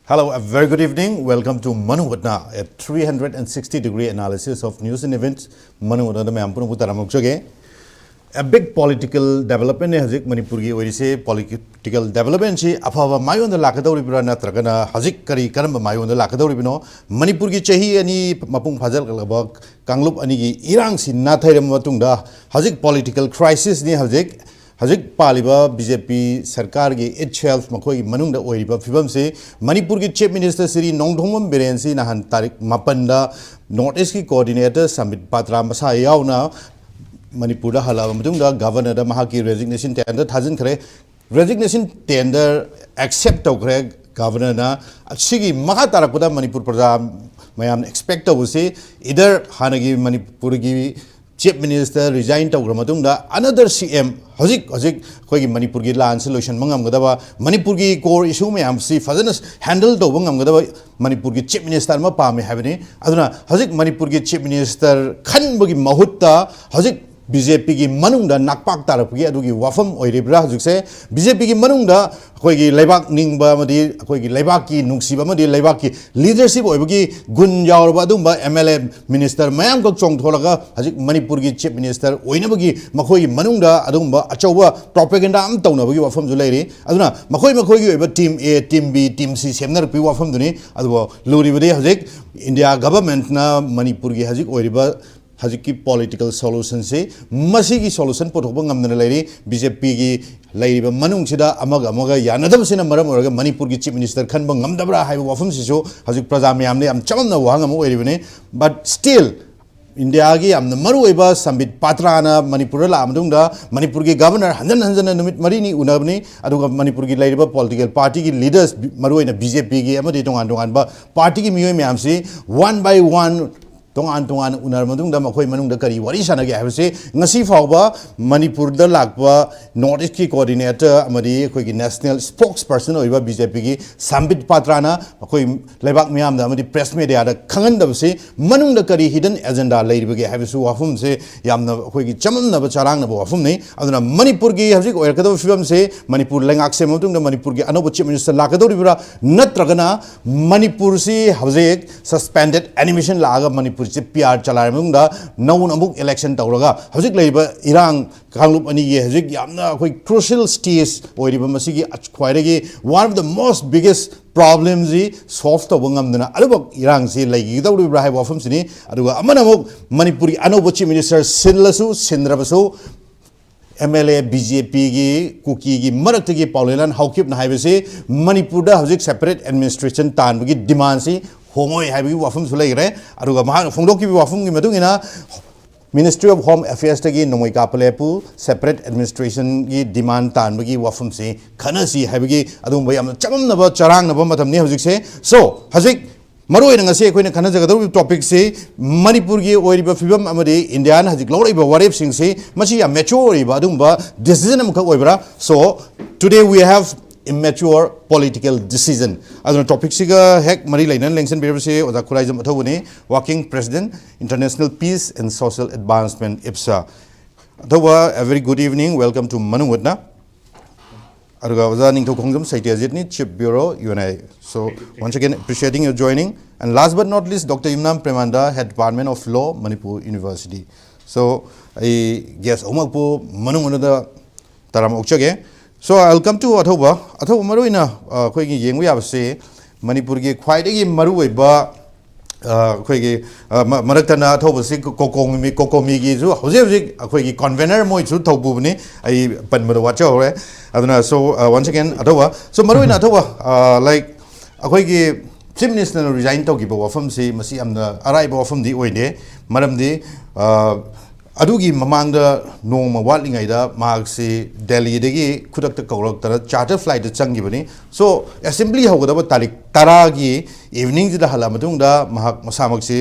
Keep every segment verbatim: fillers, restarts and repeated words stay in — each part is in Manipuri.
Hello, a very good evening. Welcome to Manu Vatna, a three hundred sixty degree analysis of news and events. Manu Vatnada mayam puna putara mokchoge. A big political development ne hazik Manipur gi oirise. Political development si aphaba mayonda lakadauribra natragana hazik kari karamba mayonda lakadauribino. Manipur gi chahi ani mapung phajal kalaba kanglup ani gi irang si nathairam matungda hazik political crisis ni hazik ꯍꯧꯖꯤꯛ ꯄꯥꯜꯂꯤꯕ ꯕꯤ ꯖꯦ ꯄꯤ ꯁꯔꯀꯥꯔꯒꯤ ꯏꯠꯁꯦꯜꯐ ꯃꯈꯣꯏꯒꯤ ꯃꯅꯨꯡꯗ ꯑꯣꯏꯔꯤꯕ ꯐꯤꯕꯝꯁꯤ ꯃꯅꯤꯄꯨꯔꯒꯤ ꯆꯤꯐ ꯃꯤꯅꯤꯁꯇꯔ ꯁ꯭ꯔꯤ ꯅꯣꯡꯊꯣꯝꯕꯝ ꯕꯤꯔꯦꯟꯁꯤ ꯅꯍꯥꯟ ꯇꯥꯔꯤꯛ ꯃꯥꯄꯟꯗ ꯅꯣꯔꯠ ꯏꯁꯀꯤ ꯀꯣꯑꯣꯔꯗꯤꯅꯦꯇꯔ ꯁꯝꯕꯤꯠ ꯄꯥꯇ꯭ꯔꯥ ꯃꯁꯥ ꯌꯥꯎꯅ ꯃꯅꯤꯄꯨꯔꯗ ꯍꯜꯂꯛꯑꯕ ꯃꯇꯨꯡꯗ ꯒꯚꯔꯅꯔꯗ ꯃꯍꯥꯛꯀꯤ ꯔꯦꯖꯤꯒꯅꯦꯁꯟ ꯇꯦꯟꯗꯔ ꯊꯥꯖꯤꯟꯈ꯭ꯔꯦ꯫ ꯔꯦꯖꯤꯒꯅꯦꯁꯟ ꯇꯦꯟꯗꯔ ꯑꯦꯛꯁꯦꯞ ꯇꯧꯈ꯭ꯔꯦ ꯒꯚꯔꯅꯔꯅ꯫ ꯁꯤꯒꯤ ꯃꯈꯥ ꯇꯥꯔꯛꯄꯗ ꯃꯅꯤꯄꯨꯔ ꯄ꯭ꯔꯖꯥ ꯃꯌꯥꯝꯅ ꯑꯦꯛꯁꯄꯦꯛ ꯇꯧꯕꯁꯤ ꯏꯗꯔ ꯍꯥꯟꯅꯒꯤ ꯃꯅꯤꯄꯨꯔꯒꯤ ꯆꯤꯐ ꯃꯤꯅꯤꯁꯇꯔ ꯔꯤꯖꯥꯏꯟ ꯇꯧꯈ꯭ꯔ ꯃꯇꯨꯡꯗ ꯑꯅꯗꯔ ꯁꯤ ꯑꯦꯝ ꯍꯧꯖꯤꯛ ꯍꯧꯖꯤꯛ ꯑꯩꯈꯣꯏꯒꯤ ꯃꯅꯤꯄꯨꯔꯒꯤ ꯂꯥꯟꯁꯤ ꯂꯣꯏꯁꯤꯟꯕ ꯉꯝꯒꯗꯕ, ꯃꯅꯤꯄꯨꯔꯒꯤ ꯀꯣꯔ ꯏꯁꯨ ꯃꯌꯥꯝꯁꯤ ꯐꯖꯅ ꯍꯦꯟꯗꯜ ꯇꯧꯕ ꯉꯝꯒꯗꯕ ꯃꯅꯤꯄꯨꯔꯒꯤ ꯆꯤꯐ ꯃꯤꯅꯤꯁꯇꯔ ꯑꯃ ꯄꯥꯝꯃꯤ ꯍꯥꯏꯕꯅꯤ꯫ ꯑꯗꯨꯅ ꯍꯧꯖꯤꯛ ꯃꯅꯤꯄꯨꯔꯒꯤ ꯆꯤꯐ ꯃꯤꯅꯤꯁꯇꯔ ꯈꯟꯕꯒꯤ ꯃꯍꯨꯠꯇ ꯍꯧꯖꯤꯛ ꯕꯤ ꯖꯦ ꯄꯤꯒꯤ ꯃꯅꯨꯡꯗ ꯅꯥꯛꯄꯥꯛ ꯇꯥꯔꯛꯄꯒꯤ ꯑꯗꯨꯒꯤ ꯋꯥꯐꯝ ꯑꯣꯏꯔꯤꯕ꯭ꯔꯥ? ꯍꯧꯖꯤꯛꯁꯦ ꯕꯤ ꯖꯦ ꯄꯤꯒꯤ ꯃꯅꯨꯡꯗ ꯑꯩꯈꯣꯏꯒꯤ ꯂꯩꯕꯥꯛ ꯅꯤꯡꯕ ꯑꯃꯗꯤ ꯑꯩꯈꯣꯏꯒꯤ ꯂꯩꯕꯥꯛꯀꯤ ꯅꯨꯡꯁꯤꯕ ꯑꯃꯗꯤ ꯂꯩꯕꯥꯛꯀꯤ ꯂꯤꯗꯔꯁꯤꯞ ꯑꯣꯏꯕꯒꯤ ꯒꯨꯟ ꯌꯥꯎꯔꯕ ꯑꯗꯨꯒꯨꯝꯕ ꯑꯦꯝ ꯑꯦꯜ ꯑꯦ, ꯃꯤꯅꯤꯁꯇꯔ ꯃꯌꯥꯝꯈꯛ ꯆꯣꯡꯊꯣꯛꯂꯒ ꯍꯧꯖꯤꯛ ꯃꯅꯤꯄꯨꯔꯒꯤ ꯆꯤꯐ ꯃꯤꯅꯤꯁꯇꯔ ꯑꯣꯏꯅꯕꯒꯤ ꯃꯈꯣꯏꯒꯤ ꯃꯅꯨꯡꯗ ꯑꯗꯨꯒꯨꯝꯕ ꯑꯆꯧꯕ ꯄ꯭ꯔꯣꯄꯦꯒꯦꯟꯗꯥ ꯑꯃ ꯇꯧꯅꯕꯒꯤ ꯋꯥꯐꯝꯁꯨ ꯂꯩꯔꯤ꯫ ꯑꯗꯨꯅ ꯃꯈꯣꯏ ꯃꯈꯣꯏꯒꯤ ꯑꯣꯏꯕ ꯇꯤꯝ ꯑꯦ, ꯇꯤꯝ ꯕꯤ, ꯇꯤꯝ ꯁꯤ ꯁꯦꯝꯅꯔꯛꯄꯒꯤ ꯋꯥꯐꯝꯗꯨꯅꯤ꯫ ꯑꯗꯨꯕꯨ ꯂꯨꯔꯤꯕꯗꯤ ꯍꯧꯖꯤꯛ ꯏꯟꯗꯤꯌꯥ ꯒꯚꯔꯟꯃꯦꯟꯠꯅ ꯃꯅꯤꯄꯨꯔꯒꯤ ꯍꯧꯖꯤꯛ ꯑꯣꯏꯔꯤꯕ ꯍꯧꯖꯤꯛꯀꯤ ꯄꯣꯂꯤꯇꯤꯀꯦꯜ ꯁꯣꯂꯨꯁꯟꯁꯤ, ꯃꯁꯤꯒꯤ ꯁꯣꯂꯨꯁꯟ ꯄꯨꯊꯣꯛꯄ ꯉꯝꯗꯅ ꯂꯩꯔꯤ꯫ ꯕꯤ ꯖꯦ ꯄꯤꯒꯤ ꯂꯩꯔꯤꯕ ꯃꯅꯨꯡꯁꯤꯗ ꯑꯃꯒ ꯑꯃꯒ ꯌꯥꯅꯗꯕꯁꯤꯅ ꯃꯔꯝ ꯑꯣꯏꯔꯒ ꯃꯅꯤꯄꯨꯔꯒꯤ ꯆꯤꯐ ꯃꯤꯅꯤꯁꯇꯔ ꯈꯟꯕ ꯉꯝꯗꯕ꯭ꯔꯥ ꯍꯥꯏꯕ ꯋꯥꯐꯝꯁꯤꯁꯨ ꯍꯧꯖꯤꯛ ꯄ꯭ꯔꯖꯥ ꯃꯌꯥꯝꯗ ꯌꯥꯝ ꯆꯃꯝꯅꯕ ꯋꯥꯍꯪ ꯑꯃ ꯑꯣꯏꯔꯤꯕꯅꯤ꯫ But still, ꯏꯟꯗꯤꯌꯥꯒꯤ ꯌꯥꯝꯅ ꯃꯔꯨꯑꯣꯏꯕ ꯁꯝꯕꯤꯠ ꯄꯥꯇ꯭ꯔꯥꯅ ꯃꯅꯤꯄꯨꯔꯗ ꯂꯥꯛꯑ ꯃꯇꯨꯡꯗ ꯃꯅꯤꯄꯨꯔꯒꯤ ꯒꯚꯔꯅꯔ ꯍꯟꯖꯟ ꯍꯟꯖꯟꯅ ꯅꯨꯃꯤꯠ ꯃꯔꯤꯅꯤ ꯎꯅꯕꯅꯤ꯫ ꯑꯗꯨꯒ ꯃꯅꯤꯄꯨꯔꯒꯤ ꯂꯩꯔꯤꯕ ꯄꯣꯂꯤꯇꯤꯀꯦꯜ ꯄꯥꯔꯇꯤꯒꯤ ꯂꯤꯗꯔꯁ, ꯃꯔꯨꯑꯣꯏꯅ ꯕꯤ ꯖꯦ ꯄꯤꯒꯤ ꯑꯃꯗꯤ ꯇꯣꯉꯥꯟ ꯇꯣꯉꯥꯟꯕ ꯄꯥꯔꯇꯤꯒꯤ ꯃꯤꯑꯣꯏ ꯃꯌꯥꯝꯁꯤ ꯋꯥꯟ ꯕꯥꯏ ꯋꯥꯟ ꯇꯣꯉꯥꯟ ꯇꯣꯉꯥꯟꯅ ꯎꯅꯔꯕ ꯃꯇꯨꯡꯗ ꯃꯈꯣꯏ ꯃꯅꯨꯡꯗ ꯀꯔꯤ ꯋꯥꯔꯤ ꯁꯥꯟꯅꯒꯦ ꯍꯥꯏꯕꯁꯤ ꯉꯁꯤ ꯐꯥꯎꯕ ꯃꯅꯤꯄꯨꯔꯗ ꯂꯥꯛꯄ North East ꯀꯤ coordinator ꯑꯃꯗꯤ ꯑꯩꯈꯣꯏꯒꯤ national spokesperson ꯑꯣꯏꯕ B J P ꯒꯤ ꯁꯝꯕꯤꯠ ꯄꯥꯇ꯭ꯔꯥꯅ ꯑꯩꯈꯣꯏ ꯂꯩꯕꯥꯛ ꯃꯤꯌꯥꯝꯗ ꯑꯃꯗꯤ press media ꯗ ꯈꯪꯍꯟꯗꯕꯁꯤ ꯃꯅꯨꯡꯗ ꯀꯔꯤ hidden agenda ꯂꯩꯔꯤꯕꯒꯦ ꯍꯥꯏꯕꯁꯨ ꯋꯥꯐꯝꯁꯦ ꯌꯥꯝꯅ ꯑꯩꯈꯣꯏꯒꯤ ꯆꯃꯝꯅꯕ ꯆꯔꯥꯡꯅꯕ ꯋꯥꯐꯝꯅꯤ꯫ ꯑꯗꯨꯅ ꯃꯅꯤꯄꯨꯔꯒꯤ ꯍꯧꯖꯤꯛ ꯑꯣꯏꯔꯛꯀꯗꯕ ꯐꯤꯕꯝꯁꯦ ꯃꯅꯤꯄꯨꯔ ꯂꯩꯉꯥꯛ ꯁꯦꯝꯕ ꯃꯇꯨꯡꯗ ꯃꯅꯤꯄꯨꯔꯒꯤ ꯑꯅꯧꯕ chief minister ꯂꯥꯛꯀꯗꯧꯔꯤꯕ꯭ꯔꯥ, ꯅꯠꯇ꯭ꯔꯒꯅ ꯃꯅꯤꯄꯨꯔꯁꯤ ꯍꯧꯖꯤꯛ suspended animation ꯂꯥꯛꯑꯒ ꯃꯅꯤꯄꯨꯔꯁꯤ P R ꯆꯂꯥꯏꯔꯕ ꯃꯇꯨꯡꯗ ꯅꯧꯅ ꯑꯃꯨꯛ election ꯇꯧꯔꯒ ꯍꯧꯖꯤꯛ ꯂꯩꯔꯤꯕ ꯏꯔꯥꯡ ꯀꯥꯡꯂꯨꯞ ꯑꯅꯤꯒꯤ ꯍꯧꯖꯤꯛ ꯌꯥꯝꯅ ꯑꯩꯈꯣꯏ crucial stage ꯑꯣꯏꯔꯤꯕ ꯃꯁꯤꯒꯤ ꯈ꯭ꯋꯥꯏꯗꯒꯤ one of the most biggest problemꯁꯤ solve ꯇꯧꯕ ꯉꯝꯗꯅ ꯑꯗꯨꯃꯛ ꯏꯔꯥꯡꯁꯤ ꯂꯩꯈꯤꯒꯗꯧꯔꯤꯕ꯭ꯔꯥ ꯍꯥꯏꯕ ꯋꯥꯐꯝꯁꯤꯅꯤ꯫ ꯑꯗꯨꯒ ꯑꯃꯅ ꯑꯃꯨꯛ ꯃꯅꯤꯄꯨꯔꯒꯤ ꯑꯅꯧꯕ chief minister ꯁꯤꯜꯂꯁꯨ ꯁꯤꯟꯗ꯭ꯔꯕꯁꯨ M L A B J P ꯒꯤ ꯀꯨꯀꯤꯒꯤ ꯃꯔꯛꯇꯒꯤ ꯄꯥꯎꯂꯦꯂꯥꯟ ꯍꯧꯈꯤꯕꯅ ꯍꯥꯏꯕꯁꯤ ꯃꯅꯤꯄꯨꯔꯗ ꯍꯧꯖꯤꯛ separate administration ꯇꯥꯟꯕꯒꯤ demandꯁꯤ ꯍꯣꯡꯉꯣꯏ ꯍꯥꯏꯕꯒꯤ ꯋꯥꯐꯝꯁꯨ ꯂꯩꯈ꯭ꯔꯦ꯫ ꯑꯗꯨꯒ ꯃꯍꯥꯛꯅ ꯐꯣꯡꯗꯣꯛꯈꯤꯕ ꯋꯥꯐꯝꯒꯤ ꯃꯇꯨꯡ ꯏꯟꯅ Ministry of Home Affairsꯇꯒꯤ ꯅꯣꯡꯃꯩ ꯀꯥꯞꯄ ꯂꯦꯞꯄꯨ, separate administrationꯒꯤ demand ꯇꯥꯟꯕꯒꯤ ꯋꯥꯐꯝꯁꯤ ꯈꯟꯅꯁꯤ ꯍꯥꯏꯕꯒꯤ ꯑꯗꯨꯒꯨꯝꯕ ꯌꯥꯝꯅ ꯆꯃꯝꯅꯕ ꯆꯔꯥꯡꯅꯕ ꯃꯇꯝꯅꯤ ꯍꯧꯖꯤꯛꯁꯦ꯫ So, ꯍꯧꯖꯤꯛ ꯃꯔꯨꯑꯣꯏꯅ ꯉꯁꯤ ꯑꯩꯈꯣꯏꯅ ꯈꯟꯅꯖꯒꯗꯧꯔꯤꯕ topicꯁꯤ ꯃꯅꯤꯄꯨꯔꯒꯤ ꯑꯣꯏꯔꯤꯕ ꯐꯤꯕꯝ ꯑꯃꯗꯤ Indiaꯅ ꯍꯧꯖꯤꯛ ꯂꯧꯔꯛꯏꯕ ꯋꯥꯔꯦꯞꯁꯤꯡꯁꯤ ꯃꯁꯤ ꯌꯥꯝ mature ꯑꯣꯏꯔꯤꯕ ꯑꯗꯨꯒꯨꯝꯕ decision ꯑꯃꯈꯛ ꯑꯣꯏꯕ꯭ꯔꯥ? So, today we have immature political decision꯫ ꯑꯗꯨꯅ topicꯁꯤꯒ ꯍꯦꯛ ꯃꯔꯤ ꯂꯩꯅꯅ ꯂꯦꯡꯁꯤꯟꯕꯤꯔꯤꯕꯁꯤ ꯑꯣꯖꯥ Khuraijam ꯑꯊꯧꯕꯅꯤ, working president, International Peace and Social Advancement, IPSA꯫ ꯑꯊꯧꯕ, a very good evening, welcome to ꯃꯅꯨꯡ ꯍꯨꯠꯅ꯫ ꯑꯗꯨꯒ ꯑꯣꯖꯥ ꯅꯤꯡꯊꯧ ꯈꯣꯡꯖꯝ ꯁꯩꯇ꯭ꯌꯖꯤꯠꯅꯤ, Chief Bureau, U N I. So, once again, appreciating your joining. And last but not least, Doctor Yumnam ꯄ꯭ꯔꯦꯃꯥꯅꯟꯗ, Head Department of Law, Manipur University꯫ So, ꯑꯩ guest ꯑꯍꯨꯝꯃꯛꯄꯨ ꯃꯅꯨꯡ ꯍꯨꯠꯅꯗ ꯇꯔꯥꯝ ꯑꯣꯛꯆꯒꯦ꯫ So, I'll come to ꯑꯊꯧꯕ꯫ ꯑꯊꯧꯕ, ꯃꯔꯨꯑꯣꯏꯅ, ꯑ, ꯑꯩꯈꯣꯏꯒꯤ ꯌꯦꯡꯕ ꯌꯥꯕꯁꯦ ꯃꯅꯤꯄꯨꯔꯒꯤ ꯈ꯭ꯋꯥꯏꯗꯒꯤ ꯃꯔꯨꯑꯣꯏꯕ, ꯑ, ꯑꯩꯈꯣꯏꯒꯤ, ꯑ, ꯃ-, ꯃꯔꯛꯇꯅ ꯑꯊꯧꯕꯁꯤ ꯀꯣ-, ꯀꯣꯀꯣꯃꯤ-, ꯀꯣꯀꯣꯃꯤꯒꯤꯁꯨ ꯍꯧꯖꯤꯛ ꯍꯧꯖꯤꯛ ꯑꯩꯈꯣꯏꯒꯤ convener ꯃꯣꯏꯁꯨ ꯊꯧꯄꯨꯕꯅꯤ꯫ ꯑꯩ ꯄꯟꯕꯗ ꯋꯥꯠꯆꯍꯧꯔꯦ꯫ ꯑꯗꯨꯅ, so, ꯑ, once again, ꯑꯊꯧꯕ꯫ So, ꯃꯔꯨꯑꯣꯏꯅ ꯑꯊꯧꯕ, ꯑ, like, ꯑꯩꯈꯣꯏꯒꯤ Chief Ministerꯅ resign ꯇꯧꯈꯤꯕ ꯋꯥꯐꯝꯁꯤ ꯃꯁꯤ ꯌꯥꯝꯅ ꯑꯔꯥꯏꯕ ꯋꯥꯐꯝꯗꯤ ꯑꯣꯏꯗꯦ꯫ ꯃꯔꯝꯗꯤ, ꯑ, ꯑꯗꯨꯒꯤ ꯃꯃꯥꯡꯗ ꯅꯣꯡꯃ ꯋꯥꯠꯂꯤꯉꯩꯗ ꯃꯍꯥꯛꯁꯤ ꯗꯦꯜꯂꯤꯗꯒꯤ ꯈꯨꯗꯛꯇ ꯀꯧꯔꯛꯇꯅ ꯆꯥꯔꯇꯔ ꯐ꯭ꯂꯥꯏꯠꯇ ꯆꯪꯈꯤꯕꯅꯤ꯫ ꯁꯣ ꯑꯦꯁꯦꯝꯕ꯭ꯂꯤ ꯍꯧꯒꯗꯕ ꯇꯥꯔꯤꯛ ꯇꯔꯥꯒꯤ ꯏꯚꯤꯅꯤꯡꯁꯤꯗ ꯍꯜꯂꯛꯑ ꯃꯇꯨꯡꯗ ꯃꯍꯥꯛ ꯃꯁꯥꯃꯛꯁꯤ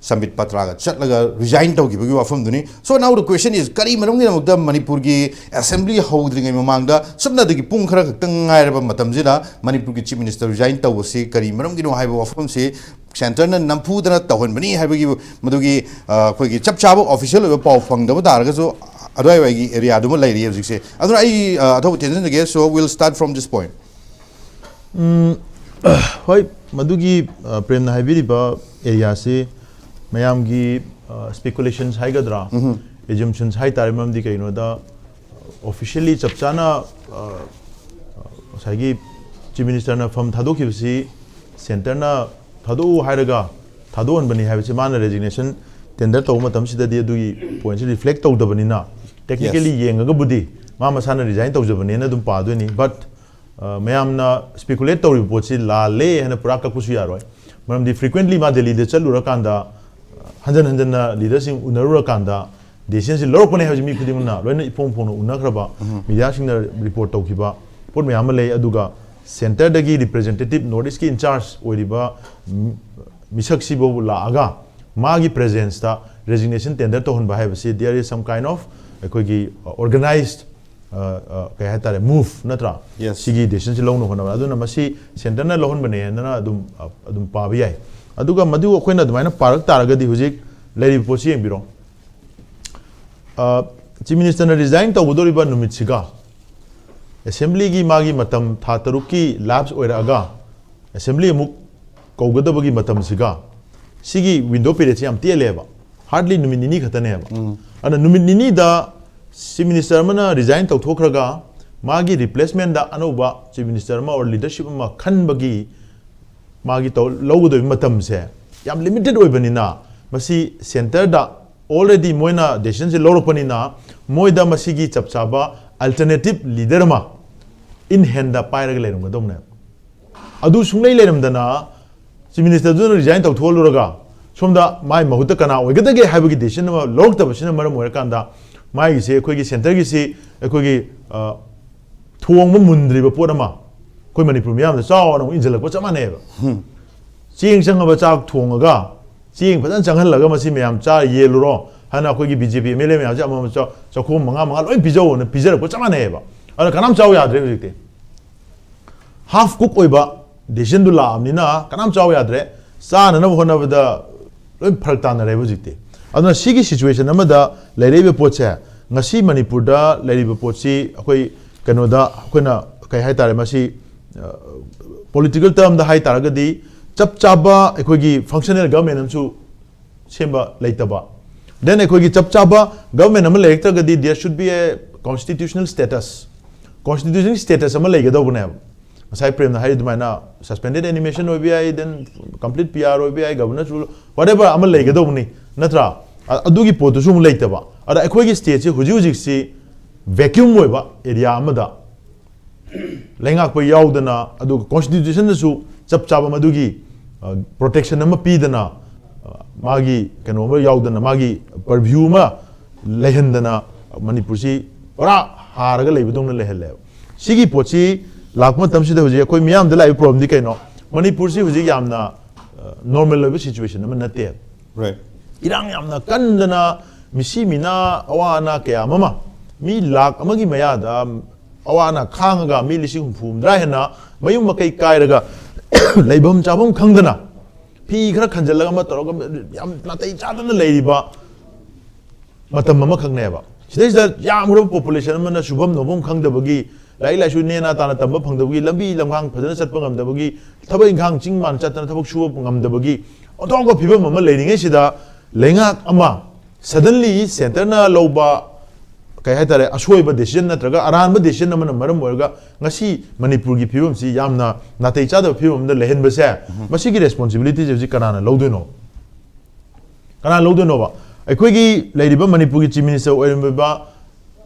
ꯁꯝꯕꯤꯠ ꯄꯇ꯭ꯔꯥꯒ ꯆꯠꯂꯒ ꯔꯤꯖꯥꯏꯟ ꯇꯧꯈꯤꯕꯒꯤ ꯋꯥꯐꯝꯗꯨꯅꯤ꯫ So now the question is, ꯀꯔꯤ ꯃꯔꯝꯒꯤꯗꯃꯛꯇ ꯃꯅꯤꯄꯨꯔꯒꯤ ꯑꯦꯁꯦꯝꯕ꯭ꯂꯤ ꯍꯧꯗ꯭ꯔꯤꯉꯩ ꯃꯃꯥꯡꯗ ꯁꯨꯞꯅꯗꯒꯤ ꯄꯨꯡ ꯈꯔ ꯈꯛꯇꯪ ꯉꯥꯏꯔꯕ ꯃꯇꯝꯁꯤꯗ ꯃꯅꯤꯄꯨꯔꯒꯤ ꯆꯤꯐ ꯃꯤꯅꯤꯁꯇꯔ ꯔꯤꯖꯥꯏꯟ ꯇꯧꯕꯁꯤ ꯀꯔꯤ ꯃꯔꯝꯒꯤꯅꯣ ꯍꯥꯏꯕ ꯋꯥꯐꯝꯁꯤ ꯁꯦꯟꯇꯔꯅ ꯅꯝꯐꯨꯗꯅ ꯇꯧꯍꯟꯕꯅꯤ ꯍꯥꯏꯕꯒꯤ ꯃꯗꯨꯒꯤ, ꯑ, ꯑꯩꯈꯣꯏꯒꯤ ꯆꯞ ꯆꯥꯕ ꯑꯣꯐꯤꯁꯤꯌꯦꯜ ꯑꯣꯏꯕ ꯄꯥꯎ ꯐꯪꯗꯕ ꯇꯥꯔꯒꯁꯨ ꯑꯗꯨꯋꯥꯏꯋꯥꯏꯒꯤ ꯑꯦꯔꯤꯌꯥꯗꯨꯃ ꯂꯩꯔꯤ ꯍꯧꯖꯤꯛꯁꯦ꯫ ꯑꯗꯨꯅ ꯑꯩ, ꯑ, ꯑꯊꯧꯕ ꯇꯦꯟꯁꯤꯟꯖꯒꯦ꯫ So we'll start from this point. ꯎꯝ, ꯍꯣꯏ, ꯃꯗꯨꯒꯤ, ꯑ, ꯄ꯭ꯔꯦꯝꯅ ꯍꯥꯏꯕꯤꯔꯤꯕ ꯑꯦꯔꯤꯌꯥꯁꯤ ꯃꯌꯥꯝꯒꯤ, ꯑ, ꯁ꯭ꯄꯦꯀꯨꯂꯦꯁꯟꯁ ꯍꯥꯏꯒꯗ꯭ꯔꯥ, ꯑꯦꯖꯨꯝꯁꯟꯁ ꯍꯥꯏꯇꯥꯔꯦ꯫ ꯃꯔꯝꯗꯤ ꯀꯩꯒꯤꯅꯣꯗ, ꯑꯣꯐꯤꯁꯤꯌꯦꯜꯂꯤ ꯆꯞ ꯆꯥꯅ, ꯑ, ꯉꯁꯥꯏꯒꯤ ꯆꯤꯐ ꯃꯤꯅꯤꯁꯇꯔꯅ ꯐꯝ ꯊꯥꯗꯣꯛꯈꯤꯕꯁꯤ ꯁꯦꯟꯇꯔꯅ ꯊꯥꯗꯣꯛꯎ ꯍꯥꯏꯔꯒ ꯊꯥꯗꯣꯛꯍꯟꯕꯅꯤ ꯍꯥꯏꯕꯁꯤ ꯃꯥꯅ ꯔꯦꯖꯤꯒꯅꯦꯁꯟ ꯇꯦꯟꯗꯔ ꯇꯧꯕ ꯃꯇꯝꯁꯤꯗꯗꯤ ꯑꯗꯨꯒꯤ ꯄꯣꯏꯟꯠꯁꯤ ꯔꯤꯐ꯭ꯂꯦꯛ ꯇꯧꯗꯕꯅꯤꯅ, ꯇꯦꯛꯅꯤꯀꯦꯜꯂꯤ ꯌꯦꯡꯉꯒꯕꯨꯗꯤ ꯃꯥ ꯃꯁꯥꯅ ꯔꯤꯖꯥꯏꯟ ꯇꯧꯖꯕꯅꯦꯅ ꯑꯗꯨꯝ ꯄꯥꯗꯣꯏꯅꯤ꯫ ꯕꯠ, ꯑ, ꯃꯌꯥꯝꯅ ꯁ꯭ꯄꯦꯀꯨꯂꯦꯠ ꯇꯧꯔꯤꯕ ꯄꯣꯠꯁꯤ ꯂꯥꯜꯂꯦ ꯍꯥꯏꯅ ꯄꯨꯔꯥ ꯀꯛꯄꯁꯨ ꯌꯥꯔꯣꯏ꯫ ꯃꯔꯝꯗꯤ ꯐ꯭ꯔꯤꯀ꯭ꯋꯦꯟꯠꯂꯤ ꯃꯥ ꯗꯦꯜꯂꯤꯗ ꯆꯠꯂꯨꯔꯀꯥꯟꯗ, ꯍꯟꯖꯟ ꯍꯟꯖꯟꯅ ꯂꯤꯗꯔꯁꯤꯡ ꯎꯅꯔꯨꯔꯀꯥꯟꯗ ꯗꯤꯁꯤꯖꯟꯁꯤ ꯂꯧꯔꯛꯄꯅꯦ ꯍꯥꯏꯕꯁꯤ ꯃꯤ ꯈꯨꯗꯤꯡꯃꯛꯅ ꯂꯣꯏꯅ ꯏꯐꯣꯡ ꯐꯣꯡꯅ ꯎꯅꯈ꯭ꯔꯕ, ꯃꯤꯗꯤꯌꯥꯁꯤꯡꯅ ꯔꯤꯄꯣꯔꯠ ꯇꯧꯈꯤꯕ ꯄꯣꯠ ꯃꯌꯥꯝ ꯑꯃ ꯂꯩ꯫ ꯑꯗꯨꯒ ꯁꯦꯟꯇꯔꯗꯒꯤ ꯔꯤꯄ꯭ꯔꯦꯖꯦꯟꯇꯦꯇꯤꯞ, ꯅꯣꯔꯠ ꯏꯁ꯭ꯠꯀꯤ ꯏꯟꯆꯥꯔꯖ ꯑꯣꯏꯔꯤꯕ ꯃꯤ-, ꯃꯤꯁꯛꯁꯤꯐꯥꯎ ꯂꯥꯛꯑꯒ ꯃꯥꯒꯤ ꯄ꯭ꯔꯦꯖꯦꯟꯁꯇ ꯔꯦꯖꯤꯒꯅꯦꯁꯟ ꯇꯦꯟꯗꯔ ꯇꯧꯍꯟꯕ ꯍꯥꯏꯕꯁꯤ there is some kind of ꯑꯩꯈꯣꯏꯒꯤ ꯑꯣꯔꯒꯅꯥꯏꯖ, ꯀꯩ ꯍꯥꯏꯇꯥꯔꯦ, ꯃꯨꯚ ꯅꯠꯇ꯭ꯔꯥ? Yes. ꯁꯤꯒꯤ ꯗꯤꯁꯤꯖꯟꯁꯤ ꯂꯧꯅ ꯍꯣꯠꯅꯕ꯫ ꯑꯗꯨꯅ ꯃꯁꯤ ꯁꯦꯟꯇꯔꯅ ꯂꯧꯍꯟꯕꯅꯦꯅ ꯑꯗꯨꯝ, ꯑ, ꯑꯗꯨꯝ ꯄꯥꯕ ꯌꯥꯏ꯫ ꯑꯗꯨꯒ ꯃꯗꯨ ꯑꯩꯈꯣꯏꯅ ꯑꯗꯨꯃꯥꯏꯅ ꯄꯥꯔꯛ ꯇꯥꯔꯒꯗꯤ ꯍꯧꯖꯤꯛ ꯂꯩꯔꯤꯕ ꯄꯣꯠꯁꯤ ꯌꯦꯡꯕꯤꯔꯣ꯫ ꯑ, ꯆꯤꯐ ꯃꯤꯅꯤꯁꯇꯔꯅ ꯔꯤꯖꯥꯏꯟ ꯇꯧꯒꯗꯧꯔꯤꯕ ꯅꯨꯃꯤꯠꯁꯤꯒ ꯑꯦꯁꯦꯝꯕ꯭ꯂꯤꯒꯤ ꯃꯥꯒꯤ ꯃꯇꯝ ꯊꯥ ꯇꯔꯨꯛꯀꯤ ꯂꯥꯞꯁ ꯑꯣꯏꯔꯛꯑꯒ ꯑꯦꯁꯦꯝꯕ꯭ꯂꯤ ꯑꯃꯨꯛ ꯀꯧꯒꯗꯕꯒꯤ ꯃꯇꯝꯁꯤꯒ ꯁꯤꯒꯤ ꯋꯤꯟꯗꯣ ꯄꯤꯔꯤꯌꯗꯁꯤ ꯌꯥꯝ ꯇꯦꯜꯂꯦꯕ, ꯍꯥꯔꯗꯂꯤ ꯅꯨꯃꯤꯠ ꯅꯤꯅꯤ ꯈꯛꯇꯅꯦꯕ꯫ ꯑꯗꯨꯅ ꯅꯨꯃꯤꯠ ꯅꯤꯅꯤꯗ ꯆꯤꯐ ꯃꯤꯅꯤꯁꯇꯔ ꯑꯃꯅ ꯔꯤꯖꯥꯏꯟ ꯇꯧꯊꯣꯛꯈ꯭ꯔꯒ ꯃꯥꯒꯤ ꯔꯤꯄ꯭ꯂꯦꯁꯃꯦꯟꯗ ꯑꯅꯧꯕ ꯆꯤꯐ ꯃꯤꯅꯤꯁꯇꯔ ꯑꯃ ꯑꯣꯔ ꯂꯤꯗꯔꯁꯤꯞ ꯑꯃ ꯈꯟꯕꯒꯤ ꯃꯥꯒꯤ ꯇꯧ-, ꯂꯧꯒꯗꯧꯔꯤꯕ ꯃꯇꯝꯁꯦ ꯌꯥꯝ ꯂꯤꯃꯤꯇꯦꯠ ꯑꯣꯏꯕꯅꯤꯅ, ꯃꯁꯤ ꯁꯦꯟꯇꯔꯗ ꯑꯣꯜꯔꯦꯗꯤ ꯃꯣꯏꯅ ꯗꯦꯁꯤꯖꯟꯁꯦ ꯂꯧꯔꯛꯄꯅꯤꯅ, ꯃꯣꯏꯗ ꯃꯁꯤꯒꯤ ꯆꯞ ꯆꯥꯕ ꯑꯜꯇꯔꯅꯦꯇꯤꯞ ꯂꯤꯗꯔ ꯑꯃ ꯏꯟ ꯍꯦꯟꯗ ꯄꯥꯏꯔꯒ ꯂꯩꯔꯝꯒꯗꯧꯅꯦꯕ꯫ ꯑꯗꯨ ꯁꯨꯡꯂꯩ ꯂꯩꯔꯝꯗꯅ ꯆꯤꯐ ꯃꯤꯅꯤꯁꯇꯔꯗꯨꯅ ꯔꯤꯖꯥꯏꯟ ꯇꯧꯊꯣꯛꯍꯜꯂꯨꯔꯒ ꯁꯣꯝꯗ ꯃꯥꯏ ꯃꯍꯨꯠꯇ ꯀꯅꯥ ꯑꯣꯏꯒꯗꯒꯦ ꯍꯥꯏꯕꯒꯤ decision ꯑꯃ ꯂꯧꯔꯛꯇꯕꯁꯤꯅ ꯃꯔꯝ ꯑꯣꯏꯔꯀꯥꯟꯗ, ꯃꯥꯒꯤꯁꯦ ꯑꯩꯈꯣꯏꯒꯤ centreꯒꯤꯁꯤ ꯑꯩꯈꯣꯏꯒꯤ, ꯑ, ꯊꯣꯡꯕ ꯃꯨꯟꯗ꯭ꯔꯤꯕ ꯄꯣꯠ ꯑꯃ ꯑꯩꯈꯣꯏ ꯃꯅꯤꯄꯨꯔ ꯃꯤꯌꯥꯝꯗ ꯆꯥꯎꯅ ꯑꯃꯨꯛ ꯏꯟꯁꯤꯜꯂꯛꯄ ꯆꯞ ꯃꯥꯟꯅꯩꯑꯕ꯫ ꯆꯦꯡ ꯆꯪꯉꯕ ꯆꯥꯛ ꯊꯣꯡꯉꯒ, ꯆꯦꯡ ꯐꯖꯅ ꯆꯪꯍꯜꯂꯒ ꯃꯁꯤ ꯃꯌꯥꯝ ꯆꯥ ꯌꯦꯜꯂꯨꯔꯣ ꯍꯥꯏꯅ ꯑꯩꯈꯣꯏꯒꯤ BJP MLA ꯃꯌꯥꯝꯁꯦ ꯑꯃꯃꯝ ꯆ-, ꯆꯥꯛꯈꯣꯝ ꯃꯉꯥ ꯃꯉꯥ ꯂꯣꯏ ꯄꯤꯖꯧꯑꯅ ꯄꯤꯖꯔꯛꯄ ꯆꯞ ꯃꯥꯟꯅꯩꯑꯕ꯫ ꯑꯗꯨꯅ ꯀꯅꯥꯝ ꯆꯥꯎ ꯌꯥꯗ꯭ꯔꯦ ꯍꯧꯖꯤꯛꯇꯤ꯫ Half cook ꯑꯣꯏꯕ decisionꯗꯨ ꯂꯥꯛꯑꯕꯅꯤꯅ ꯀꯅꯥꯝ ꯆꯥꯎ ꯌꯥꯗ꯭ꯔꯦ꯫ ꯆꯥꯅꯅꯕ ꯍꯣꯠꯅꯕꯗ ꯂꯣꯏ ꯐꯔꯛ ꯇꯥꯅꯔꯦꯕ ꯍꯧꯖꯤꯛꯇꯤ꯫ ꯑꯗꯨꯅ ꯁꯤꯒꯤ situation ꯑꯃꯗ ꯂꯩꯔꯛꯏꯕ ꯄꯣꯠꯁꯦ, ꯉꯁꯤ ꯃꯅꯤꯄꯨꯔꯗ ꯂꯩꯔꯤꯕ ꯄꯣꯠꯁꯤ ꯑꯩꯈꯣꯏ ꯀꯩꯅꯣꯗ ꯑꯩꯈꯣꯏꯅ ꯀꯩ ꯍꯥꯏꯇꯥꯔꯦ, ꯃꯁꯤ, ꯑ, political termꯗ ꯍꯥꯏꯇꯥꯔꯒꯗꯤ ꯆꯞ ꯆꯥꯕ ꯑꯩꯈꯣꯏꯒꯤ functional government ꯑꯃꯁꯨ ꯁꯦꯝꯕ ꯂꯩꯇꯕ꯫ Then ꯑꯩꯈꯣꯏꯒꯤ ꯆꯞ ꯆꯥꯕ government ꯑꯃ ꯂꯩꯔꯛꯇ꯭ꯔꯒꯗꯤ there should be a constitutional status, constitutional status ꯑꯃ ꯂꯩꯒꯗꯧꯕꯅꯦꯕ꯫ ꯉꯁꯥꯏ ꯄ꯭ꯔꯦꯝꯅ ꯍꯥꯏꯔꯤ ꯑꯗꯨꯃꯥꯏꯅ suspended animation ꯑꯣꯏꯕ ꯌꯥꯏ, then complete PR ꯑꯣꯏꯕ ꯌꯥꯏ, governance rule, whatever ꯑꯃ ꯂꯩꯒꯗꯧꯕꯅꯤ, ꯅꯠꯇ꯭ꯔꯥ? ꯑ-, ꯑꯗꯨꯒꯤ ꯄꯣꯠꯇꯨꯁꯨ ꯑꯃꯨꯛ ꯂꯩꯇꯕ꯫ ꯑꯗ ꯑꯩꯈꯣꯏꯒꯤ stateꯁꯤ ꯍꯧꯖꯤꯛ ꯍꯧꯖꯤꯛꯁꯤ vacuum ꯑꯣꯏꯕ area ꯑꯃꯗ ꯂꯩꯉꯥꯛꯄ ꯌꯥꯎꯗꯅ, ꯑꯗꯨꯒ constitutionꯗꯁꯨ ꯆꯞ ꯆꯥꯕ ꯃꯗꯨꯒꯤ, ꯑ, protection ꯑꯃ ꯄꯤꯗꯅ, ꯑ, ꯃꯥꯒꯤ ꯀꯩꯅꯣ ꯑꯃ ꯌꯥꯎꯗꯅ, ꯃꯥꯒꯤ purview ꯑꯃ ꯂꯩꯍꯟꯗꯅ ꯃꯅꯤꯄꯨꯔꯁꯤ ꯄꯨꯔꯥ ꯍꯥꯔꯒ ꯂꯩꯕꯗꯧꯅ ꯂꯩꯍꯜꯂꯦꯕ꯫ ꯁꯤꯒꯤ ꯄꯣꯠꯁꯤ ꯂꯥꯛꯄ ꯃꯇꯝꯁꯤꯗ ꯍꯧꯖꯤꯛ ꯑꯩꯈꯣꯏ ꯃꯤꯌꯥꯝꯗ ꯂꯥꯛꯏꯕ problemꯗꯤ ꯀꯩꯅꯣ? ꯃꯅꯤꯄꯨꯔꯁꯤ ꯍꯧꯖꯤꯛ ꯌꯥꯝꯅ, ꯑ, normal ꯑꯣꯏꯕ situation ꯑꯃ ꯅꯠꯇꯦꯕ꯫ Right. ꯏꯔꯥꯡ ꯌꯥꯝꯅ ꯀꯟꯗꯅ ꯃꯤꯁꯤ ꯃꯤꯅꯥ ꯑꯋꯥ ꯑꯅꯥ ꯀꯌꯥ ꯑꯃ, ꯃꯤ ꯂꯥꯈ ꯑꯃꯒꯤ ꯃꯌꯥꯗ ꯑꯋꯥ ꯑꯅꯥ ꯈꯥꯡꯉꯒ ꯃꯤ ꯂꯤꯁꯤꯡ ꯍꯨꯝꯐꯨ ꯍꯨꯝꯗ꯭ꯔꯥ ꯍꯦꯟꯅ ꯃꯌꯨꯝ ꯃꯀꯩ ꯀꯥꯏꯔꯒ ꯂꯩꯐꯝ ꯆꯥꯐꯝ ꯈꯪꯗꯅ ꯐꯤ ꯈꯔ ꯈꯟꯖꯜꯂꯒ ꯑꯃ ꯇꯧꯔꯒ ꯌꯥꯝ ꯅꯥꯇꯩ ꯆꯥꯗꯅ ꯂꯩꯔꯤꯕ ꯃꯇꯝ ꯑꯃꯈꯛꯅꯦꯕ꯫ ꯁꯤꯗꯩꯁꯤꯗ ꯌꯥꯝꯈ꯭ꯔꯕ population ꯑꯃꯅ ꯁꯨꯐꯝ ꯅꯣꯝꯐꯝ ꯈꯪꯗꯕꯒꯤ, ꯂꯥꯏꯔꯤꯛ ꯂꯥꯏꯁꯨ ꯅꯦꯅꯥ ꯇꯥꯅ ꯇꯝꯕ ꯐꯪꯗꯕꯒꯤ, ꯂꯝꯕꯤ ꯂꯝꯈꯥꯡ ꯐꯖꯅ ꯆꯠꯄ ꯉꯝꯗꯕꯒꯤ, ꯊꯕꯛ ꯏꯪꯈꯥꯡ ꯆꯤꯡ ꯃꯥꯟ ꯆꯠꯇꯅ ꯊꯕꯛ ꯁꯨꯕ ꯉꯝꯗꯕꯒꯤ ꯑꯣꯟꯊꯣꯛꯄ ꯐꯤꯕꯝ ꯑꯃ ꯂꯩꯔꯤꯉꯩꯁꯤꯗ, ꯂꯩꯉꯥꯛ ꯑꯃ suddenly centreꯅ ꯂꯧꯕ ꯀꯩ ꯍꯥꯏꯇꯥꯔꯦ, ꯑꯁꯣꯏꯕ decision ꯅꯠꯇ꯭ꯔꯒ ꯑꯔꯥꯟꯕ decision ꯑꯃꯅ ꯃꯔꯝ ꯑꯣꯏꯔꯒ ꯉꯁꯤ ꯃꯅꯤꯄꯨꯔꯒꯤ ꯐꯤꯕꯝꯁꯤ ꯌꯥꯝꯅ ꯅꯥꯇꯩ ꯆꯥꯗꯕ ꯐꯤꯕꯝ ꯑꯃꯗ ꯂꯩꯍꯟꯕꯁꯦ, ꯃꯁꯤꯒꯤ responsibilityꯁꯦ ꯍꯧꯖꯤꯛ ꯀꯅꯥꯅ ꯂꯧꯗꯣꯏꯅꯣ? ꯀꯅꯥ ꯂꯧꯗꯣꯏꯅꯣꯕ? ꯑꯩꯈꯣꯏꯒꯤ ꯂꯩꯔꯤꯕ ꯃꯅꯤꯄꯨꯔꯒꯤ Chief Minister ꯑꯣꯏꯔꯝꯃꯤꯕ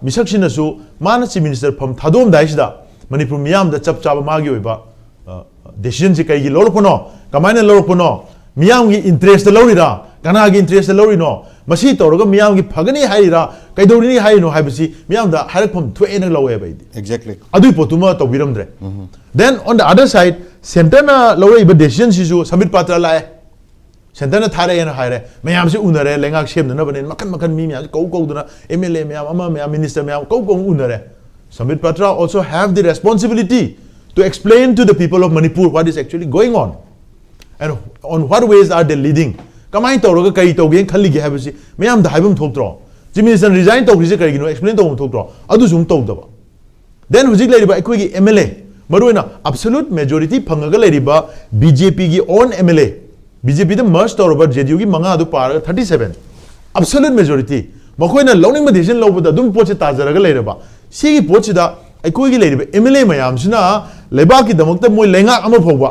ꯃꯤꯁꯛꯁꯤꯅꯁꯨ ꯃꯥꯅ Chief Minister ꯐꯝ ꯊꯥꯗꯣꯛꯑꯝꯗꯥꯏꯁꯤꯗ ꯃꯅꯤꯄꯨꯔ ꯃꯤꯌꯥꯝꯗ ꯆꯞ ꯆꯥꯕ ꯃꯥꯒꯤ ꯑꯣꯏꯕ, ꯑ, decisionꯁꯤ ꯀꯩꯒꯤ ꯂꯧꯔꯛꯄꯅꯣ, ꯀꯃꯥꯏꯅ ꯂꯧꯔꯛꯄꯅꯣ, ꯃꯤꯌꯥꯝꯒꯤ interest ꯂꯧꯔꯤꯔꯥ, ꯀꯅꯥꯒꯤ interest ꯂꯧꯔꯤꯅꯣ, ꯃꯁꯤ ꯇꯧꯔꯒ ꯃꯤꯌꯥꯝꯒꯤ ꯐꯒꯅꯤ ꯍꯥꯏꯔꯤꯔꯥ, ꯀꯩꯗꯧꯔꯤꯅꯤ ꯍꯥꯏꯔꯤꯅꯣ ꯍꯥꯏꯕꯁꯤ ꯃꯤꯌꯥꯝꯗ ꯍꯥꯏꯔꯛꯐꯝ ꯊꯣꯛꯑꯦꯅ ꯂꯧꯋꯦꯕ ꯑꯩꯗꯤ꯫ Exactly. ꯑꯗꯨꯏ ꯄꯣꯠꯇꯨꯃ ꯇꯧꯕꯤꯔꯝꯗ꯭ꯔꯦ꯫ Then on the other side, centreꯅ ꯂꯧꯔꯛꯏꯕ decisionꯁꯤꯁꯨ ꯁꯝꯕꯤꯠ ꯄꯥꯇ꯭ꯔ ꯂꯥꯛꯑꯦ, centreꯅ ꯊꯥꯔꯛꯑꯦꯅ ꯍꯥꯏꯔꯦ, ꯃꯌꯥꯝꯁꯤ ꯎꯅꯔꯦ, ꯂꯩꯉꯥꯛ ꯁꯦꯝꯅꯅꯕꯅꯦꯅ ꯃꯈꯟ ꯃꯈꯟ ꯃꯤ ꯃꯌꯥꯝꯁꯤ ꯀꯧ ꯀꯧꯗꯅ, MLA ꯃꯌꯥꯝ, ꯑꯃ ꯃꯌꯥꯝ, minister ꯃꯌꯥꯝ ꯀꯧ ꯀꯧ ꯎꯅꯔꯦ꯫ Sambit Patra also have the responsibility to explain to the people of Manipur what is actually going on and on what ways are they leading, ꯀꯃꯥꯏꯅ ꯇꯧꯔꯒ ꯀꯔꯤ ꯇꯧꯒꯦꯅ ꯈꯜꯂꯤꯒꯦ ꯍꯥꯏꯕꯁꯤ ꯃꯌꯥꯝꯗ ꯍꯥꯏꯐꯝ ꯊꯣꯛꯇ꯭ꯔꯣ? Chief Minister resign ꯇꯧꯈ꯭ꯔꯤꯁꯦ ꯀꯔꯤꯒꯤꯅꯣ explain ꯇꯧꯐꯝ ꯊꯣꯛꯇ꯭ꯔꯣ? ꯑꯗꯨꯁꯨ ꯑꯃꯨꯛ ꯇꯧꯗꯕ꯫ Then ꯍꯧꯖꯤꯛ ꯂꯩꯔꯤꯕ ꯑꯩꯈꯣꯏꯒꯤ MLA, ꯃꯔꯨꯑꯣꯏꯅ absolute majority ꯐꯪꯉꯒ ꯂꯩꯔꯤꯕ BJPꯒꯤ own MLA, BJPꯗ merge ꯇꯧꯔꯕ JDUꯒꯤ ꯃꯉꯥꯗꯨ ꯄꯥꯔꯒ thirty seven, absolute majority, ꯃꯈꯣꯏꯅ ꯂꯧꯅꯤꯡꯕ decision ꯂꯧꯕꯗ ꯑꯗꯨꯝ ꯄꯣꯠꯁꯦ ꯇꯥꯖꯔꯒ ꯂꯩꯔꯕ꯫ ꯁꯤꯒꯤ ꯄꯣꯠꯁꯤꯗ ꯑꯩꯈꯣꯏꯒꯤ ꯂꯩꯔꯤꯕ MLA ꯃꯌꯥꯝꯁꯤꯅ ꯂꯩꯕꯥꯛꯀꯤꯗꯃꯛꯇ ꯃꯣꯏ ꯂꯩꯉꯥꯛ ꯑꯃ ꯐꯥꯎꯕ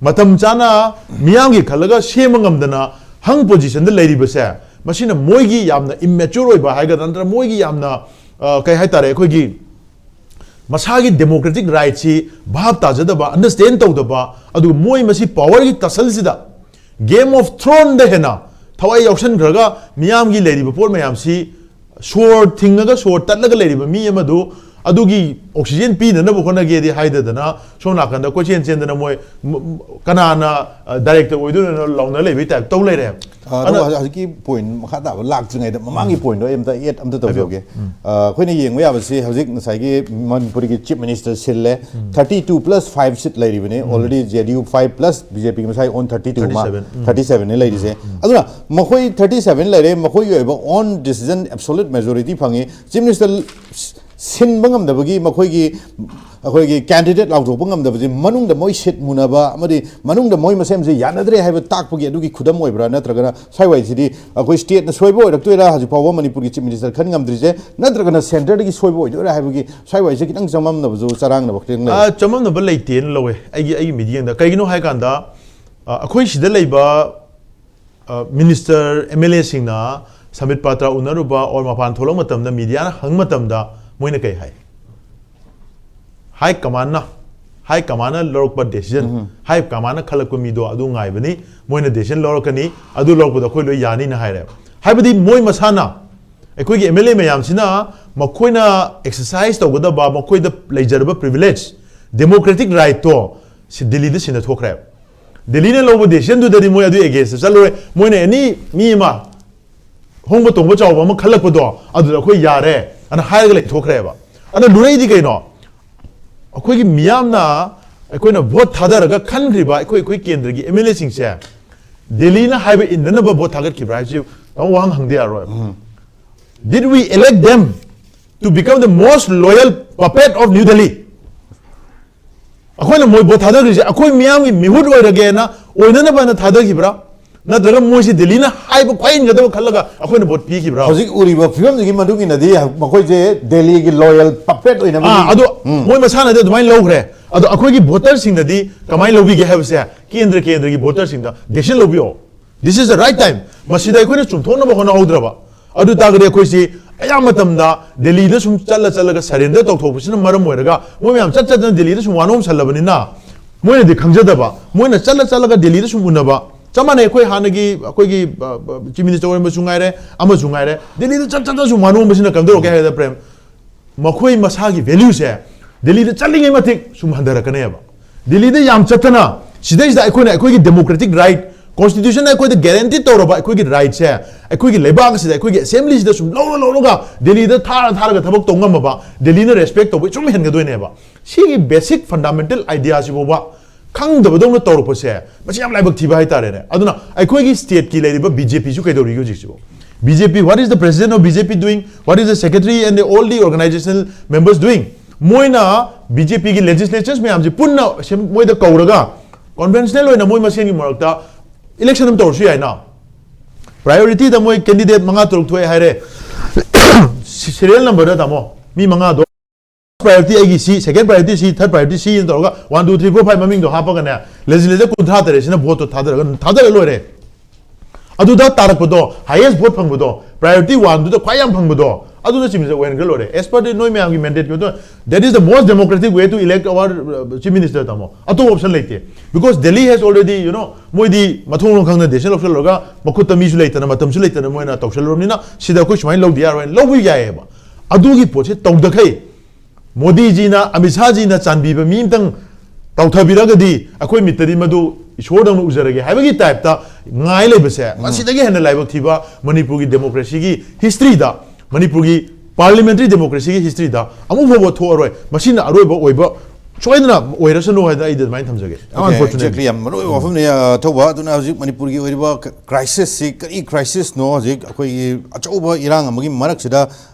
ꯃꯇꯝ ꯆꯥꯅ ꯃꯤꯌꯥꯝꯒꯤ ꯈꯜꯂꯒ ꯁꯦꯝꯕ ꯉꯝꯗꯅ hung positionꯗ ꯂꯩꯔꯤꯕꯁꯦ, ꯃꯁꯤꯅ ꯃꯣꯏꯒꯤ ꯌꯥꯝꯅ immature ꯑꯣꯏꯕ ꯍꯥꯏꯒꯗ꯭ꯔꯥ, ꯅꯠꯇ꯭ꯔꯒ ꯃꯣꯏꯒꯤ ꯌꯥꯝꯅ, ꯑ, ꯀꯩ ꯍꯥꯏꯇꯥꯔꯦ, ꯑꯩꯈꯣꯏꯒꯤ ꯃꯁꯥꯒꯤ democratic rightꯁꯤ ꯚꯥꯞ ꯇꯥꯖꯗꯕ, understand ꯇꯧꯗꯕ, ꯑꯗꯨꯒ ꯃꯣꯏ ꯃꯁꯤ powerꯒꯤ tussleꯁꯤꯗ, Game of Throneꯗ ꯍꯦꯟꯅ ꯊꯋꯥꯏ ꯌꯥꯎꯁꯟꯈ꯭ꯔꯒ ꯃꯤꯌꯥꯝꯒꯤ ꯂꯩꯔꯤꯕ ꯄꯣꯠ ꯃꯌꯥꯝꯁꯤ ꯁꯣꯔ ꯊꯤꯡꯉꯒ, ꯁꯣꯔ ꯇꯠꯂꯒ ꯂꯩꯔꯤꯕ ꯃꯤ ꯑꯃꯗꯨ ꯑꯗꯨꯒꯤ oxygen ꯄꯤꯅꯅꯕ ꯍꯣꯠꯅꯒꯦꯗꯤ ꯍꯥꯏꯗꯗꯅ ꯁꯣꯝ ꯅꯥꯀꯟꯗ ꯀꯣꯏꯆꯦꯟ ꯆꯦꯟꯗꯅ ꯃꯣꯏ ꯀꯅꯥꯅ director ꯑꯣꯏꯗꯣꯏꯅꯣ ꯂꯥꯎꯅ ꯂꯩꯕꯩ type ꯇꯧ ꯂꯩꯔꯦ꯫ ꯑꯗꯣ ꯍꯧꯖꯤꯛꯀꯤ point ꯃꯈꯥ ꯇꯥꯕ ꯂꯥꯛꯇ꯭ꯔꯤꯉꯩꯗ ꯃꯃꯥꯡꯒꯤ pointꯗꯣ ꯑꯩ ꯑꯝꯇ add ꯑꯝꯇ ꯇꯧꯖꯍꯧꯒꯦ꯫ ꯑꯩꯈꯣꯏꯅ ꯌꯦꯡꯕ ꯌꯥꯕꯁꯤ ꯍꯧꯖꯤꯛ ꯉꯁꯥꯏꯒꯤ ꯃꯅꯤꯄꯨꯔꯒꯤ Chief Minister ꯁꯤꯜꯂꯦ꯫ Thirty two plus five seat ꯂꯩꯔꯤꯕꯅꯤ꯫ Already JDU five plus BJPꯒꯤ ꯃꯁꯥꯒꯤ own thirty two ꯃꯥ, thirty seven ꯅꯤ ꯂꯩꯔꯤꯁꯦ꯫ ꯑꯗꯨꯅ ꯃꯈꯣꯏ thirty seven ꯂꯩꯔꯦ, ꯃꯈꯣꯏꯒꯤ ꯑꯣꯏꯕ own decision absolute majority ꯐꯪꯉꯤ꯫ Chief Minister ꯁꯤꯟꯕ ꯉꯝꯗꯕꯒꯤ, ꯃꯈꯣꯏꯒꯤ, ꯑꯩꯈꯣꯏꯒꯤ candidate ꯂꯥꯎꯊꯣꯛꯄ ꯉꯝꯗꯕꯁꯦ ꯃꯅꯨꯡꯗ ꯃꯣꯏ seat ꯃꯨꯟꯅꯕ ꯑꯃꯗꯤ ꯃꯅꯨꯡꯗ ꯃꯣꯏ ꯃꯁꯦꯟꯁꯦ ꯌꯥꯅꯗ꯭ꯔꯦ ꯍꯥꯏꯕ ꯇꯥꯛꯄꯒꯤ ꯑꯗꯨꯒꯤ ꯈꯨꯗꯝ ꯑꯣꯏꯕ꯭ꯔꯥ? ꯅꯠꯇ꯭ꯔꯒꯅ ꯁ꯭ꯋꯥꯏꯋꯥꯏꯁꯤꯗꯤ ꯑꯩꯈꯣꯏ stateꯅ ꯁꯣꯏꯕ ꯑꯣꯏꯔꯛꯇꯣꯏꯔꯥ, ꯍꯧꯖꯤꯛ ꯐꯥꯎꯕ ꯃꯅꯤꯄꯨꯔꯒꯤ Chief Minister ꯈꯟ ꯉꯝꯗ꯭ꯔꯤꯁꯦ? ꯅꯠꯇ꯭ꯔꯒꯅ centreꯗꯒꯤ ꯁꯣꯏꯕ ꯑꯣꯏꯗꯣꯏꯔꯥ ꯍꯥꯏꯕꯒꯤ ꯁ꯭ꯋꯥꯏꯋꯥꯏꯁꯦ ꯈꯤꯇꯪ ꯆꯃꯝꯅꯕꯁꯨ, ꯆꯔꯥꯡꯅꯕ ꯈꯤꯇꯪ ꯂꯩ꯫ ꯑ, ꯆꯃꯝꯅꯕ ꯂꯩꯇꯦꯅ ꯂꯧꯋꯦ ꯑꯩꯒꯤ, ꯑꯩꯒꯤ ꯃꯤꯠꯌꯦꯡꯗ꯫ ꯀꯩꯒꯤꯅꯣ ꯍꯥꯏ ꯀꯥꯟꯗ, ꯑ, ꯑꯩꯈꯣꯏ ꯁꯤꯗ ꯂꯩꯕ, ꯑ, minister, MLAꯁꯤꯡꯅ ꯁꯝꯕꯤꯠ ꯄꯥꯇ꯭ꯔ ꯎꯅꯔꯨꯕ or ꯃꯄꯥꯟ ꯊꯣꯛꯂꯛꯄ ꯃꯇꯝꯗ mediaꯅ ꯍꯪꯕ ꯃꯇꯝꯗ ꯃꯣꯏꯅ ꯀꯩ ꯍꯥꯏ? High commandꯅ, ꯍꯥꯏ ꯀꯃꯥꯟꯅ ꯂꯧꯔꯛꯄ ꯗꯦꯁꯤꯖꯟ, ꯍꯥꯏ ꯀꯃꯥꯟꯅ ꯈꯜꯂꯛꯄ ꯃꯤꯗꯣ ꯑꯗꯨ ꯉꯥꯏꯕꯅꯤ꯫ ꯃꯣꯏꯅ ꯗꯦꯁꯤꯖꯟ ꯂꯧꯔꯛꯀꯅꯤ, ꯑꯗꯨ ꯂꯧꯔꯛꯄꯗ ꯑꯩꯈꯣꯏ ꯂꯣꯏ ꯌꯥꯅꯤꯅ ꯍꯥꯏꯔꯦꯕ꯫ ꯍꯥꯏꯕꯗꯤ ꯃꯣꯏ ꯃꯁꯥꯅ, ꯑꯩꯈꯣꯏꯒꯤ ꯑꯦꯝ ꯑꯦꯜ ꯑꯦ ꯃꯌꯥꯝꯁꯤꯅ ꯃꯈꯣꯏꯅ ꯑꯦꯛꯁꯔꯁꯥꯏꯁ ꯇꯧꯒꯗꯕ ꯃꯈꯣꯏꯗ ꯂꯩꯖꯔꯕ ꯄ꯭ꯔꯤꯚꯤꯂꯦꯖ, ꯗꯦꯃꯣꯀ꯭ꯔꯦꯇꯤꯛ ꯔꯥꯏꯠꯇꯣ ꯁꯤ ꯗꯤꯜꯂꯤꯗ ꯁꯤꯟꯅꯊꯣꯛꯈ꯭ꯔꯦꯕ꯫ ꯗꯤꯜꯂꯤꯅ ꯂꯧꯕ ꯗꯦꯁꯤꯖꯟꯗꯨꯗꯗꯤ ꯃꯣꯏ ꯑꯗꯨ ꯑꯦꯒꯦꯟꯁꯇ ꯆꯠꯂꯣꯏ꯫ ꯃꯣꯏꯅ ꯑꯦꯅꯤ ꯃꯤ ꯑꯃ ꯍꯣꯡꯕ ꯇꯣꯡꯕ ꯆꯥꯎꯕ ꯑꯃ ꯈꯜꯂꯛꯄꯗꯣ ꯑꯗꯨꯗ ꯑꯩꯈꯣꯏ ꯌꯥꯔꯦ ꯑꯅ ꯍꯥꯏꯔꯒ ꯂꯩꯊꯣꯛꯈ꯭ꯔꯦꯕ꯫ ꯑꯗ ꯂꯨꯔꯛꯏꯗꯤ ꯀꯩꯅꯣ? ꯑꯩꯈꯣꯏꯒꯤ ꯃꯤꯌꯥꯝꯅ ꯑꯩꯈꯣꯏꯅ ꯚꯣꯠ ꯊꯥꯗꯔꯒ ꯈꯟꯈ꯭ꯔꯤꯕ ꯑꯩꯈꯣꯏ ꯑꯩꯈꯣꯏ ꯀꯦꯟꯗ꯭ꯔꯒꯤ ꯑꯦꯝ ꯑꯦꯜ ꯑꯦꯁꯤꯡꯁꯦ ꯗꯦꯜꯂꯤꯅ ꯍꯥꯏꯕ ꯏꯟꯗꯅꯕ ꯚꯣꯠ ꯊꯥꯒꯠꯈꯤꯕ꯭ꯔꯥ ꯍꯥꯏꯕꯁꯤ ꯇꯥꯃꯣ ꯋꯥꯍꯪ ꯍꯪꯗ ꯌꯥꯔꯣꯏꯕ꯫ Did we elect them to become the most loyal puppet of New Delhi? ꯑꯩꯈꯣꯏꯅ ꯃꯣꯏ ꯚꯣꯠ ꯊꯥꯗꯈ꯭ꯔꯤꯁꯦ ꯑꯩꯈꯣꯏ ꯃꯤꯌꯥꯝꯒꯤ ꯃꯤꯍꯨꯠ ꯑꯣꯏꯔꯒꯦꯅ, ꯑꯣꯏꯅꯅꯕꯅ ꯊꯥꯗꯈꯤꯕ꯭ꯔꯥ? ꯅꯠꯇ꯭ꯔꯒ ꯃꯣꯏꯁꯤ ꯗꯦꯜꯂꯤꯅ ꯍꯥꯏꯕ ꯈ꯭ꯋꯥꯏ ꯏꯟꯒꯗꯕ ꯈꯜꯂꯒ ꯑꯩꯈꯣꯏꯅ ꯚꯣꯠ ꯄꯤꯈꯤꯕ꯭ꯔꯥ? ꯍꯧꯖꯤꯛ ꯎꯔꯤꯕ ꯐꯤꯕꯝꯁꯤꯒꯤ ꯃꯇꯨꯡ ꯏꯟꯅꯗꯤ ꯃꯈꯣꯏꯁꯦ ꯗꯦꯜꯂꯤꯒꯤ ꯂꯣꯌꯦꯜ ꯄꯄꯦꯠ ꯑꯣꯏꯅꯕ ꯑꯥ, ꯑꯗꯣ ꯃꯣꯏ ꯃꯁꯥꯅꯗꯤ ꯑꯗꯨꯃꯥꯏꯅ ꯂꯧꯈ꯭ꯔꯦ꯫ ꯑꯗꯣ ꯑꯩꯈꯣꯏꯒꯤ ꯚꯣꯇꯔꯁꯤꯡꯅꯗꯤ ꯀꯃꯥꯏꯅ ꯂꯧꯕꯤꯒꯦ ꯍꯥꯏꯕꯁꯦ ꯀꯦꯟꯗ꯭ꯔ ꯀꯦꯟꯗ꯭ꯔꯒꯤ ꯚꯣꯇꯔꯁꯤꯡꯗ ꯗꯦꯁꯤꯖꯟ ꯂꯧꯕꯤꯌꯣ꯫ This is the right time. ꯃꯁꯤꯗ ꯑꯩꯈꯣꯏꯅ ꯆꯨꯝꯊꯣꯛꯅꯕ ꯍꯣꯠꯅꯍꯧꯗ꯭ꯔꯕ ꯑꯗꯨ ꯇꯥꯔꯒꯗꯤ ꯑꯩꯈꯣꯏꯁꯤ ꯑꯌꯥꯝꯕ ꯃꯇꯝꯗ ꯗꯦꯜꯂꯤꯗ ꯁꯨꯝ ꯆꯠꯂ ꯆꯠꯂꯒ ꯁꯔꯦꯟꯗꯔ ꯇꯧꯊꯣꯛꯄꯁꯤꯅ ꯃꯔꯝ ꯑꯣꯏꯔꯒ ꯃꯣꯏ ꯃꯌꯥꯝ ꯆꯠ ꯆꯠꯇꯅ ꯗꯦꯜꯂꯤꯗ ꯁꯨꯝ ꯋꯥꯅꯣꯝꯁꯜꯂꯕꯅꯤꯅ ꯃꯣꯏꯅꯗꯤ ꯈꯪꯖꯗꯕ, ꯃꯣꯏꯅ ꯆꯠꯂ ꯆꯠꯂꯒ ꯗꯦꯜꯂꯤꯗ ꯁꯨꯝ ꯎꯅꯕ꯫ ꯆꯞ ꯃꯥꯟꯅꯩ, ꯑꯩꯈꯣꯏ ꯍꯥꯟꯅꯒꯤ ꯑꯩꯈꯣꯏꯒꯤ ꯆꯤꯐ ꯃꯤꯅꯤꯁꯇꯔ ꯑꯣꯏꯔꯝꯕꯁꯨ ꯉꯥꯏꯔꯦ, ꯑꯃꯁꯨ ꯉꯥꯏꯔꯦ, ꯗꯦꯜꯂꯤꯗ ꯆꯠ ꯆꯠꯇꯅ ꯁꯨꯝ ꯋꯥꯅꯣꯝꯕꯁꯤꯅ ꯀꯝꯗꯧꯔꯛꯀꯦ ꯍꯥꯏꯕꯗ, ꯄ꯭ꯔꯦꯝ, ꯃꯈꯣꯏ ꯃꯁꯥꯒꯤ ꯚꯦꯂ꯭ꯌꯨꯁꯦ ꯗꯦꯜꯂꯤꯗ ꯆꯠꯂꯤꯉꯩ ꯃꯇꯤꯛ ꯁꯨꯝ ꯍꯟꯊꯔꯛꯀꯅꯦꯕ꯫ ꯗꯦꯜꯂꯤꯗ ꯌꯥꯝ ꯆꯠꯇꯅ ꯁꯤꯗꯩꯁꯤꯗ ꯑꯩꯈꯣꯏꯅ ꯑꯩꯈꯣꯏꯒꯤ ꯗꯦꯃꯣꯀ꯭ꯔꯦꯇꯤꯛ ꯔꯥꯏꯠ, ꯀꯣꯟꯁꯇꯤꯇ꯭ꯌꯨꯁꯟꯅ ꯑꯩꯈꯣꯏꯗ ꯒꯦꯔꯦꯟꯇꯤ ꯇꯧꯔꯕ ꯑꯩꯈꯣꯏꯒꯤ ꯔꯥꯏꯠꯁꯦ ꯑꯩꯈꯣꯏꯒꯤ ꯂꯩꯕꯥꯛ ꯑꯁꯤꯗ, ꯑꯩꯈꯣꯏꯒꯤ ꯑꯦꯁꯦꯝꯕ꯭ꯂꯤꯁꯤꯗ ꯁꯨꯝ ꯂꯧꯔ ꯂꯧꯔꯒ ꯗꯦꯜꯂꯤꯗ ꯊꯥꯔ ꯊꯥꯔꯒ ꯊꯕꯛ ꯇꯧ ꯉꯝꯃꯕ, ꯗꯦꯜꯂꯤꯅ ꯔꯦꯁꯄꯦꯛ ꯇꯧꯕ ꯁꯨꯝ ꯍꯦꯟꯒꯗꯣꯏꯅꯦꯕ꯫ ꯁꯤꯒꯤ ꯕꯦꯁꯤꯛ ꯐꯟꯗꯥꯃꯦꯟꯇꯦꯜ ꯑꯥꯏꯗꯤꯌꯥꯁꯤ ꯐꯥꯎꯕ ꯈꯪꯗꯕꯗꯧꯅ ꯇꯧꯔꯛꯄꯁꯦ ꯃꯁꯤ ꯌꯥꯝ ꯂꯥꯏꯕꯛ ꯊꯤꯕ ꯍꯥꯏꯇꯥꯔꯦꯅꯦ꯫ ꯑꯗꯨꯅ ꯑꯩꯈꯣꯏꯒꯤ ꯁ꯭ꯇꯦꯠꯀꯤ ꯂꯩꯔꯤꯕ ꯕꯤ ꯖꯦ ꯄꯤꯁꯨ ꯀꯩꯗꯧꯔꯤꯒꯦ ꯍꯧꯖꯤꯛꯁꯤꯕꯨ? B J P, what is the president of B J P doing? What is the secretary and the, all the organizational members doing? ꯃꯣꯏꯅ ꯕꯤ ꯖꯦ ꯄꯤꯒꯤ ꯂꯦꯖꯤꯁꯂꯦꯆꯔꯁ ꯃꯌꯥꯝꯁꯦ ꯄꯨꯟꯅ ꯃꯣꯏꯗ ꯀꯧꯔꯒ ꯀꯣꯟꯚꯦꯟꯁꯅꯦꯜ ꯑꯣꯏꯅ ꯃꯣꯏ ꯃꯁꯦꯟꯒꯤ ꯃꯔꯛꯇ ꯏꯂꯦꯛꯁꯟ ꯑꯃ ꯇꯧꯔꯁꯨ ꯌꯥꯏꯅ꯫ ꯄ꯭ꯔꯥꯏꯌꯣꯔꯤꯇꯤꯗ ꯃꯣꯏ ꯀꯦꯟꯗꯤꯗꯦꯠ ꯃꯉꯥ ꯇꯔꯨꯛ ꯊꯣꯛꯑꯦ ꯍꯥꯏꯔꯦ꯫ ꯁꯤꯔꯤꯌꯦꯜ ꯅꯝꯕꯔꯗ, ꯇꯥꯃꯣ, ꯃꯤ ꯃꯉꯥꯗꯣ ꯄ꯭ꯔꯥꯏꯌꯣꯔꯤꯇꯤ ꯑꯩꯒꯤ ꯁꯤ, ꯁꯦꯀꯦꯟ ꯄ꯭ꯔꯥꯏꯌꯣꯔꯤꯇꯤ ꯁꯤ, ꯊꯥꯔꯠ ꯄ꯭ꯔꯥꯏꯌꯣꯔꯤꯇꯤ ꯁꯤ ꯇꯧꯔꯒ one two three four five ꯃꯃꯤꯡꯗꯣ ꯍꯥꯞꯄꯒꯅꯦ, ꯂꯦꯖꯤꯁꯂꯦꯆꯔ ꯀꯨꯟꯊ꯭ꯔꯥ ꯇꯔꯦꯠꯁꯤꯅ ꯚꯣꯠꯇꯣ ꯊꯥꯗꯔꯒ ꯊꯥꯗꯔ ꯂꯣꯏꯔꯦ꯫ ꯑꯗꯨꯗ ꯇꯥꯔꯛꯄꯗꯣ, ꯍꯥꯏꯌꯦꯁ ꯚꯣꯠ ꯐꯪꯕꯗꯣ, ꯄ꯭ꯔꯥꯏꯌꯣꯔꯤꯇꯤ ꯋꯥꯟꯗꯨꯗ ꯈ꯭ꯋꯥꯏ ꯌꯥꯝ ꯐꯪꯕꯗꯣ, ꯑꯗꯨꯅ chief minister ꯑꯣꯏꯍꯟꯈ꯭ꯔ ꯂꯣꯏꯔꯦ, as per the ꯅꯣꯏ ꯃꯌꯥꯝꯒꯤ mandate ꯀꯤ ꯃꯇꯨꯡ ꯏꯟꯅ. That is the most democratic way to elect our, uh, chief minister, ꯇꯥꯃꯣ. ꯑꯇꯣꯞꯄ option ꯂꯩꯇꯦ. Because Delhi has already, you know, ꯃꯣꯏꯗꯤ ꯃꯊꯣꯡ ꯃꯔꯝ ꯈꯪꯅ decision ꯂꯧꯁꯜꯂꯨꯔꯒ, ꯃꯈꯨꯠꯇ ꯃꯤꯁꯨ ꯂꯩꯇꯅ, ꯃꯇꯝꯁꯨ ꯂꯩꯇꯅ, ꯃꯣꯏꯅ ꯇꯧꯁꯜꯂꯨꯔꯕꯅꯤꯅ ꯁꯤꯗ ꯑꯩꯈꯣꯏ ꯁꯨꯃꯥꯏꯅ ꯂꯧꯗ ꯌꯥꯔꯣꯏꯅ ꯂꯧꯕ ꯌꯥꯏꯑꯕ. ꯑꯗꯨꯒꯤ ꯄꯣꯠꯁꯦ ꯇꯧꯗꯈꯩ, ꯃꯣꯗꯤꯖꯤꯅ, ꯑꯃꯤꯠ ꯁꯥꯍꯖꯤꯅ ꯆꯥꯟꯕꯤꯕ ꯃꯤ ꯑꯃꯇꯪ ꯇꯧꯊꯕꯤꯔꯒꯗꯤ ꯑꯩꯈꯣꯏ ꯃꯤꯠꯇꯗꯤ ꯃꯗꯨ ꯏꯁꯣꯔꯗꯧꯅ ꯎꯖꯔꯒꯦ ꯍꯥꯏꯕꯒꯤ type ꯇ ꯉꯥꯏ ꯂꯩꯕꯁꯦ, ꯃꯁꯤꯗꯒꯤ ꯍꯦꯟꯅ ꯂꯥꯏꯕꯛ ꯊꯤꯕ ꯃꯅꯤꯄꯨꯔꯒꯤ democracy ꯒꯤ history ꯗ, ꯃꯅꯤꯄꯨꯔꯒꯤ parliamentary democracy ꯒꯤ history ꯗ ꯑꯃꯨꯛ ꯐꯥꯎꯕ ꯊꯣꯛꯑꯔꯣꯏ꯫ ꯃꯁꯤꯅ ꯑꯔꯣꯏꯕ ꯑꯣꯏꯕ ꯁꯣꯏꯗꯅ ꯑꯣꯏꯔꯁꯅꯨ ꯍꯥꯏꯗꯅ ꯑꯩꯗꯤ ꯑꯗꯨꯃꯥꯏꯅ ꯊꯝꯖꯒꯦ꯫ Okay, unfortunately. Exactly, ꯌꯥꯝ ꯃꯔꯨ ꯑꯣꯏꯕ ꯋꯥꯐꯝꯅꯤ, ꯑ, ꯊꯧꯕ꯫ ꯑꯗꯨꯅ ꯍꯧꯖꯤꯛ ꯃꯅꯤꯄꯨꯔꯒꯤ ꯑꯣꯏꯔꯤꯕ crisis ꯁꯤ ꯀꯔꯤ crisis ꯅꯣ? ꯍꯧꯖꯤꯛ ꯑꯩꯈꯣꯏꯒꯤ ꯑꯆꯧꯕ ꯏꯔꯥꯡ ꯑꯃꯒꯤ ꯃꯔꯛꯁꯤꯗ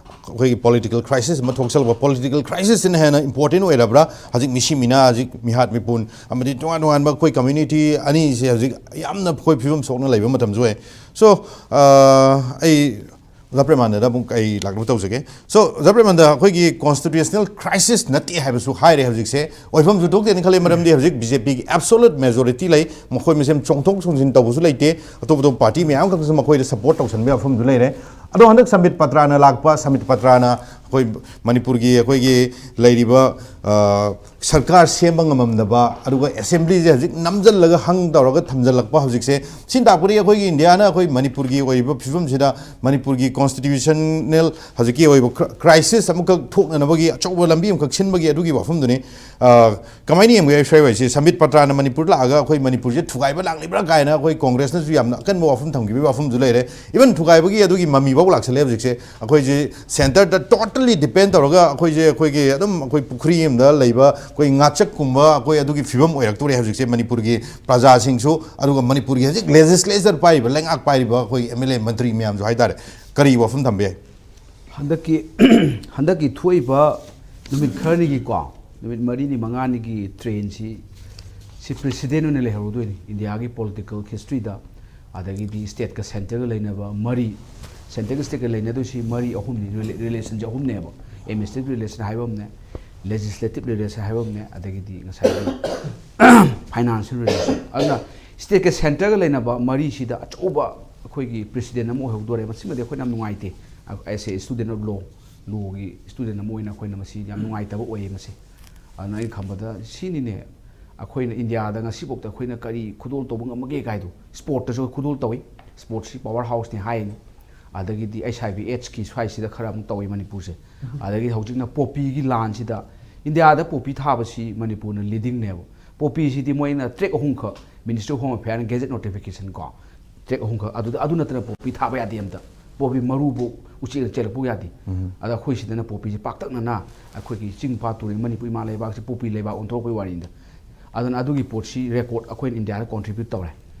ꯑꯩꯈꯣꯏꯒꯤ political crisis ꯑꯃ ꯊꯣꯛꯆꯜꯂꯛꯄ, political crisis ꯁꯤꯅ ꯍꯦꯟꯅ important ꯑꯣꯏꯔꯕ꯭ꯔꯥ? ꯍꯧꯖꯤꯛ ꯃꯤꯁꯤ ꯃꯤꯅꯥ, ꯍꯧꯖꯤꯛ ꯃꯤꯍꯥꯠ ꯃꯤꯄꯨꯟ, ꯑꯃꯗꯤ ꯇꯣꯉꯥꯟ ꯇꯣꯉꯥꯟꯕ ꯑꯩꯈꯣꯏ community ꯑꯅꯤꯁꯦ ꯍꯧꯖꯤꯛ ꯌꯥꯝꯅ ꯑꯩꯈꯣꯏ ꯐꯤꯕꯝ ꯁꯣꯛꯅ ꯂꯩꯕ ꯃꯇꯝꯁꯨ ꯑꯣꯏ꯫ So, ꯑ, ꯑꯩ ꯑꯣꯖꯥ ꯄ꯭ꯔꯦꯃꯥꯅꯟꯗꯗ ꯑꯃꯨꯛ ꯑꯩ ꯂꯥꯛꯅꯕ ꯇꯧꯖꯒꯦ꯫ So, ꯑꯣꯖꯥ ꯄ꯭ꯔꯦꯃꯥꯅꯟꯗ, ꯑꯩꯈꯣꯏꯒꯤ constitutional crisis ꯅꯠꯇꯦ ꯍꯥꯏꯕꯁꯨ ꯍꯥꯏꯔꯦ ꯍꯧꯖꯤꯛꯁꯦ꯫ ꯑꯣꯏꯐꯝꯁꯨ ꯊꯣꯛꯇꯦꯅ ꯈꯜꯂꯦ, ꯃꯔꯝꯗꯤ ꯍꯧꯖꯤꯛ BJP ꯒꯤ absolute majority ꯂꯩ, ꯃꯈꯣꯏ ꯃꯁꯦꯟ ꯆꯣꯡꯊꯣꯛ ꯆꯣꯡꯁꯤꯟ ꯇꯧꯕꯁꯨ ꯂꯩꯇꯦ, ꯑꯇꯣꯞ ꯑꯇꯣꯞꯄ party ꯃꯌꯥꯝ ꯈꯛꯇꯁꯨ ꯃꯈꯣꯏꯗ support ꯇꯧꯁꯟꯕ ꯌꯥꯕ ꯃꯐꯝꯗꯨ ꯂꯩꯔꯦ꯫ ꯑꯗꯣ ꯍꯟꯗꯛ ꯁꯝꯕꯤꯠ ꯄꯇ꯭ꯔꯥꯅ ꯂꯥꯛꯄ, ꯁꯝꯕꯤꯠ ꯄꯇ꯭ꯔꯥꯅ ꯑꯩꯈꯣꯏ ꯃꯅꯤꯄꯨꯔꯒꯤ ꯑꯩꯈꯣꯏꯒꯤ ꯂꯩꯔꯤꯕ, ꯑ, ꯁꯔꯀꯥꯔ ꯁꯦꯝꯕ ꯉꯝꯃꯝꯗꯕ, ꯑꯗꯨꯒ assembly ꯁꯦ ꯍꯧꯖꯤꯛ ꯅꯝꯖꯜꯂꯒ ꯍꯪ ꯇꯧꯔꯒ ꯊꯝꯖꯜꯂꯛꯄ ꯍꯧꯖꯤꯛꯁꯦ, ꯁꯤꯅ ꯇꯥꯛꯄꯗꯤ ꯑꯩꯈꯣꯏꯒꯤ ꯏꯟꯗꯤꯌꯥꯅ ꯑꯩꯈꯣꯏ ꯃꯅꯤꯄꯨꯔꯒꯤ ꯑꯣꯏꯔꯤꯕ ꯐꯤꯕꯝꯁꯤꯗ, ꯃꯅꯤꯄꯨꯔꯒꯤ constitutional ꯍꯧꯖꯤꯛꯀꯤ ꯑꯣꯏꯕ cri-, crisis ꯑꯃꯈꯛ ꯊꯣꯛꯅꯅꯕꯒꯤ ꯑꯆꯧꯕ ꯂꯝꯕꯤ ꯑꯃꯈꯛ ꯁꯤꯟꯕꯒꯤ ꯑꯗꯨꯒꯤ ꯋꯥꯐꯝꯗꯨꯅꯤ꯫ ꯑ, ꯀꯃꯥꯏꯅ ꯌꯦꯡꯕ ꯌꯥꯏ, ꯁ꯭ꯔꯦ ꯍꯣꯏ? ꯁꯤ ꯁꯝꯕꯤꯠ ꯄꯇ꯭ꯔꯥꯅ ꯃꯅꯤꯄꯨꯔ ꯂꯥꯛꯑꯒ ꯑꯩꯈꯣꯏ ꯃꯅꯤꯄꯨꯔꯁꯦ ꯊꯨꯒꯥꯏꯕ ꯂꯥꯛꯂꯤꯕ꯭ꯔꯥ ꯀꯥꯏꯅ ꯑꯩꯈꯣꯏ ꯀꯣꯡꯒ꯭ꯔꯦꯁꯅꯁꯨ ꯌꯥꯝꯅ ꯑꯀꯟꯕ ꯋꯥꯐꯝ ꯊꯝꯈꯤꯕꯒꯤ ꯋꯥꯐꯝꯁꯨ ꯂꯩꯔꯦ꯫ Even ꯊꯨꯒꯥꯏꯕꯒꯤ ꯑꯗꯨꯒꯤ ꯃꯃꯤ ꯐꯥꯎ ꯂꯥꯛꯁꯜꯂꯦ ꯍꯧꯖꯤꯛꯁꯦ꯫ ꯑꯩꯈꯣꯏꯁꯦ centre ꯗ totally depend ꯇꯧꯔꯒ ꯑꯩꯈꯣꯏꯁꯦ, ꯑꯩꯈꯣꯏꯒꯤ ꯑꯗꯨꯝ ꯑꯩꯈꯣꯏ ꯄꯨꯈ꯭ꯔꯤ ꯑꯃꯗ ꯂꯩꯕ ꯑꯩꯈꯣꯏ ꯉꯥꯆꯛꯀꯨꯝꯕ, ꯑꯩꯈꯣꯏ ꯑꯗꯨꯒꯤ ꯐꯤꯕꯝ ꯑꯣꯏꯔꯛꯇꯣꯔꯦ ꯍꯧꯖꯤꯛꯁꯦ ꯃꯅꯤꯄꯨꯔꯒꯤ ꯄ꯭ꯔꯖꯥꯁꯤꯡꯁꯨ, ꯑꯗꯨꯒ ꯃꯅꯤꯄꯨꯔꯒꯤ ꯍꯧꯖꯤꯛ legislature ꯄꯥꯏꯔꯤꯕ, ꯂꯩꯉꯥꯛ ꯄꯥꯏꯔꯤꯕ ꯑꯩꯈꯣꯏ MLA ꯃꯟꯇ꯭ꯔꯤ ꯃꯌꯥꯝꯁꯨ ꯍꯥꯏꯇꯥꯔꯦ꯫ ꯀꯔꯤ ꯋꯥꯐꯝ ꯊꯝꯕ ꯌꯥꯏ? ꯍꯟꯗꯛꯀꯤ, ꯍꯟꯗꯛꯀꯤ ꯊꯣꯛꯏꯕ ꯅꯨꯃꯤꯠ ꯈꯔꯅꯤꯒꯤꯀꯣ, ꯅꯨꯃꯤꯠ ꯃꯔꯤꯅꯤ ꯃꯉꯥꯅꯤꯒꯤ trend ꯁꯤ, ꯁꯤ precedent ꯑꯣꯏꯅ ꯂꯩꯍꯧꯔꯗꯣꯏꯅꯤ ꯏꯟꯗꯤꯌꯥꯒꯤ political history ꯗ꯫ ꯑꯗꯒꯤꯗꯤ state ꯀ centre ꯒ ꯂꯩꯅꯕ ꯃꯔꯤ, centre ꯒ state ꯀ ꯂꯩꯅꯗꯣꯏꯁꯤ ꯃꯔꯤ ꯑꯍꯨꯝꯅꯤ, rela-, relation ꯁꯦ ꯑꯍꯨꯝꯅꯦꯕ꯫ Administrative relation ꯍꯥꯏꯕ ꯑꯃꯅꯦ, legislative relation ꯍꯥꯏꯕ ꯑꯃꯅꯦ, ꯑꯗꯒꯤꯗꯤ ꯉꯁꯥꯏꯒꯤ financial relation꯫ ꯑꯗꯨꯅ state ꯀ centre ꯒ ꯂꯩꯅꯕ ꯃꯔꯤꯁꯤꯗ ꯑꯆꯧꯕ ꯑꯩꯈꯣꯏꯒꯤ ꯄ꯭ꯔꯦꯁꯤꯗꯦꯟ ꯑꯃ ꯑꯣꯏꯍꯧꯗꯣꯔꯦ꯫ ꯃꯁꯤꯃꯗꯤ ꯑꯩꯈꯣꯏꯅ ꯌꯥꯝ ꯅꯨꯡꯉꯥꯏꯇꯦ꯫ ꯑꯦꯁ ꯑꯦ ꯁ꯭ꯇꯨꯗꯦꯟ ꯑꯣꯐ ꯂꯣ, ꯂꯣꯒꯤ ꯁ꯭ꯇꯨꯗꯦꯟ ꯑꯃ ꯑꯣꯏꯅ ꯑꯩꯈꯣꯏꯅ ꯃꯁꯤ ꯌꯥꯝ ꯅꯨꯡꯉꯥꯏꯇꯕ ꯑꯣꯏꯌꯦ꯫ ꯃꯁꯤ ꯑꯗꯨꯅ ꯑꯩꯅ ꯈꯟꯕꯗ ꯁꯤꯅꯤꯅꯦ, ꯑꯩꯈꯣꯏꯅ ꯏꯟꯗꯤꯌꯥꯗ ꯉꯁꯤꯐꯥꯎꯗ ꯑꯩꯈꯣꯏꯅ ꯀꯔꯤ ꯈꯨꯗꯣꯜ ꯇꯧꯕ ꯉꯝꯃꯒꯦ ꯀꯥꯏꯗꯣ꯫ ꯁ꯭ꯄꯣꯔꯠꯇꯁꯨ ꯈꯨꯗꯣꯜ ꯇꯧꯏ, ꯁ꯭ꯄꯣꯔꯠꯁꯤ ꯄꯋꯥꯔ ꯍꯥꯎꯁꯅꯤ ꯍꯥꯏꯅꯤ꯫ ꯑꯗꯒꯤꯗꯤ ꯑꯩꯠꯆ ꯑꯥꯏ ꯚꯤ ꯑꯦꯠꯁꯀꯤ ꯁ꯭ꯋꯥꯏꯁꯤꯗ ꯈꯔ ꯑꯃꯨꯛ ꯇꯧꯏ ꯃꯅꯤꯄꯨꯔꯁꯦ꯫ ꯑꯗꯒꯤ ꯍꯧꯖꯤꯛꯅ ꯄꯣꯄꯤꯒꯤ ꯂꯥꯟꯁꯤꯗ, ꯏꯟꯗꯤꯌꯥꯗ ꯄꯣꯄꯤ ꯊꯥꯕꯁꯤ ꯃꯅꯤꯄꯨꯔꯅ ꯂꯤꯗꯤꯡꯅꯦꯕ꯫ ꯄꯣꯄꯤꯁꯤꯗꯤ ꯃꯣꯏꯅ ꯇ꯭ꯔꯦꯛ ꯑꯍꯨꯝꯈꯛ, Ministry of Home Affairs, Gazette notification ꯀꯣ, ꯇ꯭ꯔꯦꯛ ꯑꯍꯨꯝꯈꯛ, ꯑꯗꯨꯗ, ꯑꯗꯨ ꯅꯠꯇꯅ ꯄꯣꯄꯤ ꯊꯥꯕ ꯌꯥꯗꯦ ꯑꯝꯇ꯫ ꯄꯣꯄꯤ ꯃꯔꯨꯕꯨ ꯎꯆꯦꯛꯅ ꯆꯦꯜꯂꯛꯄ ꯌꯥꯗꯦ꯫ ꯑꯗ ꯑꯩꯈꯣꯏ ꯁꯤꯗꯅ ꯄꯣꯄꯤꯁꯦ ꯄꯥꯛꯇꯛꯅꯅ ꯑꯩꯈꯣꯏꯒꯤ ꯆꯤꯡ ꯄꯥꯠ ꯇꯨꯔꯦꯜ, ꯃꯅꯤꯄꯨꯔ ꯏꯃꯥ ꯂꯩꯕꯥꯛꯁꯦ ꯄꯣꯄꯤ ꯂꯩꯕꯥꯛ ꯑꯣꯟꯊꯣꯔꯛꯄꯩ ꯋꯥꯔꯤꯅꯤꯗ꯫ ꯑꯗꯨꯅ ꯑꯗꯨꯒꯤ ꯄꯣꯠꯁꯤ ꯔꯦꯀꯣꯔꯠ ꯑꯩꯈꯣꯏꯅ ꯏꯟꯗꯤꯌꯥꯗ ꯀꯣꯟꯇ꯭ꯔꯤꯕ꯭ꯌꯨꯠ ꯇꯧꯔꯦ꯫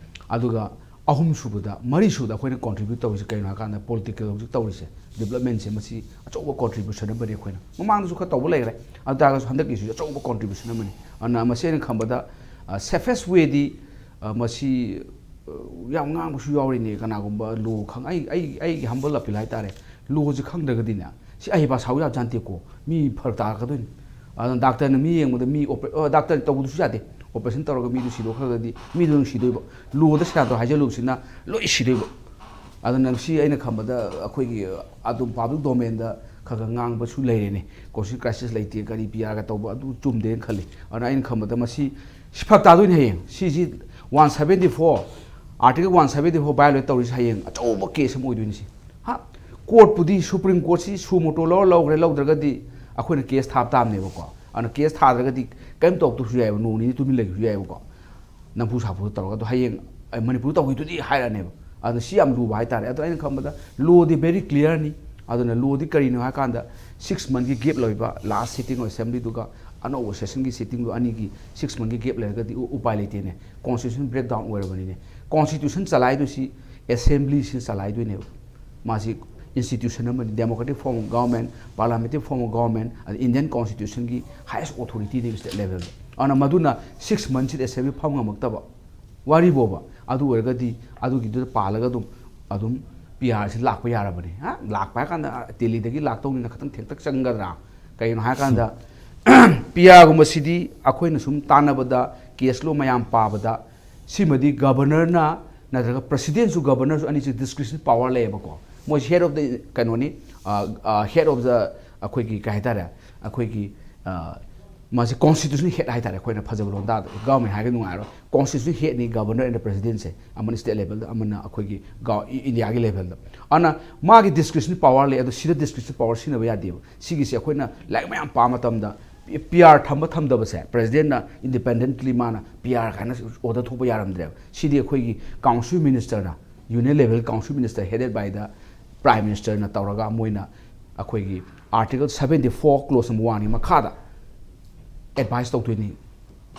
ꯑꯗꯨꯒ ꯑꯍꯨꯝꯁꯨꯕꯗ, ꯃꯔꯤꯁꯨꯕꯗ ꯑꯩꯈꯣꯏꯅ ꯀꯣꯟꯇ꯭ꯔꯤꯕ꯭ꯌꯨꯠ ꯇꯧꯔꯤꯁꯦ ꯀꯩꯅꯣ ꯍꯥꯏꯀꯥꯟꯗ, ꯄꯣꯂꯤꯇꯤꯀꯦꯜ ꯍꯧꯖꯤꯛ ꯇꯧꯔꯤꯁꯦ, ꯗꯤꯕ꯭ꯂꯞꯃꯦꯟꯁꯦ, ꯃꯁꯤ ꯑꯆꯧꯕ ꯀꯣꯟꯇ꯭ꯔꯤꯕ꯭ꯌꯨꯁꯟ ꯑꯃꯅꯤ꯫ ꯑꯩꯈꯣꯏꯅ ꯃꯃꯥꯡꯗꯁꯨ ꯈꯔ ꯇꯧꯕ ꯂꯩꯈ꯭ꯔꯦ, ꯑꯗꯨ ꯇꯥꯔꯒꯁꯨ ꯍꯟꯗꯛꯀꯤꯁꯤꯁꯨ ꯑꯆꯧꯕ ꯀꯣꯟꯇ꯭ꯔꯤꯕ꯭ꯌꯨꯁꯟ ꯑꯃꯅꯤ꯫ ꯑꯗꯨꯅ ꯃꯁꯤ ꯑꯩꯅ ꯈꯟꯕꯗ, ꯁꯦꯐꯦꯁ ꯋꯦꯗꯤ, ꯃꯁꯤ ꯑ, ꯌꯥꯝ ꯉꯥꯡꯕꯁꯨ ꯌꯥꯎꯔꯤꯅꯦ꯫ ꯀꯅꯥꯒꯨꯝꯕ ꯂꯣ ꯈꯪ-, ꯑꯩ, ꯑꯩ, ꯑꯩꯒꯤ ꯍꯝꯕꯜ ꯑꯄꯤꯜ ꯍꯥꯏꯇꯥꯔꯦ, ꯂꯣꯁꯦ ꯈꯪꯗ꯭ꯔꯒꯗꯤꯅꯦ, ꯁꯤ ꯑꯍꯩꯕ ꯁꯥꯎ ꯌꯥꯕ ꯖꯥꯠ ꯅꯠꯇꯦꯀꯣ, ꯃꯤ ꯐꯔꯛ ꯇꯥꯔꯛꯀꯗꯣꯏꯅꯤ꯫ ꯑꯗꯨꯅ ꯗꯥꯛꯇꯔꯅ ꯃꯤ ꯌꯦꯡꯕꯗ ꯃꯤ ꯑꯣꯄꯔꯦ-, ꯑ, ꯗꯥꯛꯇꯔ ꯇꯧꯕꯗꯨꯁꯨ ꯌꯥꯗꯦ, ꯑꯣꯄꯔꯦꯁꯟ ꯇꯧꯔꯒ ꯃꯤꯗꯨ ꯁꯤꯗꯣꯛꯈ꯭ꯔꯒꯗꯤ ꯃꯤꯗꯨ ꯑꯗꯨꯝ ꯁꯤꯗꯣꯏꯕ꯫ ꯂꯣꯗ ꯁꯦꯔꯥꯟ ꯇꯨꯔꯥꯟ ꯍꯥꯏꯖꯜꯂꯨꯕꯁꯤꯅ ꯂꯣꯏ ꯁꯤꯗꯣꯏꯕ꯫ ꯑꯗꯨꯅ ꯁꯤ ꯑꯩꯅ ꯈꯟꯕꯗ ꯑꯩꯈꯣꯏꯒꯤ ꯑꯗꯨꯝ ꯄꯕ꯭ꯂꯤꯛ ꯗꯣꯃꯦꯟꯗ ꯈꯔ ꯈꯔ ꯉꯥꯡꯕꯁꯨ ꯂꯩꯔꯦꯅꯦ꯫ ꯀꯣꯟꯁꯇꯤꯇ꯭ꯌꯨꯁꯟ ꯀ꯭ꯔꯥꯏꯁꯤꯁ ꯂꯩꯇꯦ, ꯀꯔꯤ ꯄꯤ ꯑꯥꯔꯒ ꯇꯧꯕ ꯑꯗꯨ ꯆꯨꯝꯗꯦꯅ ꯈꯜꯂꯤ꯫ ꯑꯗꯨꯅ ꯑꯩꯅ ꯈꯟꯕꯗ ꯃꯁꯤ ꯁꯤ ꯐꯔꯛ ꯇꯥꯗꯣꯏꯅꯦ ꯍꯌꯦꯡ꯫ ꯁꯤꯁꯤ one seventy four, article one seventy four violate ꯇꯧꯔꯤꯁꯦ ꯍꯌꯦꯡ ꯑꯆꯧꯕ ꯀꯦꯁ ꯑꯃ ꯑꯣꯏꯗꯣꯏꯅꯤ ꯁꯤ꯫ ꯍꯥ? ꯀꯣꯔꯠꯄꯨꯗꯤ, ꯁꯨꯄ꯭ꯔꯤꯝ ꯀꯣꯔꯠꯁꯤ ꯁꯨ ꯃꯣꯇꯣ ꯂꯧꯔ ꯂꯧꯈ꯭ꯔꯦ, ꯂꯧꯗ꯭ꯔꯒꯗꯤ ꯑꯩꯈꯣꯏꯅ ꯀꯦꯁ ꯊꯥꯕ ꯇꯥꯕꯅꯦꯕꯀꯣ꯫ ꯑꯗꯨꯅ ꯀꯦꯁ ꯊꯥꯗ꯭ꯔꯒꯗꯤ ꯀꯔꯤꯝ ꯇꯧꯗꯕꯁꯨ ꯌꯥꯏꯑꯕ, ꯅꯣꯡ ꯅꯤꯅꯤ ꯇꯨꯃꯤꯟ ꯂꯩꯈꯤꯕꯁꯨ ꯌꯥꯏꯑꯕꯀꯣ꯫ ꯅꯝꯐꯨ ꯁꯥꯐꯨꯗ ꯇꯧꯔꯒ ꯑꯗꯣ ꯍꯌꯦꯡ, ꯑꯦ, ꯃꯅꯤꯄꯨꯔ ꯇꯧꯈꯤꯗꯨꯗꯤ ꯍꯥꯏꯔꯛꯑꯅꯦꯕ꯫ ꯑꯗꯣ ꯁꯤ ꯌꯥꯝ ꯂꯨꯕ ꯍꯥꯏꯇꯥꯔꯦ꯫ ꯑꯗꯣ ꯑꯩꯅ ꯈꯟꯕꯗ ꯂꯣꯗꯤ ꯚꯦꯔꯤ ꯀ꯭ꯂꯤꯌꯥꯔꯅꯤ꯫ ꯑꯗꯨꯅ ꯂꯣꯗꯤ ꯀꯔꯤꯅꯣ ꯍꯥꯏꯀꯥꯟꯗ, ꯁꯤꯛꯁ ꯃꯟꯒꯤ ꯒꯦꯞ ꯂꯩꯕ ꯂꯥꯁ ꯁꯤꯇꯤꯡ ꯑꯣꯐ ꯑꯦꯁꯦꯝꯕ꯭ꯂꯤꯗꯨꯒ ꯑꯅꯧꯕ ꯁꯦꯁꯟꯒꯤ ꯁꯤꯇꯤꯡꯗꯨ ꯑꯅꯤꯒꯤ ꯁꯤꯛꯁ ꯃꯟꯒꯤ ꯒꯦꯞ ꯂꯩꯔꯒꯗꯤ ꯎ-, ꯎꯄꯥꯏ ꯂꯩꯇꯦꯅꯦ꯫ ꯀꯣꯟꯁꯇꯤꯇ꯭ꯌꯨꯁꯟ ꯕ꯭ꯔꯦꯛ ꯗꯥꯎꯟ ꯑꯣꯏꯔꯕꯅꯤꯅꯦ꯫ ꯀꯣꯟꯁꯇꯤꯇ꯭ꯌꯨꯁꯟ ꯆꯂꯥꯏꯗꯣꯏꯁꯤ ꯑꯦꯁꯦꯝꯕ꯭ꯂꯤꯁꯤꯅ ꯆꯂꯥꯏꯗꯣꯏꯅꯦꯕ꯫ ꯃꯥꯁꯤ ꯏꯟꯁꯇꯤꯇ꯭ꯌꯨꯁꯟ ꯑꯃꯅꯤ, democratic form of government, parliamentary form of government, ꯑꯗ ꯏꯟꯗꯤꯌꯟ ꯀꯣꯟꯁꯇꯤꯇ꯭ꯌꯨꯁꯟꯒꯤ ꯍꯥꯏꯌꯦꯁ ꯑꯣꯊꯣꯔꯤꯇꯤꯅꯦꯕ ꯁ꯭ꯇꯦꯠ ꯂꯦꯚꯦꯜꯗ꯫ ꯑꯗꯨꯅ ꯃꯗꯨꯅ ꯁꯤꯛꯁ ꯃꯟꯁꯤꯗ ꯑꯦꯁꯦꯝꯕ꯭ꯂꯤ ꯐꯝ ꯉꯝꯃꯛꯇꯕ ꯋꯥꯔꯤꯕꯣꯕ꯫ ꯑꯗꯨ ꯑꯣꯏꯔꯒꯗꯤ ꯑꯗꯨꯒꯤꯗꯨꯗ ꯄꯥꯜꯂꯒ ꯑꯗꯨꯝ, ꯑꯗꯨꯝ ꯄꯤ ꯑꯥꯔꯁꯤ ꯂꯥꯛꯄ ꯌꯥꯔꯕꯅꯤ꯫ ꯍꯥ? ꯂꯥꯛꯄ ꯍꯥꯏ ꯀꯥꯟꯗ, ꯑ, ꯗꯦꯜꯂꯤꯗꯒꯤ ꯂꯥꯛꯇꯧꯅꯤꯅ ꯈꯤꯇꯪ ꯊꯦꯡꯇꯛ ꯆꯪꯒꯗ꯭ꯔꯥ? ꯀꯩꯒꯤꯅꯣ ꯍꯥꯏ ꯀꯥꯟꯗ, ꯄꯤ ꯑꯥꯔꯒꯨꯝꯕꯁꯤꯗꯤ ꯑꯩꯈꯣꯏꯅ ꯁꯨꯝ ꯇꯥꯟꯅꯕꯗ, ꯀꯦꯁ ꯂꯣ ꯃꯌꯥꯝ ꯄꯥꯕꯗ, ꯁꯤꯃꯗꯤ ꯒꯕꯔꯅꯔꯅ ꯅꯠꯇ꯭ꯔꯒ ꯄ꯭ꯔꯁꯤꯗꯦꯟꯁꯨ ꯒꯕꯔꯅꯔꯁꯨ ꯑꯅꯤꯁꯦ ꯗꯤꯁꯀ꯭ꯔꯤꯁꯅꯦꯜ ꯄꯋꯥꯔ ꯂꯩꯌꯦꯕꯀꯣ꯫ ꯃꯣꯏꯁꯦ ꯍꯦꯗ ꯑꯣꯐ ꯗ ꯀꯩꯅꯣꯅꯤ, ꯍꯦꯗ ꯑꯣꯐ ꯗ ꯑꯩꯈꯣꯏꯒꯤ ꯀꯩ ꯍꯥꯏꯇꯥꯔꯦ, ꯑꯩꯈꯣꯏꯒꯤ ꯑ, ꯃꯥꯁꯦ ꯀꯣꯟꯁꯇꯤꯇ꯭ꯌꯨꯁꯟ ꯍꯦꯗ ꯍꯥꯏꯇꯥꯔꯦ꯫ ꯑꯩꯈꯣꯏꯅ ꯐꯖꯕ ꯂꯣꯟꯗꯥꯗ ꯒꯚꯔꯟꯃꯦꯟ ꯍꯥꯏꯔꯒ ꯅꯨꯡꯉꯥꯏꯔꯣꯏ, ꯀꯣꯟꯁꯇꯤꯇ꯭ꯌꯨꯁꯟ ꯍꯦꯗꯅꯤ ꯒꯕꯔꯅꯔ ꯑꯦꯟ ꯄ꯭ꯔꯁꯤꯗꯦꯟꯁꯦ, ꯑꯃꯅ ꯁ꯭ꯇꯦꯠ ꯂꯦꯚꯦꯜꯗ, ꯑꯃꯅ ꯑꯩꯈꯣꯏꯒꯤ ꯒꯥꯎ ꯏꯟꯗꯤꯌꯥꯒꯤ ꯂꯦꯚꯦꯜꯗ꯫ ꯑꯗꯨꯅ ꯃꯥꯒꯤ ꯗꯤꯁꯀ꯭ꯔꯤꯁꯅꯦꯜ ꯄꯋꯥꯔ ꯂꯩ, ꯑꯗꯣ ꯁꯤꯗ ꯗꯤꯁꯀ꯭ꯔꯤꯁꯅꯦꯜ ꯄꯋꯥꯔ ꯁꯤꯖꯤꯟꯅꯕ ꯌꯥꯗꯦꯕ꯫ ꯁꯤꯒꯤꯁꯦ ꯑꯩꯈꯣꯏꯅ ꯂꯥꯏꯔꯤꯛ ꯃꯌꯥꯝ ꯄꯥꯕ ꯃꯇꯝꯗ ꯄꯤ ꯑꯥꯔ ꯊꯝꯕ ꯊꯝꯗꯕꯁꯦ ꯄ꯭ꯔꯁꯤꯗꯦꯟꯅ ꯏꯟꯗꯤꯄꯦꯟꯗꯦꯟꯠꯂꯤ ꯃꯥꯅ ꯄꯤ ꯑꯥꯔ ꯀꯥꯏꯅ ꯑꯣꯔꯗꯔ ꯊꯣꯛꯄ ꯌꯥꯔꯝꯗ꯭ꯔꯦꯕ꯫ ꯁꯤꯗꯤ ꯑꯩꯈꯣꯏꯒꯤ ꯀꯥꯎꯟꯁꯤꯜ ꯃꯤꯅꯤꯁꯇꯔꯅ, union level council minister headed by the prime ꯃꯤꯅꯤꯁꯇꯔꯅ ꯇꯧꯔꯒ ꯃꯣꯏꯅ ꯑꯩꯈꯣꯏꯒꯤ article seventy four clause number ꯋꯥꯟꯒꯤ ꯃꯈꯥꯗ ꯑꯦꯗꯚꯥꯏꯁ ꯇꯧꯗꯣꯏꯅꯤ,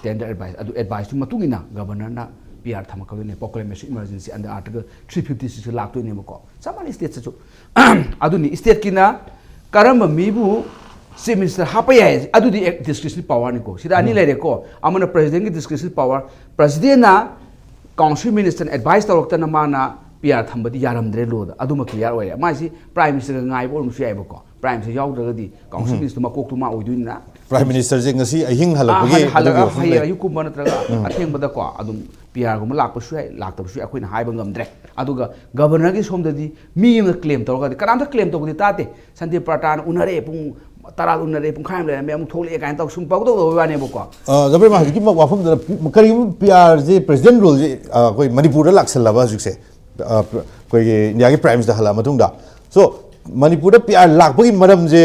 ꯇꯦꯟꯗꯔ ꯑꯦꯗꯚꯥꯏꯁ꯫ ꯑꯗꯨ ꯑꯦꯗꯚꯥꯏꯁꯇꯨꯒꯤ ꯃꯇꯨꯡ ꯏꯟꯅ ꯒꯕꯔꯅꯔꯅ ꯄꯤ ꯑꯥꯔ ꯊꯝꯃꯛꯀꯗꯣꯏꯅꯦ, proclamation emergency under article three fifty six ꯂꯥꯛꯇꯣꯏꯅꯦꯕꯀꯣ꯫ ꯆꯞ ꯃꯥꯟꯅꯩ ꯁ꯭ꯇꯦꯠꯁꯤꯁꯨ꯫ ꯑꯗꯨꯅꯤ ꯁ꯭ꯇꯦꯠꯀꯤꯅ ꯀꯔꯝꯕ ꯃꯤꯕꯨ ꯆꯤꯐ ꯃꯤꯅꯤꯁꯇꯔ ꯍꯥꯞꯄ ꯌꯥꯏ, ꯑꯗꯨꯗꯤ ꯗꯤꯁꯀ꯭ꯔꯤꯁꯅꯦꯜ ꯄꯋꯥꯔꯅꯤꯀꯣ꯫ ꯁꯤꯗ ꯑꯅꯤ ꯂꯩꯔꯦꯀꯣ, ꯑꯃꯅ ꯄ꯭ꯔꯁꯤꯗꯦꯟꯒꯤ ꯗꯤꯁꯀ꯭ꯔꯤꯁꯅꯦꯜ ꯄꯋꯥꯔ, ꯄ꯭ꯔꯁꯤꯗꯦꯟꯅ ꯀꯥꯎꯟꯁꯤꯜ ꯃꯤꯅꯤꯁꯇꯔꯅ ꯑꯦꯗꯚꯥꯏꯁ ꯇꯧꯔꯛꯇꯅ ꯃꯥꯅ ꯄꯤ ꯑꯥꯔ ꯊꯝꯕꯗꯤ ꯌꯥꯔꯝꯗ꯭ꯔꯦ ꯂꯣꯗ꯫ ꯑꯗꯨꯃ ꯀ꯭ꯂꯤꯌꯥꯔ ꯑꯣꯏꯔꯦ꯫ ꯃꯥꯏꯁꯤ ꯄ꯭ꯔꯥꯏꯝ ꯃꯤꯅꯤꯁꯇꯔꯒ ꯉꯥꯏꯕ ꯑꯣꯏꯔꯝꯕꯁꯨ ꯌꯥꯏꯕꯀꯣ꯫ ꯄ꯭ꯔꯥꯏꯝ ꯃꯤꯅꯤꯁꯇꯔ ꯌꯥꯎꯗ꯭ꯔꯒꯗꯤ ꯀꯥꯎꯟꯁꯤꯜ ꯃꯤꯅꯤꯁꯇꯔ ꯃꯀꯣꯛꯇꯨ ꯃꯥ ꯑꯣꯏꯗꯣꯏꯅꯤꯅ꯫ ꯄ꯭ꯔꯥꯏꯝ ꯃꯤꯅꯤꯁꯇꯔꯁꯦ ꯉꯁꯤ ꯑꯍꯤꯡ ꯑꯥ, ꯍꯜꯂꯛꯄꯒꯤ ꯍꯜ-, ꯍꯜꯂꯛꯑꯒ ꯑꯗꯨꯒꯤ ꯋꯥꯐꯝ ꯍꯌꯦꯡ ꯂꯩ꯫ ꯑꯌꯨꯛꯀꯨꯝꯕ ꯅꯠꯇ꯭ꯔꯒ ꯑꯊꯦꯡꯕꯗꯀꯣ ꯑꯗꯨꯝ ꯄꯤ ꯑꯥꯔꯒꯨꯝꯕ ꯂꯥꯛꯄꯁꯨ ꯌꯥꯏ, ꯂꯥꯛꯇꯕꯁꯨ ꯌꯥꯏ, ꯑꯩꯈꯣꯏꯅ ꯍꯥꯏꯕ ꯉꯝꯗ꯭ꯔꯦ꯫ ꯑꯗꯨꯒ ꯒꯕꯔꯅꯔꯒꯤ ꯁꯣꯝꯗꯗꯤ ꯃꯤ ꯑꯃꯅ ꯀ꯭ꯂꯦꯝ ꯇꯧꯔꯒꯗꯤ, ꯀꯅꯥꯝꯇ ꯀ꯭ꯂꯦꯝ ꯇꯧꯕꯗꯤ ꯇꯥꯗꯦ꯫ ꯁꯟꯗꯤꯞ ꯄ꯭ꯔꯇꯥꯅ ꯎꯅꯔꯦ, ꯄꯨꯡ ꯇꯔꯥ ꯎꯅꯔꯦ, ꯄꯨꯡꯈꯥꯏ ꯑꯃ ꯂꯩꯔꯝꯃꯦ, ꯑꯃꯨꯛ ꯊꯣꯛꯂꯛꯑꯦ ꯀꯥꯏꯅ ꯇꯧ ꯁꯨꯝ ꯄꯪꯇꯧ ꯇꯧꯕꯩ ꯋꯥꯅꯦꯕꯀꯣ꯫ ꯑ, ꯖꯕꯤꯔ, ꯃꯥ ꯍꯧꯖꯤꯛꯀꯤ ꯋꯥꯐꯝꯗꯨꯗ ꯄꯤ-, ꯀꯔꯤꯒꯨꯝꯕ ꯄꯤ ꯑꯥꯔꯁꯦ, ꯄ꯭ꯔꯁꯤꯗꯦꯟ ꯔꯨꯜꯁꯦ, ꯑ, ꯑꯩꯈꯣꯏ ꯃꯅꯤꯄꯨꯔꯗ ꯂꯥꯛꯁꯜꯂꯕ ꯍꯧꯖꯤꯛꯁꯦ, ꯑ, ꯄ꯭ꯔ-, ꯑꯩꯈꯣꯏꯒꯤ ꯏꯟꯗꯤꯌꯥꯒꯤ ꯄ꯭ꯔꯥꯏꯝ ꯃꯤꯅꯤꯁꯇꯔ ꯍꯜꯂꯛꯑ ꯃꯇꯨꯡꯗ꯫ ꯁꯣ, ꯃꯅꯤꯄꯨꯔꯗ ꯄꯤ ꯑꯥꯔ ꯂꯥꯛꯄꯒꯤ ꯃꯔꯝꯁꯦ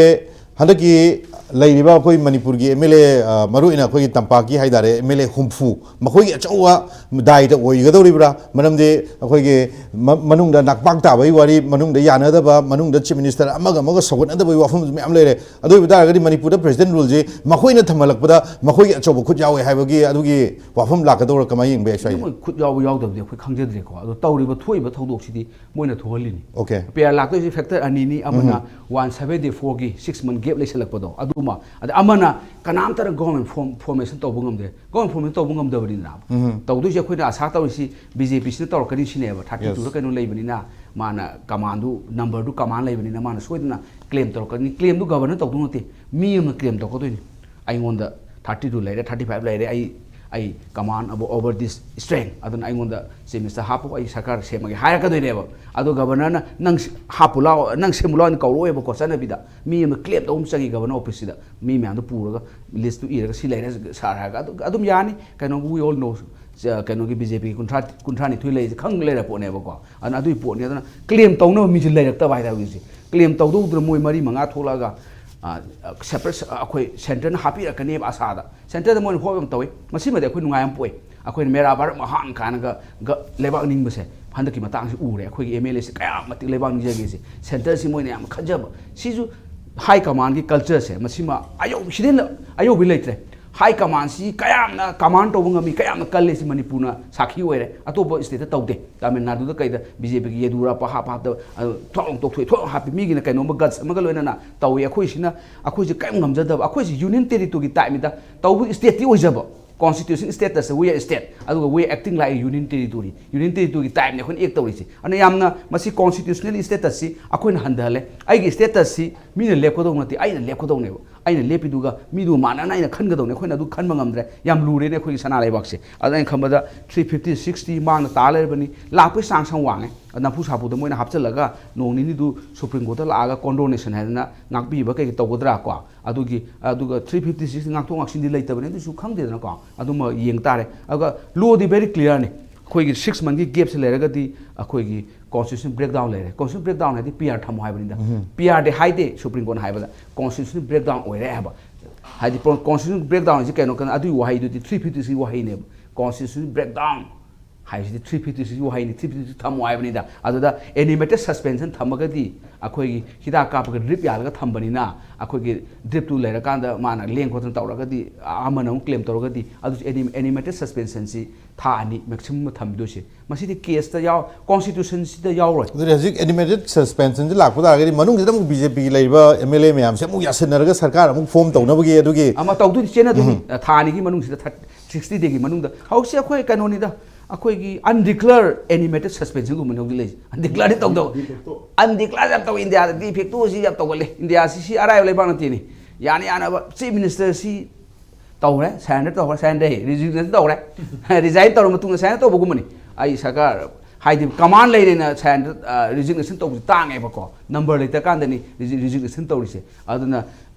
ꯍꯟꯗꯛꯀꯤ ꯂꯩꯔꯤꯕ ꯑꯩꯈꯣꯏ ꯃꯅꯤꯄꯨꯔꯒꯤ ꯑꯦꯝ ꯑꯦꯜ ꯑꯦ, ꯑ, ꯃꯔꯨꯑꯣꯏꯅ ꯑꯩꯈꯣꯏꯒꯤ ꯇꯝꯄꯥꯛꯀꯤ ꯍꯥꯏ ꯇꯥꯔꯦ, ꯑꯦꯝ ꯑꯦꯜ ꯑꯦ ꯍꯨꯝꯐꯨ, ꯃꯈꯣꯏꯒꯤ ꯑꯆꯧꯕ ꯗꯥꯏꯇ ꯑꯣꯏꯒꯗꯧꯔꯤꯕ꯭ꯔꯥ? ꯃꯔꯝꯗꯤ ꯑꯩꯈꯣꯏꯒꯤ ꯃ-, ꯃꯅꯨꯡꯗ ꯅꯥꯛꯄꯥꯛ ꯇꯥꯕꯒꯤ ꯋꯥꯔꯤ, ꯃꯅꯨꯡꯗ ꯌꯥꯅꯗꯕ, ꯃꯅꯨꯡꯗ ꯆꯤꯐ ꯃꯤꯅꯤꯁꯇꯔ ꯑꯃꯒ ꯑꯃꯒ ꯁꯧꯒꯠꯅꯗꯕꯒꯤ ꯋꯥꯐꯝꯁꯨ ꯃꯌꯥꯝ ꯂꯩꯔꯦ꯫ ꯑꯗꯨ ꯑꯣꯏꯕ ꯇꯥꯔꯒꯗꯤ ꯃꯅꯤꯄꯨꯔꯗ ꯄ꯭ꯔꯁꯤꯗꯦꯟ ꯔꯨꯜꯁꯤ ꯃꯈꯣꯏꯅ ꯊꯝꯍꯜꯂꯛꯄꯗ ꯃꯈꯣꯏꯒꯤ ꯑꯆꯧꯕ ꯈꯨꯠ ꯌꯥꯎꯋꯦ ꯍꯥꯏꯕꯒꯤ ꯑꯗꯨꯒꯤ ꯋꯥꯐꯝ ꯂꯥꯛꯀꯗꯧꯔꯥ, ꯀꯃꯥꯏꯅ ꯌꯦꯡꯕ ꯌꯥꯏ ꯁ꯭ꯋꯥꯏꯁꯦ? ꯑꯗꯨꯃꯛ ꯈꯨꯠ ꯌꯥꯎꯕ ꯌꯥꯎꯗꯕꯗꯤ ꯑꯩꯈꯣꯏ ꯈꯪꯖꯗ꯭ꯔꯦꯀꯣ꯫ ꯑꯗꯣ ꯇꯧꯔꯤꯕ, ꯊꯣꯛꯏꯕ ꯊꯧꯗꯣꯛꯁꯤꯗꯤ ꯃꯣꯏꯅ ꯊꯣꯛꯍꯜꯂꯤꯅꯤ꯫ ꯑꯣꯀꯦ꯫ ꯄꯤ ꯑꯥꯔ ꯂꯥꯛꯇꯣꯏꯁꯤ ꯐꯦꯛꯇꯔ ꯑꯅꯤꯅꯤ, ꯑꯃꯅ ꯎꯝ꯫ ꯋꯥꯟ ꯁꯕꯦꯟꯇꯤ ꯐꯣꯔꯒꯤ ꯁꯤꯛꯁ ꯃꯟꯊ ꯒꯦꯞ ꯂꯩꯁꯜꯂꯛꯄꯗꯣ ꯑꯗꯨꯃ, ꯑꯗ ꯑꯃꯅ ꯀꯅꯥꯝꯇꯅ ꯒꯣꯔꯃꯦꯟ ꯐꯣꯔꯝ, ꯐꯣꯔꯃꯦꯁꯟ ꯇꯧꯕ ꯉꯝꯗ꯭ꯔꯦ꯫ ꯒꯣꯔꯃꯦꯟ ꯐꯣꯔꯃꯦꯁꯟ ꯇꯧꯕ ꯉꯝꯗꯕꯅꯤꯅ ꯎꯝ꯫ ꯇꯧꯗꯣꯏꯁꯦ ꯑꯩꯈꯣꯏꯅ ꯑꯁꯥ ꯇꯧꯔꯤꯁꯤ ꯕꯤ ꯖꯦ ꯄꯤꯁꯤꯅ ꯇꯧꯔꯛꯀꯅꯤ ꯁꯤꯅꯦꯕ꯫ ꯊꯥꯔꯇꯤ ꯇꯨꯗ ꯌꯦꯁ꯫ ꯀꯩꯅꯣ ꯂꯩꯕꯅꯤꯅ, ꯃꯥꯅ ꯀꯃꯥꯟꯗꯨ, ꯅꯝꯕꯔꯗꯨ ꯀꯃꯥꯟ ꯂꯩꯕꯅꯤꯅ ꯃꯥꯅ ꯁꯣꯏꯗꯅ ꯀ꯭ꯂꯦꯝ ꯇꯧꯔꯛꯀꯅꯤ꯫ ꯀ꯭ꯂꯦꯝꯗꯨ ꯒꯕꯔꯅꯔ ꯇꯧꯗꯧ ꯅꯠꯇꯦ, ꯃꯤ ꯑꯃꯅ ꯀ꯭ꯂꯦꯝ ꯇꯧꯔꯛꯀꯗꯣꯏꯅꯤ꯫ ꯑꯩꯉꯣꯟꯗ ꯊꯥꯔꯇꯤ ꯇꯨ ꯂꯩꯔꯦ, ꯊꯥꯔꯇꯤ ꯐꯥꯏꯚ ꯂꯩꯔꯦ, ꯑꯩ ꯑꯩ command over this strength, ꯑꯗꯨꯅ ꯑꯩꯉꯣꯟꯗ Chief Minister ꯍꯥꯞꯄꯨ, ꯑꯩ ꯁꯔꯀꯥꯔ ꯁꯦꯝꯃꯒꯦ ꯍꯥꯏꯔꯛꯀꯗꯣꯏꯅꯦꯕ꯫ ꯑꯗꯣ Governorꯅ "ꯅꯪ ꯁꯤ-, ꯍꯥꯞꯄꯨ ꯂꯥꯛꯑꯣ, ꯅꯪ ꯁꯦꯝꯃꯨ ꯂꯥꯛꯑꯣ" ꯍꯥꯏꯅ ꯀꯧꯔꯛꯑꯣꯏꯕꯀꯣ꯫ ꯆꯠꯅꯕꯤꯗ ꯃꯤ ꯑꯃ claim ꯇꯧꯕ ꯑꯃ ꯆꯪꯉꯤ Governor officeꯁꯤꯗ꯫ ꯃꯤ ꯃꯌꯥꯝꯗꯣ ꯄꯨꯔꯒ listꯇꯨ ꯏꯔꯒ "ꯁꯤ ꯂꯩꯔꯦ sir" ꯍꯥꯏꯔꯒ ꯑꯗꯨ-, ꯑꯗꯨꯝ ꯌꯥꯅꯤ꯫ ꯀꯩꯅꯣ, we all know, ꯆ-, ꯀꯩꯅꯣꯒꯤ BJPꯒꯤ ꯀꯨꯟꯊ꯭ꯔꯥ, ꯀꯨꯟꯊ꯭ꯔꯥꯅꯤꯊꯣꯏ ꯂꯩꯔꯤꯁꯦ ꯈꯪ ꯂꯩꯔ ꯄꯣꯠꯅꯦꯕꯀꯣ꯫ ꯑꯗꯨꯅ ꯑꯗꯨꯒꯤ ꯄꯣꯠꯅꯤ꯫ ꯑꯗꯨꯅ claim ꯇꯧꯅꯕ ꯃꯤꯁꯦ ꯂꯩꯔꯛꯇꯕ ꯍꯥꯏꯇꯥꯔꯦ ꯍꯧꯖꯤꯛꯁꯦ꯫ Claim ꯇꯧꯗꯧꯗꯨꯅ ꯃꯣꯏ ꯃꯔꯤ ꯃꯉꯥ ꯊꯣꯛꯂꯛꯑꯒ, ꯑ, separate ꯑꯩꯈꯣꯏ centreꯅ ꯍꯥꯞꯄꯤꯔꯛꯀꯅꯦꯕ ꯑꯁꯥꯗ꯫ Centreꯗ ꯃꯣꯏꯅ hope ꯌꯥꯝ ꯇꯧꯏ꯫ ꯃꯁꯤꯃꯗꯤ ꯑꯩꯈꯣꯏ ꯅꯨꯡꯉꯥꯏ ꯑꯃ ꯄꯣꯛꯏ꯫ ꯑꯩꯈꯣꯏꯅ "ꯃꯦꯔꯥ ꯚꯥꯔꯠ ꯃꯍꯥꯟ" ꯀꯥꯏꯅꯒ ꯒ-, ꯂꯩꯕꯥꯛ ꯅꯤꯡꯕꯁꯦ ꯍꯟꯗꯛꯀꯤ ꯃꯇꯥꯡꯁꯤ ꯎꯔꯦ꯫ ꯑꯩꯈꯣꯏꯒꯤ MLAꯁꯦ ꯀꯌꯥꯝ ꯃꯇꯤꯛ ꯂꯩꯕꯥꯛ ꯅꯤꯡꯖꯒꯦꯁꯦ꯫ Centreꯁꯤ ꯃꯣꯏꯅ ꯌꯥꯝ ꯈꯟꯖꯕ꯫ ꯁꯤꯁꯨ high commandꯀꯤ cultureꯁꯦ ꯃꯁꯤꯃ ꯑꯌꯧ-, ꯁꯤꯗꯩ ꯍꯦꯟꯅ ꯑꯌꯧꯕ ꯂꯩꯇ꯭ꯔꯦ꯫ High commandꯁꯤ ꯀꯌꯥꯝꯅ command ꯇꯧꯕ ꯉꯝꯃꯤ, ꯀꯌꯥꯝꯅ ꯀꯜꯂꯤ, ꯁꯤ ꯃꯅꯤꯄꯨꯔꯅ ꯁꯥꯈꯤ ꯑꯣꯏꯔꯦ꯫ ꯑꯇꯣꯞꯄ stateꯇ ꯇꯧꯗꯦ꯫ ꯇꯥꯃꯤꯜ ꯅꯥꯗꯨꯗ ꯀꯩꯗ BJPꯒꯤ ꯌꯦꯗꯨꯔꯞꯄ ꯍꯥꯞ ꯍꯥꯞꯇꯕ, ꯑꯗꯨ ꯊꯣꯛ ꯂꯥꯎ ꯇꯣꯛꯊꯣꯛꯑꯦ, ꯊꯣꯛ ꯂꯥꯎ ꯍꯥꯞꯄꯤ꯫ ꯃꯤꯒꯤꯅ ꯀꯩꯅꯣꯝꯃ guts ꯑꯃꯒ ꯂꯣꯏꯅꯅ ꯇꯧꯏ꯫ ꯑꯩꯈꯣꯏꯁꯤꯅ, ꯑꯩꯈꯣꯏꯁꯦ ꯀꯔꯤꯝ ꯉꯝꯖꯗꯕ, ꯑꯩꯈꯣꯏꯁꯦ union territoryꯒꯤ typeꯅꯤꯗ꯫ ꯇꯧꯕ stateꯇꯤ ꯑꯣꯏꯖꯕ, constitution statusꯇ we are state, ꯑꯗꯨꯒ we are acting like a union territory, union territoryꯒꯤ typeꯅꯤ ꯑꯩꯈꯣꯏꯅ act ꯇꯧꯔꯤꯁꯦ꯫ ꯑꯗꯨꯅ ꯌꯥꯝꯅ ꯃꯁꯤ constitutional statusꯁꯤ ꯑꯩꯈꯣꯏꯅ ꯍꯟꯊꯍꯜꯂꯦ꯫ ꯑꯩꯒꯤ statusꯁꯤ ꯃꯤꯅ ꯂꯦꯞꯀꯗꯧ ꯅꯠꯇꯦ, ꯑꯩꯅ ꯂꯦꯞꯀꯗꯧꯅꯦꯕ꯫ ꯑꯩꯅ ꯂꯦꯞꯄꯤꯗꯨꯒ ꯃꯤꯗꯨ ꯃꯥꯟꯅꯅ ꯑꯩꯅ ꯈꯟꯒꯗꯧꯅꯦ꯫ ꯑꯩꯈꯣꯏꯅ ꯑꯗꯨ ꯈꯟꯕ ꯉꯝꯗ꯭ꯔꯦ꯫ ꯌꯥꯝ ꯂꯨꯔꯦꯅꯦ ꯑꯩꯈꯣꯏꯒꯤ ꯁꯅꯥ ꯂꯩꯕꯥꯛꯁꯦ꯫ ꯑꯗꯨꯅ ꯑꯩꯅ ꯈꯟꯕꯗ three fifty, sixty ꯃꯥꯡꯗ ꯇꯥ ꯂꯩꯔꯕꯅꯤ꯫ ꯂꯥꯛꯄꯒꯤ chance ꯌꯥꯝ ꯋꯥꯡꯉꯦ꯫ ꯅꯝꯐꯨ ꯁꯥꯐꯨꯗ ꯃꯣꯏꯅ ꯍꯥꯞꯆꯤꯜꯂꯒ ꯅꯣꯡ ꯅꯤꯅꯤꯗꯨ Supreme Courtꯇ ꯂꯥꯛꯑꯒ condonation ꯍꯥꯏꯗꯅ ꯉꯥꯛꯄꯤꯕ ꯀꯩ ꯇꯧꯒꯗ꯭ꯔꯥ ꯀꯣ? ꯑꯗꯨꯒꯤ, ꯑꯗꯨꯒ three fifty six ꯉꯥꯛꯊꯣꯛ ꯉꯥꯛꯁꯤꯟꯗꯤ ꯂꯩꯇꯕꯅꯤ, ꯑꯗꯨꯁꯨ ꯈꯪꯗꯦꯗꯅꯀꯣ꯫ ꯑꯗꯨꯃ ꯌꯦꯡ ꯇꯥꯔꯦ꯫ ꯑꯗꯨꯒ lawꯗꯤ very clearꯅꯤ꯫ ꯑꯩꯈꯣꯏꯒꯤ six monthꯀꯤ gapꯁꯦ ꯂꯩꯔꯒꯗꯤ ꯑꯩꯈꯣꯏꯒꯤ constitution breakdown ꯂꯩꯔꯦ꯫ Constitution breakdown ꯍꯥꯏꯗꯤ PR ꯊꯝꯃꯣ ꯍꯥꯏꯕꯅꯤꯗ꯫ ꯎꯝ꯫ PRꯗꯤ ꯍꯥꯏꯗꯦ Supreme Courtꯅ ꯍꯥꯏꯕꯗ꯫ Constitution breakdown ꯑꯣꯏꯔꯦ ꯍꯥꯏꯕ꯫ ꯍꯥꯏꯗꯤ pro-, constitution breakdown ꯍꯥꯏꯁꯤ ꯀꯩꯅꯣ ꯈꯪꯉ-, ꯑꯗꯨꯒꯤ ꯋꯥꯍꯩꯗꯨꯗꯤ three fifty six ꯋꯥꯍꯩꯅꯦꯕ꯫ Constitution breakdown ꯍꯥꯏꯁꯤꯗꯤ three fifty six ꯋꯥꯍꯩꯅꯤ, three fifty six ꯊꯝꯃꯣ ꯍꯥꯏꯕꯅꯤꯗ꯫ ꯑꯗꯨꯗ animated suspension ꯊꯝꯃꯒꯗꯤ ꯑꯩꯈꯣꯏꯒꯤ ꯍꯤꯗꯥꯛ ꯀꯥꯞꯄꯒ drip ꯌꯥꯜꯂꯒ ꯊꯝꯕꯅꯤꯅ ꯑꯩꯈꯣꯏꯒꯤ dripꯇꯨ ꯂꯩꯔꯀꯥꯟꯗ ꯃꯥꯅ ꯂꯦꯡ ꯈꯣꯠꯇꯅ ꯇꯧꯔꯒꯗꯤ ꯑꯃꯅ ꯑꯃꯨꯛ claim ꯇꯧꯔꯒꯗꯤ ꯑꯗꯨꯁꯨ anim-, animated suspensionꯁꯤ ꯊꯥ ꯑꯅꯤ maximum ꯊꯝꯗꯣꯏꯁꯦ꯫ ꯃꯁꯤꯗꯤ caseꯇ ꯌꯥꯎ-, constitutionꯁꯤꯗ ꯌꯥꯎꯔꯣꯏ꯫ ꯑꯗꯨꯗꯤ ꯍꯧꯖꯤꯛ animated suspensionꯁꯤ ꯂꯥꯛꯄ ꯇꯥꯔꯒꯗꯤ ꯃꯅꯨꯡꯁꯤꯗ ꯑꯃꯨꯛ BJPꯒꯤ ꯂꯩꯔꯤꯕ MLA ꯃꯌꯥꯝꯁꯦ ꯑꯃꯨꯛ ꯌꯥꯁꯤꯟꯅꯔꯒ ꯁꯔꯀꯥꯔ ꯑꯃꯨꯛ form ꯇꯧꯅꯕꯒꯤ ꯑꯗꯨꯒꯤ ꯑꯃ ꯇꯧꯗꯣꯏꯅꯤ, ꯆꯦꯟꯅꯗꯣꯏꯅꯤ꯫ ꯎꯝ꯫ ꯊꯥ ꯑꯅꯤꯒꯤ ꯃꯅꯨꯡꯁꯤꯗ thirty, sixty dayꯒꯤ ꯃꯅꯨꯡꯗ꯫ ꯍꯧꯖꯤꯛꯁꯦ ꯑꯩꯈꯣꯏ ꯀꯩꯅꯣꯅꯤꯗ, ꯑꯩꯈꯣꯏꯒꯤ undeclared animated suspensionꯒꯨꯝꯕꯅꯤ ꯍꯧꯖꯤꯛ ꯂꯩꯔꯤꯁꯦ꯫ Undeclaredꯗꯤ ꯇꯧꯗꯕ꯫ De facto꯫ Undeclared ꯌꯥꯝ ꯇꯧꯏ ꯏꯟꯗꯤꯌꯥꯗ꯫ De factoꯁꯤ ꯌꯥꯝ ꯇꯧꯒꯜꯂꯦ꯫ ꯏꯟꯗꯤꯌꯥꯁꯤ ꯁꯤ ꯑꯔꯥꯏꯕ ꯂꯩꯕꯥꯛ ꯅꯠꯇꯦꯅꯦ꯫ ꯌꯥꯅ ꯌꯥꯅꯕ Chief Ministerꯁꯤ ꯇꯧꯔꯦ, ꯁꯔꯦꯟꯗꯔ ꯇꯧꯔꯦ, ꯁꯔꯦꯟꯗꯔ ꯔꯤꯖꯤꯒꯅꯦꯁꯟ ꯇꯧꯔꯦ꯫ ꯔꯤꯖꯥꯏꯟ ꯇꯧꯔ ꯃꯇꯨꯡꯗ ꯁꯔꯦꯟꯗꯔ ꯇꯧꯕꯒꯨꯝꯕꯅꯤ꯫ ꯑꯩ ꯁꯔꯀꯥꯔ ꯍꯥꯏꯗꯤ ꯀꯃꯥꯟ ꯂꯩꯔꯦꯅ ꯁꯔꯦꯟꯗꯔ, ꯔꯤꯖꯤꯒꯅꯦꯁꯟ ꯇꯧꯕꯁꯤ ꯇꯥꯡꯉꯦꯕꯀꯣ, ꯅꯝꯕꯔ ꯂꯩꯇ꯭ꯔꯀꯥꯟꯗꯅꯤ ꯔꯤꯖꯤꯒꯅꯦꯁꯟ ꯇꯧꯔꯤꯁꯦ꯫ ꯑꯗꯨꯅ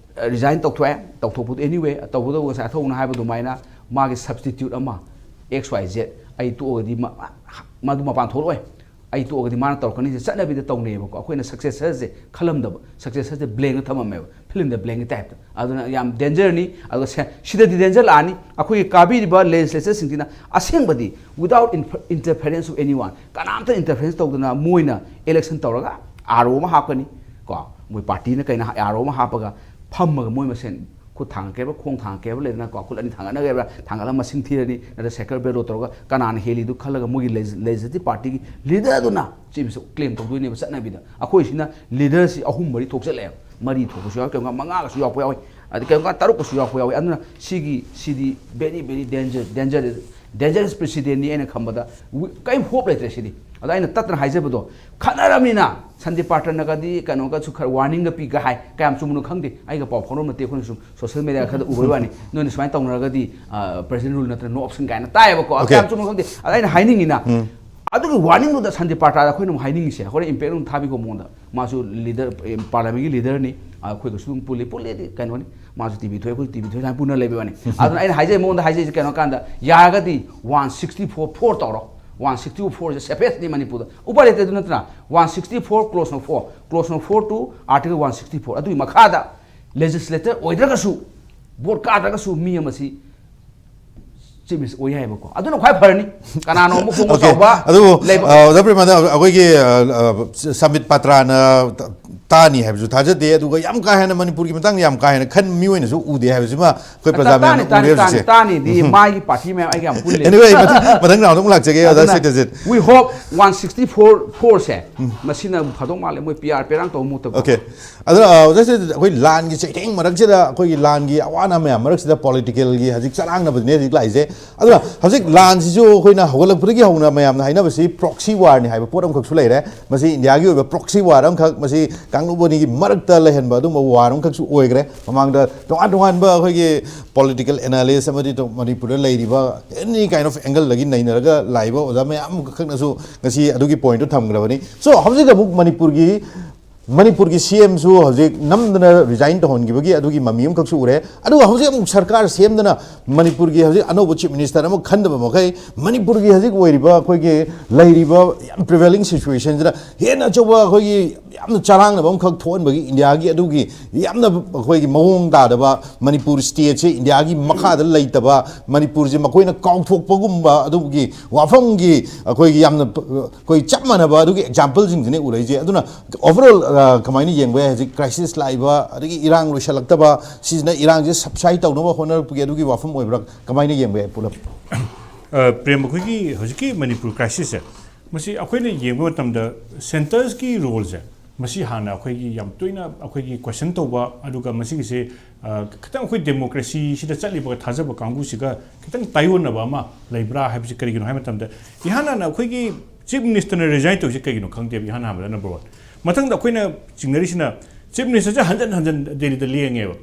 ꯔꯤꯖꯥꯏꯟ ꯇꯧꯊꯣꯛꯑꯦ꯫ ꯇꯧꯊꯣꯛꯄꯗꯣ ꯑꯦꯅꯤꯋꯦ ꯇꯧꯕꯗꯣ ꯉꯁꯥꯏ ꯑꯊꯧꯕꯅ ꯍꯥꯏꯕ ꯑꯗꯨꯃꯥꯏꯅ ꯃꯥꯒꯤ ꯁꯕꯁꯇꯤꯇ꯭ꯌꯨꯠ ꯑꯃ, ꯑꯦꯛꯁ ꯋꯥꯏ ꯖꯦꯠ, ꯑꯩ ꯇꯣꯛꯑꯒꯗꯤ ꯃ-, ꯃꯗꯨ ꯃꯄꯥꯟ ꯊꯣꯛꯂꯛꯑꯣꯏ, ꯑꯩ ꯇꯣꯛꯑꯒꯗꯤ ꯃꯥꯅ ꯇꯧꯔꯛꯀꯅꯤꯁꯦ ꯆꯠꯅꯕꯤꯗ ꯇꯧꯅꯩꯌꯦꯕꯀꯣ꯫ ꯑꯩꯈꯣꯏꯅ ꯁꯛꯁꯦꯁꯔꯁꯦ ꯈꯜꯂꯝꯗꯕ, ꯁꯛꯁꯦꯁꯔꯁꯦ ꯕ꯭ꯂꯦꯡꯗ ꯊꯝꯃꯝꯃꯦꯕ, ꯐꯤꯂꯝꯗ ꯕ꯭ꯂꯦꯡꯒꯤ ꯇꯥꯏꯞꯇ꯫ ꯑꯗꯨꯅ ꯌꯥꯝ ꯗꯦꯟꯖꯔꯅꯤ꯫ ꯑꯗꯨꯒ ꯁꯦ-, ꯁꯤꯗꯗꯤ ꯗꯦꯟꯖꯔ ꯂꯥꯛꯑꯅꯤ꯫ ꯑꯩꯈꯣꯏꯒꯤ ꯀꯥꯕꯤꯔꯤꯕ ꯂꯦꯖꯤꯁꯂꯦꯆꯔꯁꯤꯡꯁꯤꯅ ꯑꯁꯦꯡꯕꯗꯤ without inf-, interference of anyone, ꯀꯅꯥꯝꯇ ꯏꯟꯇꯔꯐꯤꯌꯔꯦꯟꯁ ꯇꯧꯗꯅ ꯃꯣꯏꯅ ꯏꯂꯦꯛꯁꯟ ꯇꯧꯔꯒ ꯑꯥꯔ ꯑꯣ ꯑꯃ ꯍꯥꯞꯀꯅꯤ ꯀꯣ, ꯃꯣꯏ ꯄꯥꯔꯇꯤꯅ ꯀꯩꯅ ꯑꯥꯔ ꯑꯣ ꯑꯃ ꯍꯥꯞꯄꯒ ꯐꯝꯃꯒ ꯃꯣꯏ ꯃꯁꯦꯟ ꯈꯨꯠ ꯊꯥꯡꯒꯠꯀꯦꯕ꯭ꯔꯥ, ꯈꯣꯡ ꯊꯥꯡꯒꯠꯀꯦꯕ꯭ꯔꯥ ꯂꯩꯗꯅꯀꯣ, ꯈꯨꯠ ꯑꯅꯤ ꯊꯥꯡꯒꯠꯅꯒꯦꯕ꯭ꯔꯥ, ꯊꯥꯡꯒꯠꯂꯒ ꯃꯁꯤꯡ ꯊꯤꯔꯅꯤ, ꯅꯠꯇ꯭ꯔ ꯁꯦꯀꯔ ꯕꯦꯂꯣꯠ ꯇꯧꯔꯒ ꯀꯅꯥꯅ ꯍꯦꯜꯂꯤꯗꯨ ꯈꯜꯂꯒ ꯃꯣꯏꯒꯤ ꯂꯦꯖꯤꯁꯂꯦꯇꯤꯚ ꯄꯥꯔꯇꯤꯒꯤ ꯂꯤꯗꯔꯗꯨꯅ ꯆꯤꯞ ꯃꯤꯅꯤꯁꯇꯔ ꯀ꯭ꯂꯦꯝ ꯇꯧꯗꯣꯏꯅꯦꯕ ꯆꯠꯅꯕꯤꯗ꯫ ꯑꯩꯈꯣꯏꯁꯤꯅ ꯂꯤꯗꯔꯁꯤ ꯑꯍꯨꯝ ꯃꯔꯤ ꯊꯣꯛꯆꯜꯂꯛꯑꯦꯕ, ꯃꯔꯤ ꯊꯣꯛꯄꯁꯨ ꯌꯥꯎꯏ, ꯀꯩꯒꯨꯝꯕ ꯃꯉꯥꯒꯁꯨ ꯌꯥꯎꯔꯛꯄ ꯌꯥꯎꯏ, ꯑꯗꯩ ꯀꯩꯒꯨꯝꯕ ꯇꯔꯨꯛꯀꯁꯨ ꯌꯥꯎꯔꯛꯄ ꯌꯥꯎꯏ꯫ ꯑꯗꯨꯅ ꯁꯤꯒꯤ, ꯁꯤꯗꯤ very, very danger, danger, dangerous precedentꯅꯤ ꯑꯩꯅ ꯈꯟꯕꯗ꯫ ꯋꯤ-, ꯀꯔꯤꯝ ꯍꯣꯞ ꯂꯩꯇ꯭ꯔꯦ ꯁꯤꯗꯤ꯫ ꯑꯗ ꯑꯩꯅ ꯇꯠꯇꯅ ꯍꯥꯏꯖꯕꯗꯣ, ꯈꯠꯅꯔꯕꯅꯤꯅ ꯁꯟꯗꯤꯞ ꯄꯥꯇ꯭ꯔꯅꯒꯗꯤ ꯀꯩꯅꯣꯒꯁꯨ ꯈꯔ ꯋꯥꯔꯅꯤꯡꯒ ꯄꯤꯒ ꯍꯥꯏ꯫ ꯀꯌꯥꯝ ꯆꯨꯝꯕꯅꯣ ꯈꯪꯗꯦ, ꯑꯩꯒ ꯄꯥꯎ ꯐꯥꯎꯅꯕ ꯅꯠꯇꯦ, ꯑꯩꯈꯣꯏꯅ ꯁꯨꯝ ꯁꯣꯁꯤꯌꯦꯜ ꯃꯦꯗꯤꯌꯥ ꯈꯔꯗ ꯎꯕꯩ ꯋꯥꯅꯤ꯫ ꯅꯣꯏꯅ ꯁꯨꯃꯥꯏꯅ ꯇꯧꯅꯔꯒꯗꯤ, ꯑ, president rule ꯅꯠꯇ꯭ꯔꯒ no option ꯀꯥꯏꯅ ꯇꯥꯏꯌꯦꯕꯀꯣ꯫ ꯑꯗ Okay. ꯌꯥꯝ ꯆꯨꯝꯕ ꯈꯪꯗꯦ꯫ ꯑꯗ ꯑꯩꯅ ꯍꯥꯏꯅꯤꯡꯉꯤꯅ, ꯎꯝ꯫ ꯑꯗꯨꯒꯤ ꯋꯥꯔꯅꯤꯡꯗꯨꯗ ꯁꯟꯗꯤꯞ ꯄꯥꯇ꯭ꯔꯗ ꯑꯩꯈꯣꯏꯅ ꯑꯃꯨꯛ ꯍꯥꯏꯅꯤꯡꯉꯤꯁꯦ, ꯍꯣꯔꯦꯟ ꯏꯝꯄꯦꯛ ꯑꯗꯨꯝ ꯊꯥꯕꯤꯀꯣ ꯃꯉꯣꯟꯗ꯫ ꯃꯥꯁꯨ ꯂꯤꯗꯔ, ꯑꯦ, ꯄꯥꯔꯂꯤꯌꯥꯃꯦꯟꯒꯤ ꯂꯤꯗꯔꯅꯤ꯫ ꯑ, ꯑꯩꯈꯣꯏꯒꯁꯨ ꯑꯗꯨꯝ ꯄꯨꯜꯂꯤ, ꯄꯨꯜꯂꯦꯗꯤ ꯀꯩꯅꯣꯅꯤ, ꯃꯥꯁꯨ ꯇꯤ ꯚꯤ ꯊꯣꯛꯑꯦ, ꯑꯩꯈꯣꯏꯁꯨ ꯇꯤ ꯚꯤ ꯊꯣꯛꯑꯦ, ꯁꯨꯃꯥꯏꯅ ꯄꯨꯟꯅ ꯂꯩꯕꯩ ꯋꯥꯅꯤ꯫ ꯑꯗꯨꯅ ꯑꯩꯅ ꯍꯥꯏꯖꯩ, ꯃꯉꯣꯟꯗ ꯍꯥꯏꯖꯩꯁꯦ ꯀꯩꯅꯣ ꯀꯥꯟꯗ, ꯌꯥꯔꯒꯗꯤ one sixty-four four ꯇꯧꯔꯣ꯫ One sixty-four ꯁꯦ safest ꯅꯤ ꯃꯅꯤꯄꯨꯔꯗ꯫ ꯎꯄꯥꯏ ꯂꯩꯇꯦ, ꯑꯗꯨ ꯅꯠꯇ꯭ꯔꯥ? One sixty-four clause number four, clause number four to article one sixty-four, ꯑꯗꯨꯒꯤ ꯃꯈꯥꯗ ꯂꯦꯖꯤꯁꯂꯦꯇꯔ ꯑꯣꯏꯗ꯭ꯔꯒꯁꯨ, ꯚꯣꯠ ꯀꯥꯗ꯭ꯔꯒꯁꯨ ꯃꯤ ꯑꯃꯁꯤ ꯆꯤꯞ ꯃꯤꯅꯤꯁꯇꯔ ꯑꯣꯏ ꯌꯥꯏꯕꯀꯣ꯫ ꯑꯗꯨꯅ ꯈ꯭ꯋꯥꯏ ꯐꯔꯅꯤ꯫ ꯀꯅꯥꯅꯣ ꯑꯃ ꯈꯣꯡ Okay. ꯆꯥꯎꯕ ꯑꯗꯨꯕꯨ, ꯂꯩꯕ ꯑ, ꯑꯣꯖꯥ ꯄ꯭ꯔꯦꯃꯥꯅꯟꯗ, ꯑꯩꯈꯣꯏꯒꯤ, ꯑ, ꯑ, ꯁꯝꯕꯤꯠ ꯄꯥꯇ꯭ꯔꯥꯅ ꯇ-, ꯇꯥꯅꯤ ꯍꯥꯏꯕꯁꯨ ꯊꯥꯖꯗꯦ, ꯑꯗꯨꯒ ꯌꯥꯝ ꯀꯥ ꯍꯦꯟꯅ ꯃꯅꯤꯄꯨꯔꯒꯤ ꯃꯇꯥꯡꯗ ꯌꯥꯝ ꯀꯥ ꯍꯦꯟꯅ ꯈꯟ ꯃꯤꯑꯣꯏꯅꯁꯨ ꯎꯗꯦ ꯍꯥꯏꯕꯁꯤꯃ ꯑꯩꯈꯣꯏ ꯄ꯭ꯔꯖꯥ ꯇꯥꯅꯤ, ꯃꯌꯥꯝꯅ ꯇꯥꯅꯤ, ꯎꯔꯦ ꯇꯥꯅꯤ, ꯍꯧꯖꯤꯛꯁꯦ꯫ ꯇꯥꯅꯤꯗꯤ ꯎꯝ꯫ ꯃꯥꯒꯤ ꯄꯥꯔꯇꯤ ꯃꯌꯥꯝ ꯑꯩꯒ ꯌꯥꯝ ꯄꯨꯜꯂꯦ꯫ Anyway, ꯃꯊꯪ, ꯃꯊꯪ round ꯑꯃꯨꯛ ꯂꯥꯛꯆꯒꯦ, ꯑꯣꯖꯥ ꯑꯗꯨꯅ ꯁꯩꯇꯖꯤꯠ꯫ We hope one sixty-four four ꯁꯦ ꯃꯁꯤꯅ ꯐꯗꯧ ꯃꯥꯜꯂꯦ, ꯃꯣꯏ ꯄꯤ ꯑꯥꯔ ꯄꯦꯔꯥꯡ ꯇꯧꯕ ꯃꯍꯨꯠꯇ꯫ Okay. ꯑꯗꯣ, ꯑ, ꯑꯣꯖꯥ ꯁꯩꯇꯖꯤꯠ, ꯑꯩꯈꯣꯏ ꯂꯥꯟꯒꯤ ꯆꯩꯊꯦꯡ ꯃꯔꯛꯁꯤꯗ, ꯑꯩꯈꯣꯏꯒꯤ ꯂꯥꯟꯒꯤ ꯑꯋꯥ ꯑꯅꯥ ꯃꯌꯥꯝ ꯃꯔꯛꯁꯤꯗ ꯄꯣꯂꯤꯇꯤꯀꯦꯜꯒꯤ ꯍꯧꯖꯤꯛ ꯆꯔꯥꯡꯅꯕꯗꯨꯅꯦ ꯍꯧꯖꯤꯛ ꯂꯥꯛꯏꯁꯦ꯫ ꯑꯗꯨꯅ ꯍꯧꯖꯤꯛ ꯂꯥꯟꯁꯤꯁꯨ ꯑꯩꯈꯣꯏꯅ ꯍꯧꯒꯠꯂꯛꯄꯗꯒꯤ ꯍꯧꯅ ꯃꯌꯥꯝꯅ ꯍꯥꯏꯅꯕꯁꯤ proxy warꯅꯤ ꯍꯥꯏꯕ ꯄꯣꯠ ꯑꯃꯈꯛꯁꯨ ꯂꯩꯔꯦ꯫ ꯃꯁꯤ ꯏꯟꯗꯤꯌꯥꯒꯤ ꯑꯣꯏꯕ proxy war ꯑꯃꯈꯛ, ꯃꯁꯤ ꯀꯥꯡꯂꯨꯞ ꯑꯅꯤꯒꯤ ꯃꯔꯛꯇ ꯂꯩꯍꯟꯕ ꯑꯗꯨꯒꯨꯝꯕ ꯋꯥꯔ ꯑꯃꯈꯛꯁꯨ ꯑꯣꯏꯈ꯭ꯔꯦ꯫ ꯃꯃꯥꯡꯗ ꯇꯣꯉꯥꯟ ꯇꯣꯉꯥꯟꯕ ꯑꯩꯈꯣꯏꯒꯤ political analyst ꯑꯃꯗꯤ ꯇꯣ-, ꯃꯅꯤꯄꯨꯔꯗ ꯂꯩꯔꯤꯕ any kind of angle ꯗꯒꯤ ꯅꯩꯅꯔꯒ ꯂꯥꯛꯏꯕ ꯑꯣꯖꯥ ꯃꯌꯥꯝ ꯑꯃꯈꯛꯅꯁꯨ ꯉꯁꯤ ꯑꯗꯨꯒꯤ point ꯇꯣ ꯊꯝꯈ꯭ꯔꯕꯅꯤ꯫ So, ꯍꯧꯖꯤꯛ ꯑꯃꯨꯛ ꯃꯅꯤꯄꯨꯔꯒꯤ, ꯃꯅꯤꯄꯨꯔꯒꯤ C M ꯁꯨ ꯍꯧꯖꯤꯛ ꯅꯝꯗꯅ resign ꯇꯧꯍꯟꯈꯤꯕꯒꯤ ꯑꯗꯨꯒꯤ ꯃꯃꯤ ꯑꯃꯈꯛꯁꯨ ꯎꯔꯦ꯫ ꯑꯗꯨꯒ ꯍꯧꯖꯤꯛ ꯑꯃꯨꯛ ꯁꯔꯀꯥꯔ ꯁꯦꯝꯗꯅ ꯃꯅꯤꯄꯨꯔꯒꯤ ꯍꯧꯖꯤꯛ ꯑꯅꯧꯕ chief minister ꯑꯃ ꯈꯟꯗꯕ ꯃꯈꯩ ꯃꯅꯤꯄꯨꯔꯒꯤ ꯍꯧꯖꯤꯛ ꯑꯣꯏꯔꯤꯕ ꯑꯩꯈꯣꯏꯒꯤ ꯂꯩꯔꯤꯕ ꯌꯥꯝ prevailing situation ꯁꯤꯗ ꯍꯦꯟꯅ ꯑꯆꯧꯕ ꯑꯩꯈꯣꯏꯒꯤ ꯌꯥꯝꯅ ꯆꯔꯥꯡꯅꯕ ꯑꯃꯈꯛ ꯊꯣꯛꯍꯟꯕꯒꯤ ꯏꯟꯗꯤꯌꯥꯒꯤ ꯑꯗꯨꯒꯤ ꯌꯥꯝꯅ ꯑꯩꯈꯣꯏꯒꯤ ꯃꯑꯣꯡ ꯇꯥꯗꯕ ꯃꯅꯤꯄꯨꯔ state ꯁꯦ ꯏꯟꯗꯤꯌꯥꯒꯤ ꯃꯈꯥꯗ ꯂꯩꯇꯕ, ꯃꯅꯤꯄꯨꯔꯁꯦ ꯃꯈꯣꯏꯅ ꯀꯥꯎꯊꯣꯛꯄꯒꯨꯝꯕ ꯑꯗꯨꯒꯤ ꯋꯥꯐꯝꯒꯤ ꯑꯩꯈꯣꯏꯒꯤ ꯌꯥꯝꯅ ꯑꯩꯈꯣꯏ ꯆꯞ ꯃꯥꯟꯅꯕ ꯑꯗꯨꯒꯤ example ꯁꯤꯡꯁꯤꯅꯦ ꯎꯔꯛꯏꯁꯦ꯫ ꯑꯗꯨꯅ overall, ꯑ, ꯀꯃꯥꯏꯅ ꯌꯦꯡꯕ ꯌꯥꯏ? ꯍꯧꯖꯤꯛ crisis ꯂꯥꯛꯏꯕ, ꯑꯗꯒꯤ ꯏꯔꯥꯡ ꯂꯣꯏꯁꯤꯜꯂꯛꯇꯕ, ꯁꯤꯁꯤꯅ ꯏꯔꯥꯡꯁꯦ subside ꯇꯧꯅꯕ ꯍꯣꯠꯅꯔꯛꯄꯒꯤ ꯑꯗꯨꯒꯤ ꯋꯥꯐꯝ ꯑꯣꯏꯕ꯭ꯔꯥ? ꯀꯃꯥꯏꯅ ꯌꯦꯡꯕ ꯌꯥꯏ ꯄꯨꯂꯞ? ꯑ, ꯄ꯭ꯔꯦꯝ, ꯑꯩꯈꯣꯏꯒꯤ ꯍꯧꯖꯤꯛꯀꯤ ꯃꯅꯤꯄꯨꯔ crisis ꯁꯦ, ꯃꯁꯤ ꯑꯩꯈꯣꯏꯅ ꯌꯦꯡꯕ ꯃꯇꯝꯗ centres ꯀꯤ role ꯁꯦ, ꯃꯁꯤ ꯍꯥꯟꯅ ꯑꯩꯈꯣꯏꯒꯤ ꯌꯥꯝ ꯇꯣꯏꯅ ꯑꯩꯈꯣꯏꯒꯤ question ꯇꯧꯕ, ꯑꯗꯨꯒ ꯃꯁꯤꯒꯤꯁꯦ, ꯑ, ꯈꯤꯇꯪ ꯑꯩꯈꯣꯏ democracy ꯁꯤꯗ ꯆꯠꯂꯤꯕ ꯊꯥꯖꯕ ꯀꯥꯡꯕꯨꯁꯤꯒ ꯈꯤꯇꯪ ꯇꯥꯏꯑꯣꯟꯅꯕ ꯑꯃ ꯂꯩꯕ꯭ꯔꯥ ꯍꯥꯏꯕꯁꯤ ꯀꯔꯤꯒꯤꯅꯣ ꯍꯥꯏꯕ ꯃꯇꯝꯗ, ꯏꯍꯥꯟ ꯍꯥꯟꯅ ꯑꯩꯈꯣꯏꯒꯤ chief minister ꯅ resign ꯇꯧꯔꯤꯁꯦ ꯀꯩꯒꯤꯅꯣ ꯈꯪꯗꯦꯕ, ꯏꯍꯥꯟ ꯍꯥꯟꯕꯗ number one꯫ ꯃꯊꯪꯗ ꯑꯩꯈꯣꯏꯅ ꯆꯤꯡꯅꯔꯤꯁꯤꯅ chief minister ꯁꯦ ꯍꯟꯖꯟ ꯍꯟꯖꯟ ꯗꯦꯜꯂꯤꯗ ꯂꯦꯡꯉꯦꯕ꯫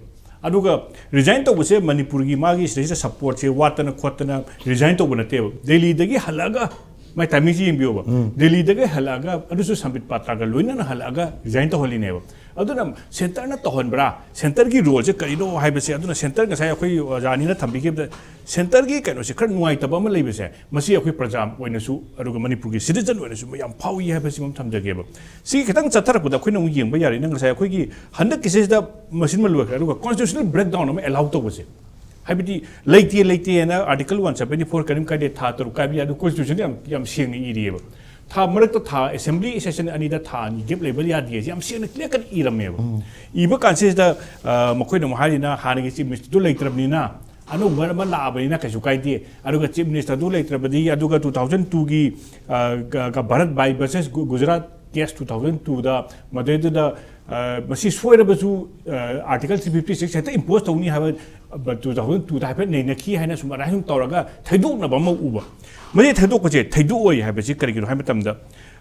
ꯑꯗꯨꯒ resign ꯇꯧꯕꯁꯦ ꯃꯅꯤꯄꯨꯔꯒꯤ ꯃꯥꯒꯤ ꯁꯤꯗꯩꯁꯤꯗ support ꯁꯦ ꯋꯥꯠꯇꯅ ꯈꯣꯠꯇꯅ resign ꯇꯧꯕ ꯅꯠꯇꯦꯕ꯫ ꯗꯦꯜꯂꯤꯗꯒꯤ ꯍꯜꯂꯛꯑꯒ, ꯃꯥꯏ timing ꯁꯦ ꯌꯦꯡꯕꯤꯌꯣꯕ꯫ ꯎꯝ꯫ ꯗꯦꯜꯂꯤꯗꯒꯤ ꯍꯜꯂꯛꯑꯒ, ꯑꯗꯨꯁꯨ ꯁꯝꯕꯤꯠ ꯄꯥꯇ꯭ꯔꯒ ꯂꯣꯏꯅꯅ ꯍꯜꯂꯛꯑꯒ resign ꯇꯧꯍꯜꯂꯤꯅꯦꯕ꯫ ꯑꯗꯨꯅ centre ꯅ ꯇꯧꯍꯟꯕ꯭ꯔꯥ, centre ꯒꯤ role ꯁꯦ ꯀꯔꯤꯅꯣ ꯍꯥꯏꯕꯁꯦ, ꯑꯗꯨꯅ centre ꯉꯁꯥꯏ ꯑꯩꯈꯣꯏ ꯑꯣꯖꯥ ꯑꯅꯤꯅ ꯊꯝꯕꯤꯈꯤꯕꯗ centre ꯒꯤ ꯀꯩꯅꯣꯁꯦ ꯈꯔ ꯅꯨꯡꯉꯥꯏꯇꯕ ꯑꯃ ꯂꯩꯕꯁꯦ, ꯃꯁꯤ ꯑꯩꯈꯣꯏ ꯄ꯭ꯔꯖꯥ ꯑꯣꯏꯅꯁꯨ, ꯑꯗꯨꯒ ꯃꯅꯤꯄꯨꯔꯒꯤ citizen ꯑꯣꯏꯅꯁꯨ ꯌꯥꯝ ꯐꯥꯎꯏ ꯍꯥꯏꯕꯁꯤ ꯑꯃ ꯊꯝꯖꯒꯦꯕ꯫ ꯁꯤ ꯈꯤꯇꯪ ꯆꯠꯊꯔꯛꯄꯗ ꯑꯩꯈꯣꯏꯅ ꯑꯃꯨꯛ ꯌꯦꯡꯕ ꯌꯥꯔꯦ꯫ ꯅꯪ ꯉꯁꯥꯏ ꯑꯩꯈꯣꯏꯒꯤ ꯍꯟꯗꯛꯀꯤꯁꯤꯗ ꯃꯁꯤꯟꯃ ꯂꯣꯏꯈ꯭ꯔꯦ, ꯑꯗꯨꯒ constitutional breakdown ꯑꯃ allow ꯇꯧꯕꯁꯦ, ꯍꯥꯏꯕꯗꯤ ꯂꯩꯇꯦ, ꯂꯩꯇꯦꯅ Article one seventy four ꯀꯔꯤꯝ ꯀꯥꯏꯗꯦ, ꯊꯥ ꯇꯔꯨꯛ ꯀꯥꯏꯕ ꯌꯥꯏ, ꯑꯗꯨ constitution ꯌꯥꯝ, ꯌꯥꯝ ꯁꯦꯡꯅ ꯏꯔꯤꯑꯕ꯫ ꯊꯥ ꯃꯔꯛꯇ ꯊꯥ assembly session ꯑꯅꯤꯗ ꯊꯥ ꯑꯅꯤ gap ꯂꯩꯕ ꯌꯥꯗꯦ ꯍꯥꯏꯁꯦ ꯌꯥꯝ ꯁꯦꯡꯅ clear cut ꯏꯔꯝꯃꯦꯕ꯫ ꯎꯝ꯫ ꯏꯕ ꯀꯥꯟꯁꯤꯗ, ꯑ, ꯃꯈꯣꯏꯅ ꯑꯃꯨꯛ ꯍꯥꯏꯔꯤꯅ ꯍꯥꯟꯅꯒꯤ chief minister ꯗꯨ ꯂꯩꯇ꯭ꯔꯕꯅꯤꯅ ꯑꯅꯧꯕ ꯑꯃ ꯂꯥꯛꯑꯕꯅꯤꯅ ꯀꯩꯁꯨ ꯀꯥꯏꯗꯦ꯫ ꯑꯗꯨꯒ chief minister ꯗꯨ ꯂꯩꯇ꯭ꯔꯕꯗꯤ, ꯑꯗꯨꯒ two thousand two ꯒꯤ, ꯑ, ꯒ-, ꯒ-, ꯚꯥꯔꯠ ꯚꯥꯏ versus ꯒꯨ-, Gujarat case two thousand two ꯗ, ꯃꯗꯩꯗꯨꯗ, ꯑ, ꯃꯁꯤ ꯁꯣꯏꯔꯕꯁꯨ, ꯑ, Article three fifty six ꯍꯦꯛꯇ impose ꯇꯧꯅꯤ ꯍꯥꯏꯕ, ꯑ, two thousand two ꯗ ꯍꯥꯏꯐꯦꯠ ꯅꯩꯅꯈꯤ ꯍꯥꯏꯅ ꯁꯨꯝ ꯑꯗꯨꯃꯥꯏꯅ ꯁꯨꯝ ꯇꯧꯔꯒ ꯊꯩꯗꯣꯛꯅꯕ ꯑꯃ ꯎꯕ꯫ ꯃꯁꯤ ꯊꯩꯗꯣꯛꯄꯁꯦ, ꯊꯩꯗꯣꯛꯑꯣꯏ ꯍꯥꯏꯕꯁꯤ ꯀꯔꯤꯒꯤꯅꯣ ꯍꯥꯏꯕ ꯃꯇꯝꯗ,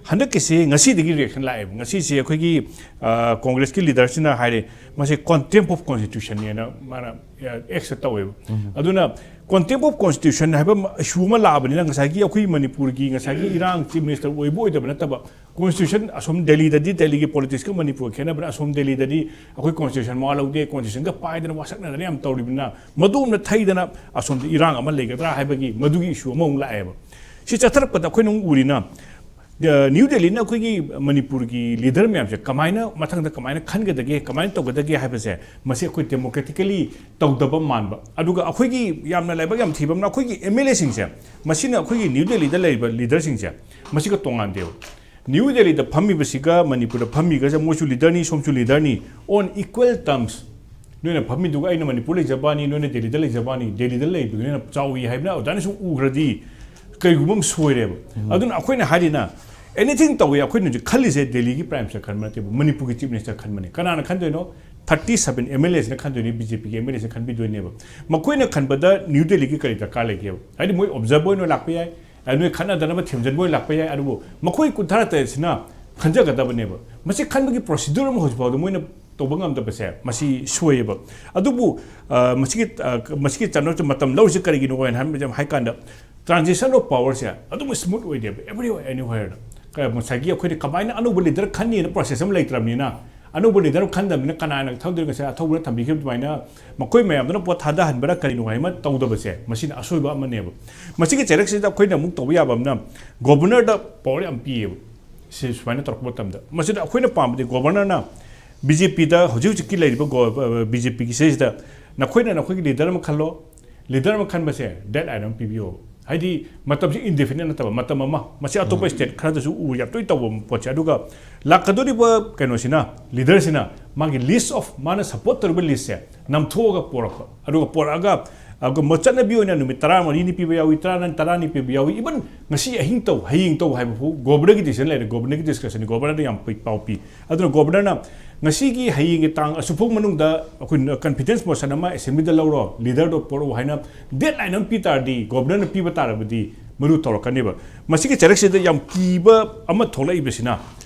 ꯍꯟꯗꯛꯀꯤꯁꯤ ꯉꯁꯤꯗꯒꯤ ꯔꯤꯑꯦꯛꯁꯟ ꯂꯥꯛꯑꯦꯕ꯫ ꯉꯁꯤꯁꯦ ꯑꯩꯈꯣꯏꯒꯤ, ꯑ, ꯀꯣꯡꯒ꯭ꯔꯦꯁꯀꯤ ꯂꯤꯗꯔꯁꯤꯅ ꯍꯥꯏꯔꯦ, "ꯃꯁꯤ contempt of constitutionꯅꯦꯅ" ꯃꯥꯅ, ꯑ, X ꯇꯧꯋꯦꯕ꯫ ꯑꯗꯨꯅ contempt of constitution ꯍꯥꯏꯕ ꯏꯁꯨ ꯑꯃ ꯂꯥꯛꯑꯕꯅꯤꯅ, ꯉꯁꯥꯏꯒꯤ ꯑꯩꯈꯣꯏ ꯃꯅꯤꯄꯨꯔꯒꯤ ꯉꯁꯥꯏꯒꯤ ꯏꯔꯥꯡ, ꯆꯤꯐ ꯃꯤꯅꯤꯁꯇꯔ ꯑꯣꯏꯕ ꯑꯣꯏꯗꯕ ꯅꯠꯇꯕ, ꯀꯣꯟꯁꯇꯤꯇ꯭ꯌꯨꯁꯟ ꯑꯁꯣꯝ ꯗꯦꯜꯂꯤꯗꯗꯤ, ꯗꯦꯜꯂꯤꯒꯤ ꯄꯣꯂꯤꯇꯤꯛꯁꯀ ꯃꯅꯤꯄꯨꯔꯒ ꯈꯦꯠꯅꯕꯅ, ꯑꯁꯣꯝ ꯗꯦꯜꯂꯤꯗꯗꯤ ꯑꯩꯈꯣꯏ ꯀꯣꯟꯁꯇꯤꯇ꯭ꯌꯨꯁꯟ ꯃꯋꯥ ꯂꯧꯗꯦ, ꯀꯣꯟꯁꯇꯤꯇ꯭ꯌꯨꯁꯟꯒ ꯄꯥꯏꯗꯅ ꯋꯥꯁꯛꯅꯗꯅ ꯌꯥꯝ ꯇꯧꯔꯤꯕꯅꯤꯅ, ꯃꯗꯨꯒꯨꯝꯅ ꯊꯩꯗꯅ ꯑꯁꯣꯝꯗ ꯏꯔꯥꯡ ꯑꯃ ꯂꯩꯒꯗ꯭ꯔꯥ ꯍꯥꯏꯕꯒꯤ ꯃꯗꯨꯒꯤ ꯏꯁꯨ ꯑꯃꯃꯨꯛ ꯂꯥꯛꯑꯦꯕ꯫ ꯁꯤ ꯆꯠꯊꯔꯛꯄꯗ ꯑꯩꯈꯣꯏꯅ ꯑꯃꯨꯛ ꯎꯔꯤꯅ, ꯑ, ꯅ꯭ꯌꯨ ꯗꯦꯜꯂꯤꯅ ꯑꯩꯈꯣꯏꯒꯤ ꯃꯅꯤꯄꯨꯔꯒꯤ ꯂꯤꯗꯔ ꯃꯌꯥꯝꯁꯦ ꯀꯃꯥꯏꯅ ꯃꯊꯪꯗ ꯀꯃꯥꯏꯅ ꯈꯟꯒꯗꯒꯦ, ꯀꯃꯥꯏꯅ ꯇꯧꯒꯗꯒꯦ ꯍꯥꯏꯕꯁꯦ, ꯃꯁꯤ ꯑꯩꯈꯣꯏ ꯗꯦꯃꯣꯀ꯭ꯔꯦꯇꯤꯀꯦꯂꯤ ꯇꯧꯗꯕ ꯃꯥꯟꯕ꯫ ꯑꯗꯨꯒ ꯑꯩꯈꯣꯏꯒꯤ ꯌꯥꯝꯅ ꯂꯥꯏꯕꯛ ꯌꯥꯝ ꯊꯤꯕ ꯑꯃꯅ, ꯑꯩꯈꯣꯏꯒꯤ ꯑꯦꯝ ꯑꯦꯜ ꯑꯦꯁꯤꯡꯁꯦ, ꯃꯁꯤꯅ ꯑꯩꯈꯣꯏꯒꯤ ꯅ꯭ꯌꯨ ꯗꯦꯜꯂꯤꯗ ꯂꯩꯔꯤꯕ ꯂꯤꯗꯔꯁꯤꯡꯁꯦ ꯃꯁꯤꯒ ꯇꯣꯉꯥꯟꯗꯦꯕ꯫ ꯅ꯭ꯌꯨ ꯗꯦꯜꯂꯤꯗ ꯐꯝꯃꯤꯕꯁꯤꯒ ꯃꯅꯤꯄꯨꯔꯗ ꯐꯝꯃꯤꯒꯁꯦ, ꯃꯣꯏꯁꯨ ꯂꯤꯗꯔꯅꯤ, ꯁꯣꯝꯁꯨ ꯂꯤꯗꯔꯅꯤ, on equal terms꯫ ꯅꯣꯏꯅ ꯐꯝꯃꯤꯗꯨꯒ ꯑꯩꯅ ꯃꯅꯤꯄꯨꯔ ꯂꯩꯖꯕꯅꯤ, ꯅꯣꯏꯅ ꯗꯦꯜꯂꯤꯗ ꯂꯩꯖꯕꯅꯤ, ꯗꯦꯜꯂꯤꯗ ꯂꯩꯕꯗꯨꯅ ꯍꯦꯟꯅ ꯆꯥꯎꯏ ꯍꯥꯏꯕꯅ ꯑꯗꯨꯃꯥꯏꯅ ꯁꯨꯝ ꯎꯈ꯭ꯔꯗꯤ ꯀꯩꯒꯨꯝꯕ ꯑꯃ ꯁꯣꯏꯔꯦꯕ꯫ ꯑꯗꯨꯅ ꯑꯩꯈꯣꯏꯅ ꯍꯥꯏꯔꯤꯅ, ꯑꯦꯅꯤꯊꯤꯡ ꯇꯧꯋꯤ, ꯑꯩꯈꯣꯏꯅ ꯍꯧꯖꯤꯛ ꯈꯜꯂꯤꯁꯦ ꯗꯦꯜꯂꯤꯒꯤ ꯄ꯭ꯔꯥꯏꯝ ꯃꯤꯅꯤꯁꯇꯔ ꯈꯟꯕ ꯅꯠꯇꯦꯕ, ꯃꯅꯤꯄꯨꯔꯒꯤ ꯆꯤꯐ ꯃꯤꯅꯤꯁꯇꯔ ꯈꯟꯕꯅꯤ꯫ ꯀꯅꯥꯅ ꯈꯟꯗꯣꯏꯅꯣ? ꯊꯥꯔꯇꯤ ꯁꯕꯦꯟ ꯑꯦꯝ ꯑꯦꯜ ꯑꯦꯁꯤꯅ ꯈꯟꯗꯣꯏꯅꯤ, ꯕꯤ ꯖꯦ ꯄꯤꯒꯤ ꯑꯦꯝ ꯑꯦꯜ ꯑꯦꯁꯤꯅ ꯈꯟꯕꯤꯗꯣꯏꯅꯦꯕ꯫ ꯃꯈꯣꯏꯅ ꯈꯟꯕꯗ ꯅ꯭ꯌꯨ ꯗꯦꯜꯂꯤꯒꯤ ꯀꯔꯤ ꯗꯔꯀꯥꯔ ꯂꯩꯒꯦꯕ? ꯍꯥꯏꯗꯤ ꯃꯣꯏ ꯑꯣꯕꯖꯥꯔꯚꯔ ꯑꯣꯏꯅ ꯂꯥꯛꯄ ꯌꯥꯏ, ꯑ, ꯅꯣꯏ ꯈꯠꯅꯗꯅꯕ ꯊꯦꯝꯖꯤꯟꯕ ꯑꯣꯏꯅ ꯂꯥꯛꯄ ꯌꯥꯏ, ꯑꯗꯨꯕꯨ ꯃꯈꯣꯏ ꯀꯨꯟꯊ꯭ꯔꯥ ꯇꯔꯦꯠꯁꯤꯅ ꯈꯟꯖꯒꯗꯕꯅꯦꯕ꯫ ꯃꯁꯤ ꯈꯟꯕꯒꯤ ꯄ꯭ꯔꯣꯁꯤꯗꯨꯔ ꯑꯃ ꯍꯧꯖꯤꯛ ꯐꯥꯎꯗ ꯃꯣꯏꯅ ꯇꯧꯕ ꯉꯝꯗꯕꯁꯦ, ꯃꯁꯤ ꯁꯣꯏꯌꯦꯕ꯫ ꯑꯗꯨꯕꯨ, ꯑ, ꯃꯁꯤꯒꯤ, ꯑ, ꯃꯁꯤꯒꯤ ꯆꯠꯅꯕ ꯃꯇꯝ ꯂꯧꯔꯤꯁꯤ ꯀꯔꯤꯒꯤꯅꯣ ꯍꯥꯏꯅ ꯍꯥꯏ-, ꯍꯥꯏ ꯀꯥꯟꯗ, transition of powerꯁꯦ ꯑꯗꯨꯝ smooth ꯑꯣꯏꯗꯦꯕ, everywhere, anywhereꯗ꯫ ꯀ-, ꯉꯁꯥꯏꯒꯤ ꯑꯩꯈꯣꯏꯅ ꯀꯃꯥꯏꯅ ꯑꯅꯧꯕ ꯂꯤꯗꯔ ꯈꯟꯅꯤꯅ ꯄ꯭ꯔꯣꯁꯦꯁ ꯑꯃ ꯂꯩꯇ꯭ꯔꯕꯅꯤꯅ, ꯑꯅꯧꯕ ꯂꯤꯗꯔ ꯈꯟꯗꯕꯅꯤꯅ ꯀꯅꯥꯅ ꯊꯧꯗꯣꯏꯅꯣ? ꯉꯁꯥꯏ ꯑꯊꯧꯕꯅ ꯊꯝꯕꯤꯈꯤꯕ ꯑꯗꯨꯃꯥꯏꯅ ꯃꯈꯣꯏ ꯃꯌꯥꯝꯗꯨꯅ ꯄꯣꯠ ꯊꯥꯗꯍꯟꯕꯔꯥ ꯀꯔꯤꯅꯣ ꯍꯥꯏ ꯑꯃ ꯇꯧꯗꯕꯁꯦ, ꯃꯁꯤꯅ ꯑꯁꯣꯏꯕ ꯑꯃꯅꯦꯕ꯫ ꯃꯁꯤꯒꯤ ꯆꯩꯔꯛꯁꯤꯗ ꯑꯩꯈꯣꯏꯅ ꯑꯃꯨꯛ ꯇꯧꯕ ꯌꯥꯕ ꯑꯃꯅ, ꯒꯣꯕꯔꯅꯔꯗ ꯄꯋꯔ ꯌꯥꯝ ꯄꯤꯌꯦꯕ꯫ ꯁꯤ ꯁꯨꯃꯥꯏꯅ ꯇꯧꯔꯛꯄ ꯃꯇꯝꯗ, ꯃꯁꯤꯗ ꯑꯩꯈꯣꯏꯅ ꯄꯥꯝꯕꯗꯤ ꯒꯣꯕꯔꯅꯔꯅ ꯕꯤ ꯖꯦ ꯄꯤꯗ, ꯍꯧꯖꯤꯛ ꯍꯧꯖꯤꯛꯀꯤ ꯂꯩꯔꯤꯕ ꯒꯣ-, ꯕꯤ ꯖꯦ ꯄꯤꯒꯤ ꯁꯤꯁꯤꯗ ꯅꯈꯣꯏꯅ ꯅꯈꯣꯏꯒꯤ ꯂꯤꯗꯔ ꯑꯃ ꯈꯜꯂꯣ, ꯂꯤꯗꯔ ꯑꯃ ꯈꯟꯕꯁꯦ ꯗꯦꯠ ꯂꯥꯏꯟ ꯑꯃ ꯄꯤꯕꯤꯌꯣ꯫ ꯍꯥꯏꯗꯤ ꯃꯇꯝꯁꯤ ꯏꯟꯗꯦꯐꯤꯅꯤꯠ ꯅꯠꯇꯕ, ꯃꯇꯝ ꯑꯃ, ꯃꯁꯤ ꯑꯇꯣꯞꯄ ꯎꯝ꯫ ꯁ꯭ꯇꯦꯠ ꯈꯔꯗꯁꯨ ꯎ ꯌꯥꯝ ꯇꯣꯏꯅ ꯇꯧꯕ ꯄꯣꯠꯁꯦ꯫ ꯑꯗꯨꯒ ꯂꯥꯛꯀꯗꯧꯔꯤꯕ ꯀꯩꯅꯣꯁꯤꯅ, ꯂꯤꯗꯔꯁꯤꯅ ꯃꯥꯒꯤ ꯂꯤꯁ ꯑꯣꯐ, ꯃꯥꯅ ꯁꯞꯄꯣꯔꯠ ꯇꯧꯔꯤꯕ ꯂꯤꯁꯁꯦ ꯅꯝꯊꯣꯛꯑꯒ ꯄꯣꯔꯛꯄ꯫ ꯑꯗꯨꯒ ꯄꯣꯔꯛꯑꯒ, ꯑꯗꯨꯒ ꯃ-, ꯆꯠꯅꯕꯤ ꯑꯣꯏꯅ ꯅꯨꯃꯤꯠ ꯇꯔꯥꯃꯔꯤꯅꯤ ꯄꯤꯕ ꯌꯥꯎꯏ, ꯇꯔꯥꯅꯤ, ꯇꯔꯥꯅꯤ ꯄꯤꯕ ꯌꯥꯎꯏ, ꯏꯚꯟ ꯉꯁꯤ ꯑꯍꯤꯡ ꯇꯧ, ꯍꯌꯦꯡ ꯇꯧ ꯍꯥꯏꯕ ꯐꯥꯎ ꯒꯣꯕꯔꯅꯔꯒꯤ ꯗꯤꯁꯤꯖꯟ ꯂꯩꯔꯦ, ꯒꯣꯕꯔꯅꯔꯒꯤ ꯗꯤꯁꯀꯁꯟꯅꯤ, ꯒꯣꯕꯔꯅꯔꯗ ꯌꯥꯝ ꯄꯤ-, ꯄꯥꯎ ꯄꯤ꯫ ꯑꯗꯨꯅ ꯒꯣꯕꯔꯅꯔꯅ ꯉꯁꯤꯒꯤ, ꯍꯌꯦꯡꯒꯤ ꯇꯥꯡ ꯑꯁꯨꯛ ꯐꯥꯎ ꯃꯅꯨꯡꯗ ꯑꯩꯈꯣꯏ ꯀꯟꯐꯤꯗꯦꯟꯁ ꯃꯣꯁꯟ ꯑꯃ ꯑꯦꯁꯦꯝꯕ꯭ꯂꯤꯗ ꯂꯧꯔꯣ, ꯂꯤꯗꯔꯗꯣ ꯄꯣꯔꯛꯎ ꯍꯥꯏꯅ ꯗꯦꯠ ꯂꯥꯏꯟ ꯑꯃ ꯄꯤ ꯇꯥꯔꯗꯤ, ꯒꯣꯕꯔꯅꯔꯅ ꯄꯤꯕ ꯇꯥꯔꯕꯗꯤ, ꯃꯗꯨ ꯇꯧꯔꯛꯀꯅꯦꯕ꯫ ꯃꯁꯤꯒꯤ ꯆꯩꯔꯛꯁꯤꯗ ꯌꯥꯝ ꯀꯤꯕ ꯑꯃ ꯊꯣꯛꯂꯛꯏꯕꯁꯤꯅ,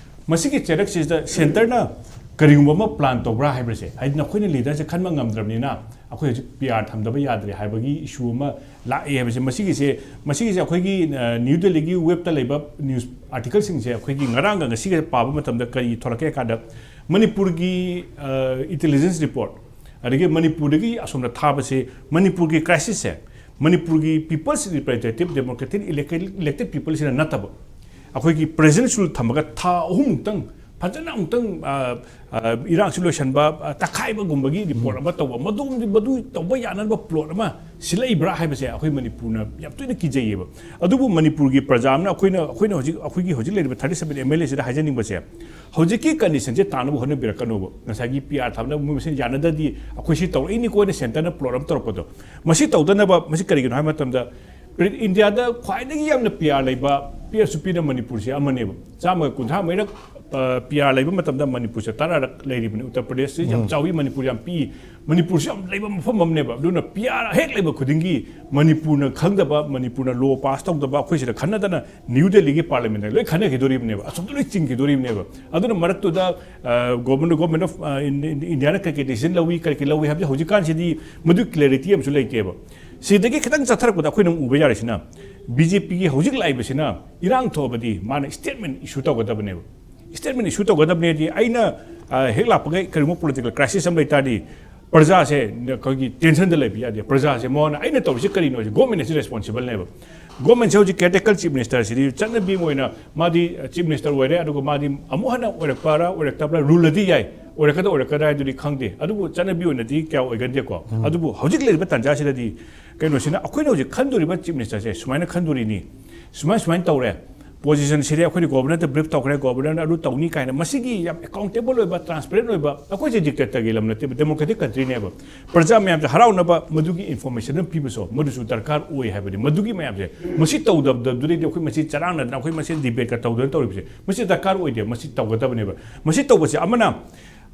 ꯃꯁꯤꯒꯤ ꯆꯩꯔꯛꯁꯤꯗ centreꯅ ꯀꯔꯤꯒꯨꯝꯕ ꯑꯃ plan ꯇꯧꯕ꯭ꯔꯥ ꯍꯥꯏꯕꯁꯦ, ꯍꯥꯏꯗꯤ ꯅꯈꯣꯏꯅ leaderꯁꯦ ꯈꯟꯕ ꯉꯝꯗ꯭ꯔꯕꯅꯤꯅ ꯑꯩꯈꯣꯏ ꯍꯧꯖꯤꯛ P R ꯊꯝꯗꯕ ꯌꯥꯗ꯭ꯔꯦ ꯍꯥꯏꯕꯒꯤ issue ꯑꯃ ꯂꯥꯛꯑꯦ ꯍꯥꯏꯕꯁꯦ, ꯃꯁꯤꯒꯤꯁꯦ, ꯃꯁꯤꯒꯤꯁꯦ ꯑꯩꯈꯣꯏꯒꯤ, ꯑ, New Delhiꯒꯤ webꯇ ꯂꯩꯕ news articleꯁꯤꯡꯁꯦ ꯑꯩꯈꯣꯏꯒꯤ ꯉꯔꯥꯡꯒ ꯉꯁꯤꯒ ꯄꯥꯕ ꯃꯇꯝꯗ ꯀꯔꯤ ꯊꯣꯛꯂꯛꯀꯦ ꯍꯥꯏ ꯀꯥꯟꯗ, ꯃꯅꯤꯄꯨꯔꯒꯤ, ꯑ, intelligence report, ꯑꯗꯒꯤ ꯃꯅꯤꯄꯨꯔꯗꯒꯤ ꯑꯁꯣꯝꯗ ꯊꯥꯕꯁꯦ, ꯃꯅꯤꯄꯨꯔꯒꯤ crisisꯁꯦ, ꯃꯅꯤꯄꯨꯔꯒꯤ People's Representative Democratic Elected, Elected Peopleꯁꯤꯅ ꯅꯠꯇꯕ, ꯑꯩꯈꯣꯏꯒꯤ present rule ꯊꯝꯃꯒ ꯊꯥ ꯑꯍꯨꯝꯃꯨꯛꯇꯪ ꯐꯖꯅ ꯑꯃꯨꯛꯇꯪ, ꯑ, ꯑ, ꯏꯔꯥꯡꯁꯤ ꯂꯣꯏꯁꯤꯟꯕ, ꯑ, ꯇꯛꯈꯥꯏꯕꯒꯨꯝꯕꯒꯤ report ꯑꯃ ꯇꯧꯕ, ꯃꯗꯨ, ꯃꯗꯨ ꯇꯧꯕ ꯌꯥꯅꯅꯕ plot ꯑꯃ ꯁꯤꯜꯂꯛꯏꯕ꯭ꯔꯥ ꯍꯥꯏꯕꯁꯦ ꯑꯩꯈꯣꯏ ꯃꯅꯤꯄꯨꯔꯅ ꯌꯥꯝ ꯇꯣꯏꯅ ꯀꯤꯖꯩꯌꯦꯕ꯫ ꯑꯗꯨꯕꯨ ꯃꯅꯤꯄꯨꯔꯒꯤ ꯄ꯭ꯔꯖꯥ ꯑꯃꯅ, ꯑꯩꯈꯣꯏꯅ, ꯑꯩꯈꯣꯏꯅ ꯍꯧꯖꯤꯛ, ꯑꯩꯈꯣꯏꯒꯤ ꯍꯧꯖꯤꯛ ꯂꯩꯔꯤꯕ thirty seven MLAꯁꯤꯗ ꯍꯥꯏꯖꯅꯤꯡꯕꯁꯦ, ꯍꯧꯖꯤꯛꯀꯤ conditionꯁꯦ ꯇꯥꯅꯕ ꯍꯣꯠꯅꯕꯤꯔꯛꯀꯅꯣꯕ꯫ ꯉꯁꯥꯏꯒꯤ P R ꯊꯝꯅꯕ ꯃꯣꯏ ꯃꯁꯦꯟ ꯌꯥꯅꯗ꯭ꯔꯗꯤ ꯑꯩꯈꯣꯏ ꯁꯤ ꯇꯧꯔꯛꯏꯅꯤꯀꯣ ꯍꯥꯏꯅ centreꯅ plot ꯑꯃ ꯇꯧꯔꯛꯄꯗꯣ, ꯃꯁꯤ ꯇꯧꯗꯅꯕ, ꯃꯁꯤ ꯀꯔꯤꯒꯤꯅꯣ ꯍꯥꯏꯕ ꯃꯇꯝꯗ, Indiaꯗ ꯈ꯭ꯋꯥꯏꯗꯒꯤ ꯌꯥꯝꯅ P R ꯂꯩꯕ ꯄꯤꯛꯑꯁꯨ ꯄꯤꯛꯅ ꯃꯅꯤꯄꯨꯔꯁꯦ ꯑꯃꯅꯦꯕ꯫ ꯆꯥꯝꯃꯒ ꯀꯨꯟꯊ꯭ꯔꯥ ꯃꯔꯤꯔꯛ, ꯑ, P R ꯂꯩꯕ ꯃꯇꯝꯗ ꯃꯅꯤꯄꯨꯔꯁꯦ ꯇꯔꯥꯔꯛ ꯂꯩꯔꯤꯕꯅꯤ꯫ ꯎꯠꯇꯔ ꯄ꯭ꯔꯗꯦꯁꯁꯤ ꯌꯥꯝ ꯎꯝ꯫ ꯆꯥꯎꯏ, ꯃꯅꯤꯄꯨꯔ ꯌꯥꯝ ꯄꯤꯛꯏ꯫ ꯃꯅꯤꯄꯨꯔꯁꯤ ꯌꯥꯝ ꯂꯩꯕ ꯃꯐꯝ ꯑꯃꯅꯦꯕ꯫ ꯑꯗꯨꯅ P R ꯍꯦꯛ ꯂꯩꯕ ꯈꯨꯗꯤꯡꯒꯤ ꯃꯅꯤꯄꯨꯔꯅ ꯈꯪꯗꯕ, ꯃꯅꯤꯄꯨꯔꯅ law pass ꯇꯧꯗꯕ, ꯑꯩꯈꯣꯏ ꯁꯤꯗ ꯈꯟꯅꯗꯅ New Delhiꯒꯤ parliamentꯇ ꯂꯣꯏ ꯈꯟꯅꯈꯤꯗꯣꯔꯤꯕꯅꯦꯕ, ꯑꯁꯣꯝꯗ ꯂꯣꯏ ꯆꯤꯡꯈꯤꯗꯣꯔꯤꯕꯅꯦꯕ꯫ ꯑꯗꯨꯅ ꯃꯔꯛꯇꯨꯗ, ꯑ, government, Government of, ꯑ, In-, In-, Indiaꯅ ꯀꯔꯤ ꯀꯔꯤ decision ꯂꯧꯏ, ꯀꯔꯤ ꯀꯔꯤ ꯂꯧꯏ ꯍꯥꯏꯕꯁꯦ ꯍꯧꯖꯤꯛꯀꯥꯟꯁꯤꯗꯤ ꯃꯗꯨ clarity ꯑꯃꯁꯨ ꯂꯩꯇꯦꯕ꯫ ꯁꯤꯗꯒꯤ ꯈꯤꯇꯪ ꯆꯠꯊꯔꯛꯄꯗ ꯑꯩꯈꯣꯏꯅ ꯑꯃꯨꯛ ꯎꯕ ꯌꯥꯔꯤꯁꯤꯅ, BJPꯒꯤ ꯍꯧꯖꯤꯛ ꯂꯥꯛꯏꯕꯁꯤꯅ ꯏꯔꯥꯡ ꯊꯣꯛꯑꯕꯗꯤ ꯃꯥꯅ statement issue ꯇꯧꯒꯗꯕꯅꯦꯕ꯫ Statement issue ꯇꯧꯒꯗꯕꯅꯦꯗꯤ, ꯑꯩꯅ, ꯑ, ꯍꯦꯛ ꯂꯥꯛꯄꯒ ꯀꯔꯤꯒꯨꯝꯕ political crisis ꯑꯃ ꯂꯩ ꯇꯥꯔꯗꯤ, ꯄ꯭ꯔꯖꯥꯁꯦ ꯑꯩꯈꯣꯏꯒꯤ tensionꯗ ꯂꯩꯕ ꯌꯥꯗꯦ꯫ ꯄ꯭ꯔꯖꯥꯁꯦ ꯃꯉꯣꯟꯗ ꯑꯩꯅ ꯇꯧꯔꯤꯁꯤ ꯀꯔꯤꯅꯣ ꯍꯥꯏꯁꯦ government ꯑꯁꯤ responsibleꯅꯦꯕ꯫ Governmentꯁꯦ ꯍꯧꯖꯤꯛ caretaker chief ministerꯁꯤꯗꯤ ꯆꯠꯅꯕꯤ ꯑꯃ ꯑꯣꯏꯅ ꯃꯥꯗꯤ, ꯑ, chief minister ꯑꯣꯏꯔꯦ, ꯑꯗꯨꯒ ꯃꯥꯗꯤ ꯑꯃꯨꯛ ꯍꯟꯅ ꯑꯣꯏꯔꯛꯄ꯭ꯔꯥ ꯑꯣꯏꯔꯛꯇꯕ꯭ꯔꯥ, ruleꯗꯤ ꯌꯥꯏ, ꯑꯣꯏꯔꯛꯀꯗ꯭ꯔꯥ ꯑꯣꯏꯔꯛꯀꯗ꯭ꯔꯥ ꯍꯥꯏꯗꯨꯗꯤ ꯈꯪꯗꯦ꯫ ꯑꯗꯨꯕꯨ ꯆꯠꯅꯕꯤ ꯑꯣꯏꯅꯗꯤ ꯀꯌꯥ ꯑꯣꯏꯒꯟꯗꯦꯀꯣ꯫ ꯎꯝ꯫ ꯑꯗꯨꯕꯨ ꯍꯧꯖꯤꯛ ꯂꯩꯔꯤꯕ ꯇꯥꯟꯖꯥꯁꯤꯗꯗꯤ ꯀꯩꯅꯣꯁꯤꯅ, ꯑꯩꯈꯣꯏꯅ ꯍꯧꯖꯤꯛ ꯈꯟꯗꯣꯔꯤꯕ chief ministerꯁꯦ ꯁꯨꯃꯥꯏꯅ ꯈꯟꯗꯣꯔꯤꯅꯤ, ꯁꯨꯃꯥꯏ ꯁꯨꯃꯥꯏꯅ ꯇꯧꯔꯦ, positionꯁꯤꯗꯤ ꯑꯩꯈꯣꯏꯅ governorꯗ brief ꯇꯧꯈ꯭ꯔꯦ, governorꯅ ꯑꯗꯨ ꯇꯧꯅꯤ ꯀꯥꯏꯅ꯫ ꯃꯁꯤꯒꯤ ꯌꯥꯝ accountable ꯑꯣꯏꯕ, transparent ꯑꯣꯏꯕ, ꯑꯩꯈꯣꯏꯁꯦ dictatorꯒꯤ ꯂꯝ ꯅꯠꯇꯦꯕ, democratic countryꯅꯦꯕ꯫ ꯄ꯭ꯔꯖꯥ ꯃꯌꯥꯝꯁꯦ ꯍꯔꯥꯎꯅꯕ ꯃꯗꯨꯒꯤ information ꯑꯃ ꯄꯤꯕꯁꯨ ꯃꯗꯨꯁꯨ ꯗꯔꯀꯥꯔ ꯑꯣꯏ ꯍꯥꯏꯕꯅꯤ꯫ ꯃꯗꯨꯒꯤ ꯃꯌꯥꯝꯁꯦ, ꯃꯁꯤ ꯇꯧꯗꯕꯗꯨꯗꯩꯗꯤ ꯑꯩꯈꯣꯏ ꯃꯁꯤ ꯆꯔꯥꯡꯅꯗꯅ, ꯑꯩꯈꯣꯏ ꯃꯁꯦꯟ debateꯀ ꯇꯧꯗꯅ ꯇꯧꯔꯤꯕꯁꯦ, ꯃꯁꯤ ꯗꯔꯀꯥꯔ ꯑꯣꯏꯗꯦ, ꯃꯁꯤ ꯇꯧꯒꯗꯕꯅꯦꯕ꯫ ꯃꯁꯤ ꯇꯧꯕꯁꯦ ꯑꯃꯅ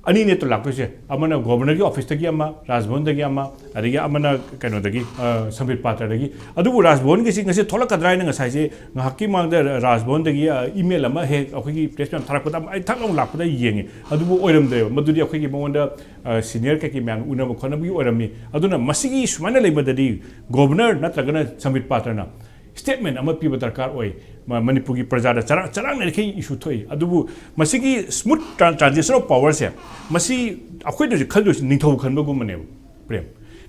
ꯑꯅꯤꯅꯦ ꯇꯣ ꯂꯥꯛꯇꯣꯏꯁꯦ꯫ ꯑꯃꯅ ꯒꯣꯕꯔꯅꯔꯒꯤ ꯑꯣꯐꯤꯁꯇꯒꯤ ꯑꯃ, ꯔꯥꯖꯚꯕꯟꯗꯒꯤ ꯑꯃ, ꯑꯗꯒꯤ ꯑꯃꯅ ꯀꯩꯅꯣꯗꯒꯤ, ꯑ, ꯁꯝꯕꯤꯠ ꯄꯥꯇ꯭ꯔꯗꯒꯤ꯫ ꯑꯗꯨꯕꯨ ꯔꯥꯖꯚꯕꯟꯒꯤꯁꯤ ꯉꯁꯤ ꯊꯣꯛꯂꯛꯀꯗ꯭ꯔꯥ ꯍꯥꯏꯅ ꯉꯁꯥꯏꯁꯦ ꯉꯥꯏꯍꯥꯛꯀꯤ ꯃꯃꯥꯡꯗ ꯔꯥꯖꯚꯕꯟꯗꯒꯤ, ꯑ, ꯏꯃꯦꯜ ꯑꯃ ꯍꯦꯛ ꯑꯩꯈꯣꯏꯒꯤ ꯄ꯭ꯔꯦꯁ ꯃꯌꯥꯝ ꯊꯥꯔꯛꯄꯗ ꯑꯩ ꯊꯛ ꯂꯥꯎꯅ ꯂꯥꯛꯄꯗ ꯌꯦꯡꯉꯤ꯫ ꯑꯗꯨꯕꯨ ꯑꯣꯏꯔꯝꯗ꯭ꯔꯦꯕ꯫ ꯃꯗꯨꯗꯤ ꯑꯩꯈꯣꯏꯒꯤ ꯃꯉꯣꯟꯗ, ꯑ, ꯁꯤꯅꯤꯌꯔ ꯀꯩꯀꯩ ꯃꯌꯥꯝ ꯎꯅꯕ ꯈꯣꯠꯅꯕꯒꯤ ꯑꯣꯏꯔꯝꯃꯤ꯫ ꯑꯗꯨꯅ ꯃꯁꯤꯒꯤ ꯁꯨꯃꯥꯏꯅ ꯂꯩꯕꯗꯗꯤ ꯒꯣꯕꯔꯅꯔ ꯅꯠꯇ꯭ꯔꯒꯅ ꯁꯝꯕꯤꯠ ꯄꯥꯇ꯭ꯔꯅ ꯁ꯭ꯇꯦꯠꯃꯦꯟ ꯑꯃ ꯄꯤꯕ ꯗꯔꯀꯥꯔ ꯑꯣꯏ꯫ ꯃ-, ꯃꯅꯤꯄꯨꯔꯒꯤ ꯄ꯭ꯔꯖꯥꯗ ꯆꯔꯥꯡ, ꯆꯔꯥꯡꯅꯔꯤꯈꯩ ꯏꯁꯨ ꯊꯣꯛꯏ꯫ ꯑꯗꯨꯕꯨ ꯃꯁꯤꯒꯤ ꯁ꯭ꯃꯨꯠ ꯇ꯭ꯔꯥꯟ-, ꯇ꯭ꯔꯥꯟꯖꯤꯁꯟ ꯑꯣꯐ ꯄꯋꯥꯔꯁꯦ, ꯃꯁꯤ ꯑꯩꯈꯣꯏꯅ ꯍꯧꯖꯤꯛ ꯈꯜꯂꯤꯁꯤ ꯅꯤꯡꯊꯧ ꯈꯟꯕꯒꯨꯝꯕꯅꯦꯕ, ꯄ꯭ꯔꯦꯝ꯫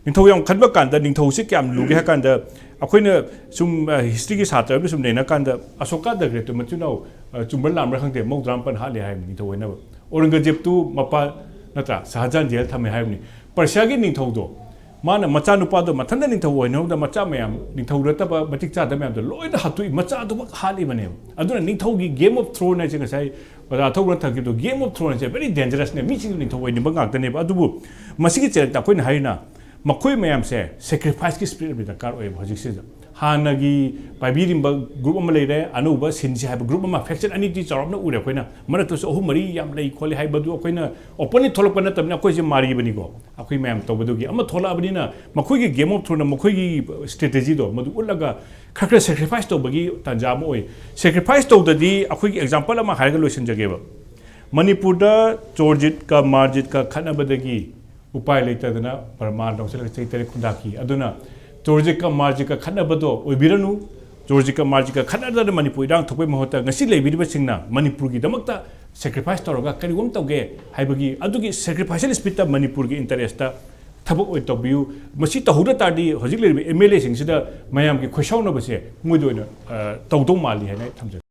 ꯅꯤꯡꯊꯧ ꯌꯥꯝ ꯈꯟꯕ ꯀꯥꯟꯗ, ꯅꯤꯡꯊꯧꯁꯤ ꯀꯌꯥꯝ ꯂꯨꯒꯦ ꯍꯥꯏ ꯀꯥꯟꯗ, ꯑꯩꯈꯣꯏꯅ ꯁꯨꯝ, ꯑ, ꯍꯤꯁꯇ꯭ꯔꯤꯒꯤ ꯁꯥꯇ꯭ꯔ ꯑꯃ ꯁꯨꯝ ꯅꯩꯅ ꯀꯥꯟꯗ, ꯑꯁꯣꯀꯥ ꯗ ꯒ꯭ꯔꯦꯠꯇꯨ ꯃꯆꯤꯟ ꯃꯅꯥꯎ, ꯑ, ꯆꯨꯝꯕ꯭ꯔꯥ ꯂꯥꯟꯕ꯭ꯔꯥ ꯈꯪꯗꯦ, ꯃꯧꯗ꯭ꯔꯥ ꯃꯥꯄꯟ ꯍꯥꯠꯂꯦ ꯍꯥꯏꯕꯅꯤ ꯅꯤꯡꯊꯧ ꯑꯣꯏꯅꯕ꯫ ꯑꯧꯔꯪꯒꯖꯦꯕꯇꯨ ꯃꯄꯥ ꯅꯠꯇ꯭ꯔꯥ, ꯁꯍꯥꯖꯍꯥꯟ ꯖꯦꯜ ꯊꯝꯃꯦ ꯍꯥꯏꯕꯅꯤ꯫ ꯄꯔꯁꯤꯌꯥꯒꯤ ꯅꯤꯡꯊꯧꯗꯣ, ꯃꯥꯅ ꯃꯆꯥꯅꯨꯄꯥꯗꯣ ꯃꯊꯟꯇ ꯅꯤꯡꯊꯧ ꯑꯣꯏꯍꯧꯗ, ꯃꯆꯥ ꯃꯌꯥꯝ, ꯅꯤꯡꯊꯧ ꯅꯠꯇꯕ ꯃꯇꯤꯛ ꯆꯥꯗꯕ ꯃꯌꯥꯝꯗꯣ ꯂꯣꯏꯅ ꯍꯥꯠꯇꯣꯛꯏ, ꯃꯆꯥꯗꯨꯃꯛ ꯍꯥꯠꯂꯤꯕꯅꯦꯕ꯫ ꯑꯗꯨꯅ ꯅꯤꯡꯊꯧꯒꯤ Game of Thrones ꯍꯥꯏꯁꯦ, ꯉꯁꯥꯏ ꯑꯣꯖꯥ ꯊꯧꯕꯅ ꯊꯝꯈꯤꯕꯗꯣ, Game of Thrones ꯍꯥꯏꯁꯦ very dangerous ꯅꯦ, ꯃꯤꯁꯤꯡꯁꯨ ꯅꯤꯡꯊꯧ ꯑꯣꯏꯅꯤꯡꯕ ꯉꯥꯛꯇꯅꯦꯕ꯫ ꯑꯗꯨꯕꯨ ꯃꯁꯤꯒꯤ ꯆꯔꯛꯇ ꯑꯩꯈꯣꯏꯅ ꯍꯥꯏꯔꯤꯅ, ꯃꯈꯣꯏ ꯃꯌꯥꯝꯁꯦ sacrifice ꯀꯤ spirit ꯑꯃꯗꯤ ꯗꯔꯀꯥꯔ ꯑꯣꯏꯌꯦꯕ ꯍꯧꯖꯤꯛꯁꯤꯗ꯫ ꯍꯥꯟꯅꯒꯤ ꯄꯥꯏꯕꯤꯔꯝꯕ group ꯑꯃ ꯂꯩꯔꯦ, ꯑꯅꯧꯕ ꯁꯤꯟꯁꯤ ꯍꯥꯏꯕ group ꯑꯃ, faction ꯑꯅꯤꯗꯤ ꯆꯥꯎꯔꯞꯅ ꯎꯔꯦ ꯑꯩꯈꯣꯏꯅ, ꯃꯔꯛꯇꯁꯨ ꯑꯍꯨꯝ ꯃꯔꯤ ꯌꯥꯝ ꯂꯩ ꯈꯣꯠꯂꯤ ꯍꯥꯏꯕꯗꯨ ꯑꯩꯈꯣꯏꯅ openly ꯊꯣꯛꯂꯛꯄ ꯅꯠꯇꯕꯅꯤꯅ ꯑꯩꯈꯣꯏꯁꯦ ꯃꯥꯔꯤꯕꯅꯤꯀꯣ꯫ ꯑꯩꯈꯣꯏ ꯃꯌꯥꯝ ꯇꯧꯕꯗꯨꯒꯤ ꯑꯃ ꯊꯣꯛꯂꯛꯑꯕꯅꯤꯅ, ꯃꯈꯣꯏꯒꯤ Game of Thrones ꯅ ꯃꯈꯣꯏꯒꯤ strategy ꯗꯣ ꯃꯗꯨ ꯎꯠꯂꯒ ꯈꯔ ꯈꯔ sacrifice ꯇꯧꯕꯒꯤ ꯇꯥꯟꯖꯥ ꯑꯃ ꯑꯣꯏ꯫ Sacrifice ꯇꯧꯗꯗꯤ, ꯑꯩꯈꯣꯏꯒꯤ example ꯑꯃ ꯍꯥꯏꯔꯒ ꯂꯣꯏꯁꯤꯟꯖꯒꯦꯕ꯫ ꯃꯅꯤꯄꯨꯔꯗ ꯆꯣꯔꯖꯤꯠꯀ ꯃꯥꯔꯖꯤꯠꯀ ꯈꯠꯅꯕꯗꯒꯤ ꯎꯄꯥꯏ ꯂꯩꯇꯗꯅ ꯕꯔꯃꯥ ꯂꯧꯁꯤꯜꯂꯒ ꯆꯍꯤ ꯇꯔꯦꯠ ꯈꯨꯟꯗꯥꯈꯤ꯫ ꯑꯗꯨꯅ ꯆꯣꯔꯖꯤꯠꯀ ꯃꯥꯔꯖꯤꯠꯀ ꯈꯠꯅꯕꯗꯣ ꯑꯣꯏꯕꯤꯔꯅꯨ꯫ ꯆꯣꯔꯖꯤꯠꯀ ꯃꯥꯔꯖꯤꯠꯀ ꯈꯠꯅꯗꯅ ꯃꯅꯤꯄꯨꯔ ꯏꯔꯥꯡ ꯊꯣꯛꯄꯒꯤ ꯃꯍꯨꯠꯇ ꯉꯁꯤ ꯂꯩꯕꯤꯔꯤꯕꯁꯤꯡꯅ ꯃꯅꯤꯄꯨꯔꯒꯤꯗꯃꯛꯇ sacrifice ꯇꯧꯔꯒ ꯀꯔꯤꯒꯨꯝ ꯇꯧꯒꯦ ꯍꯥꯏꯕꯒꯤ ꯑꯗꯨꯒꯤ sacrificial spirit ꯇ ꯃꯅꯤꯄꯨꯔꯒꯤ interest ꯇ ꯊꯕꯛ ꯑꯣꯏꯅ ꯇꯧꯕꯤꯌꯨ꯫ ꯃꯁꯤ ꯇꯧꯍꯧꯗ ꯇꯥꯔꯗꯤ ꯍꯧꯖꯤꯛ ꯂꯩꯔꯤꯕ M L A ꯁꯤꯡꯁꯤꯗ ꯃꯌꯥꯝꯒꯤ ꯈꯣꯏꯁꯥꯎꯅꯕꯁꯦ ꯃꯣꯏꯗ ꯑꯣꯏꯅ, ꯑ, ꯇꯧꯗꯧ ꯃꯥꯜꯂꯤ ꯍꯥꯏꯅ ꯑꯩ ꯊꯝꯖꯒꯦ꯫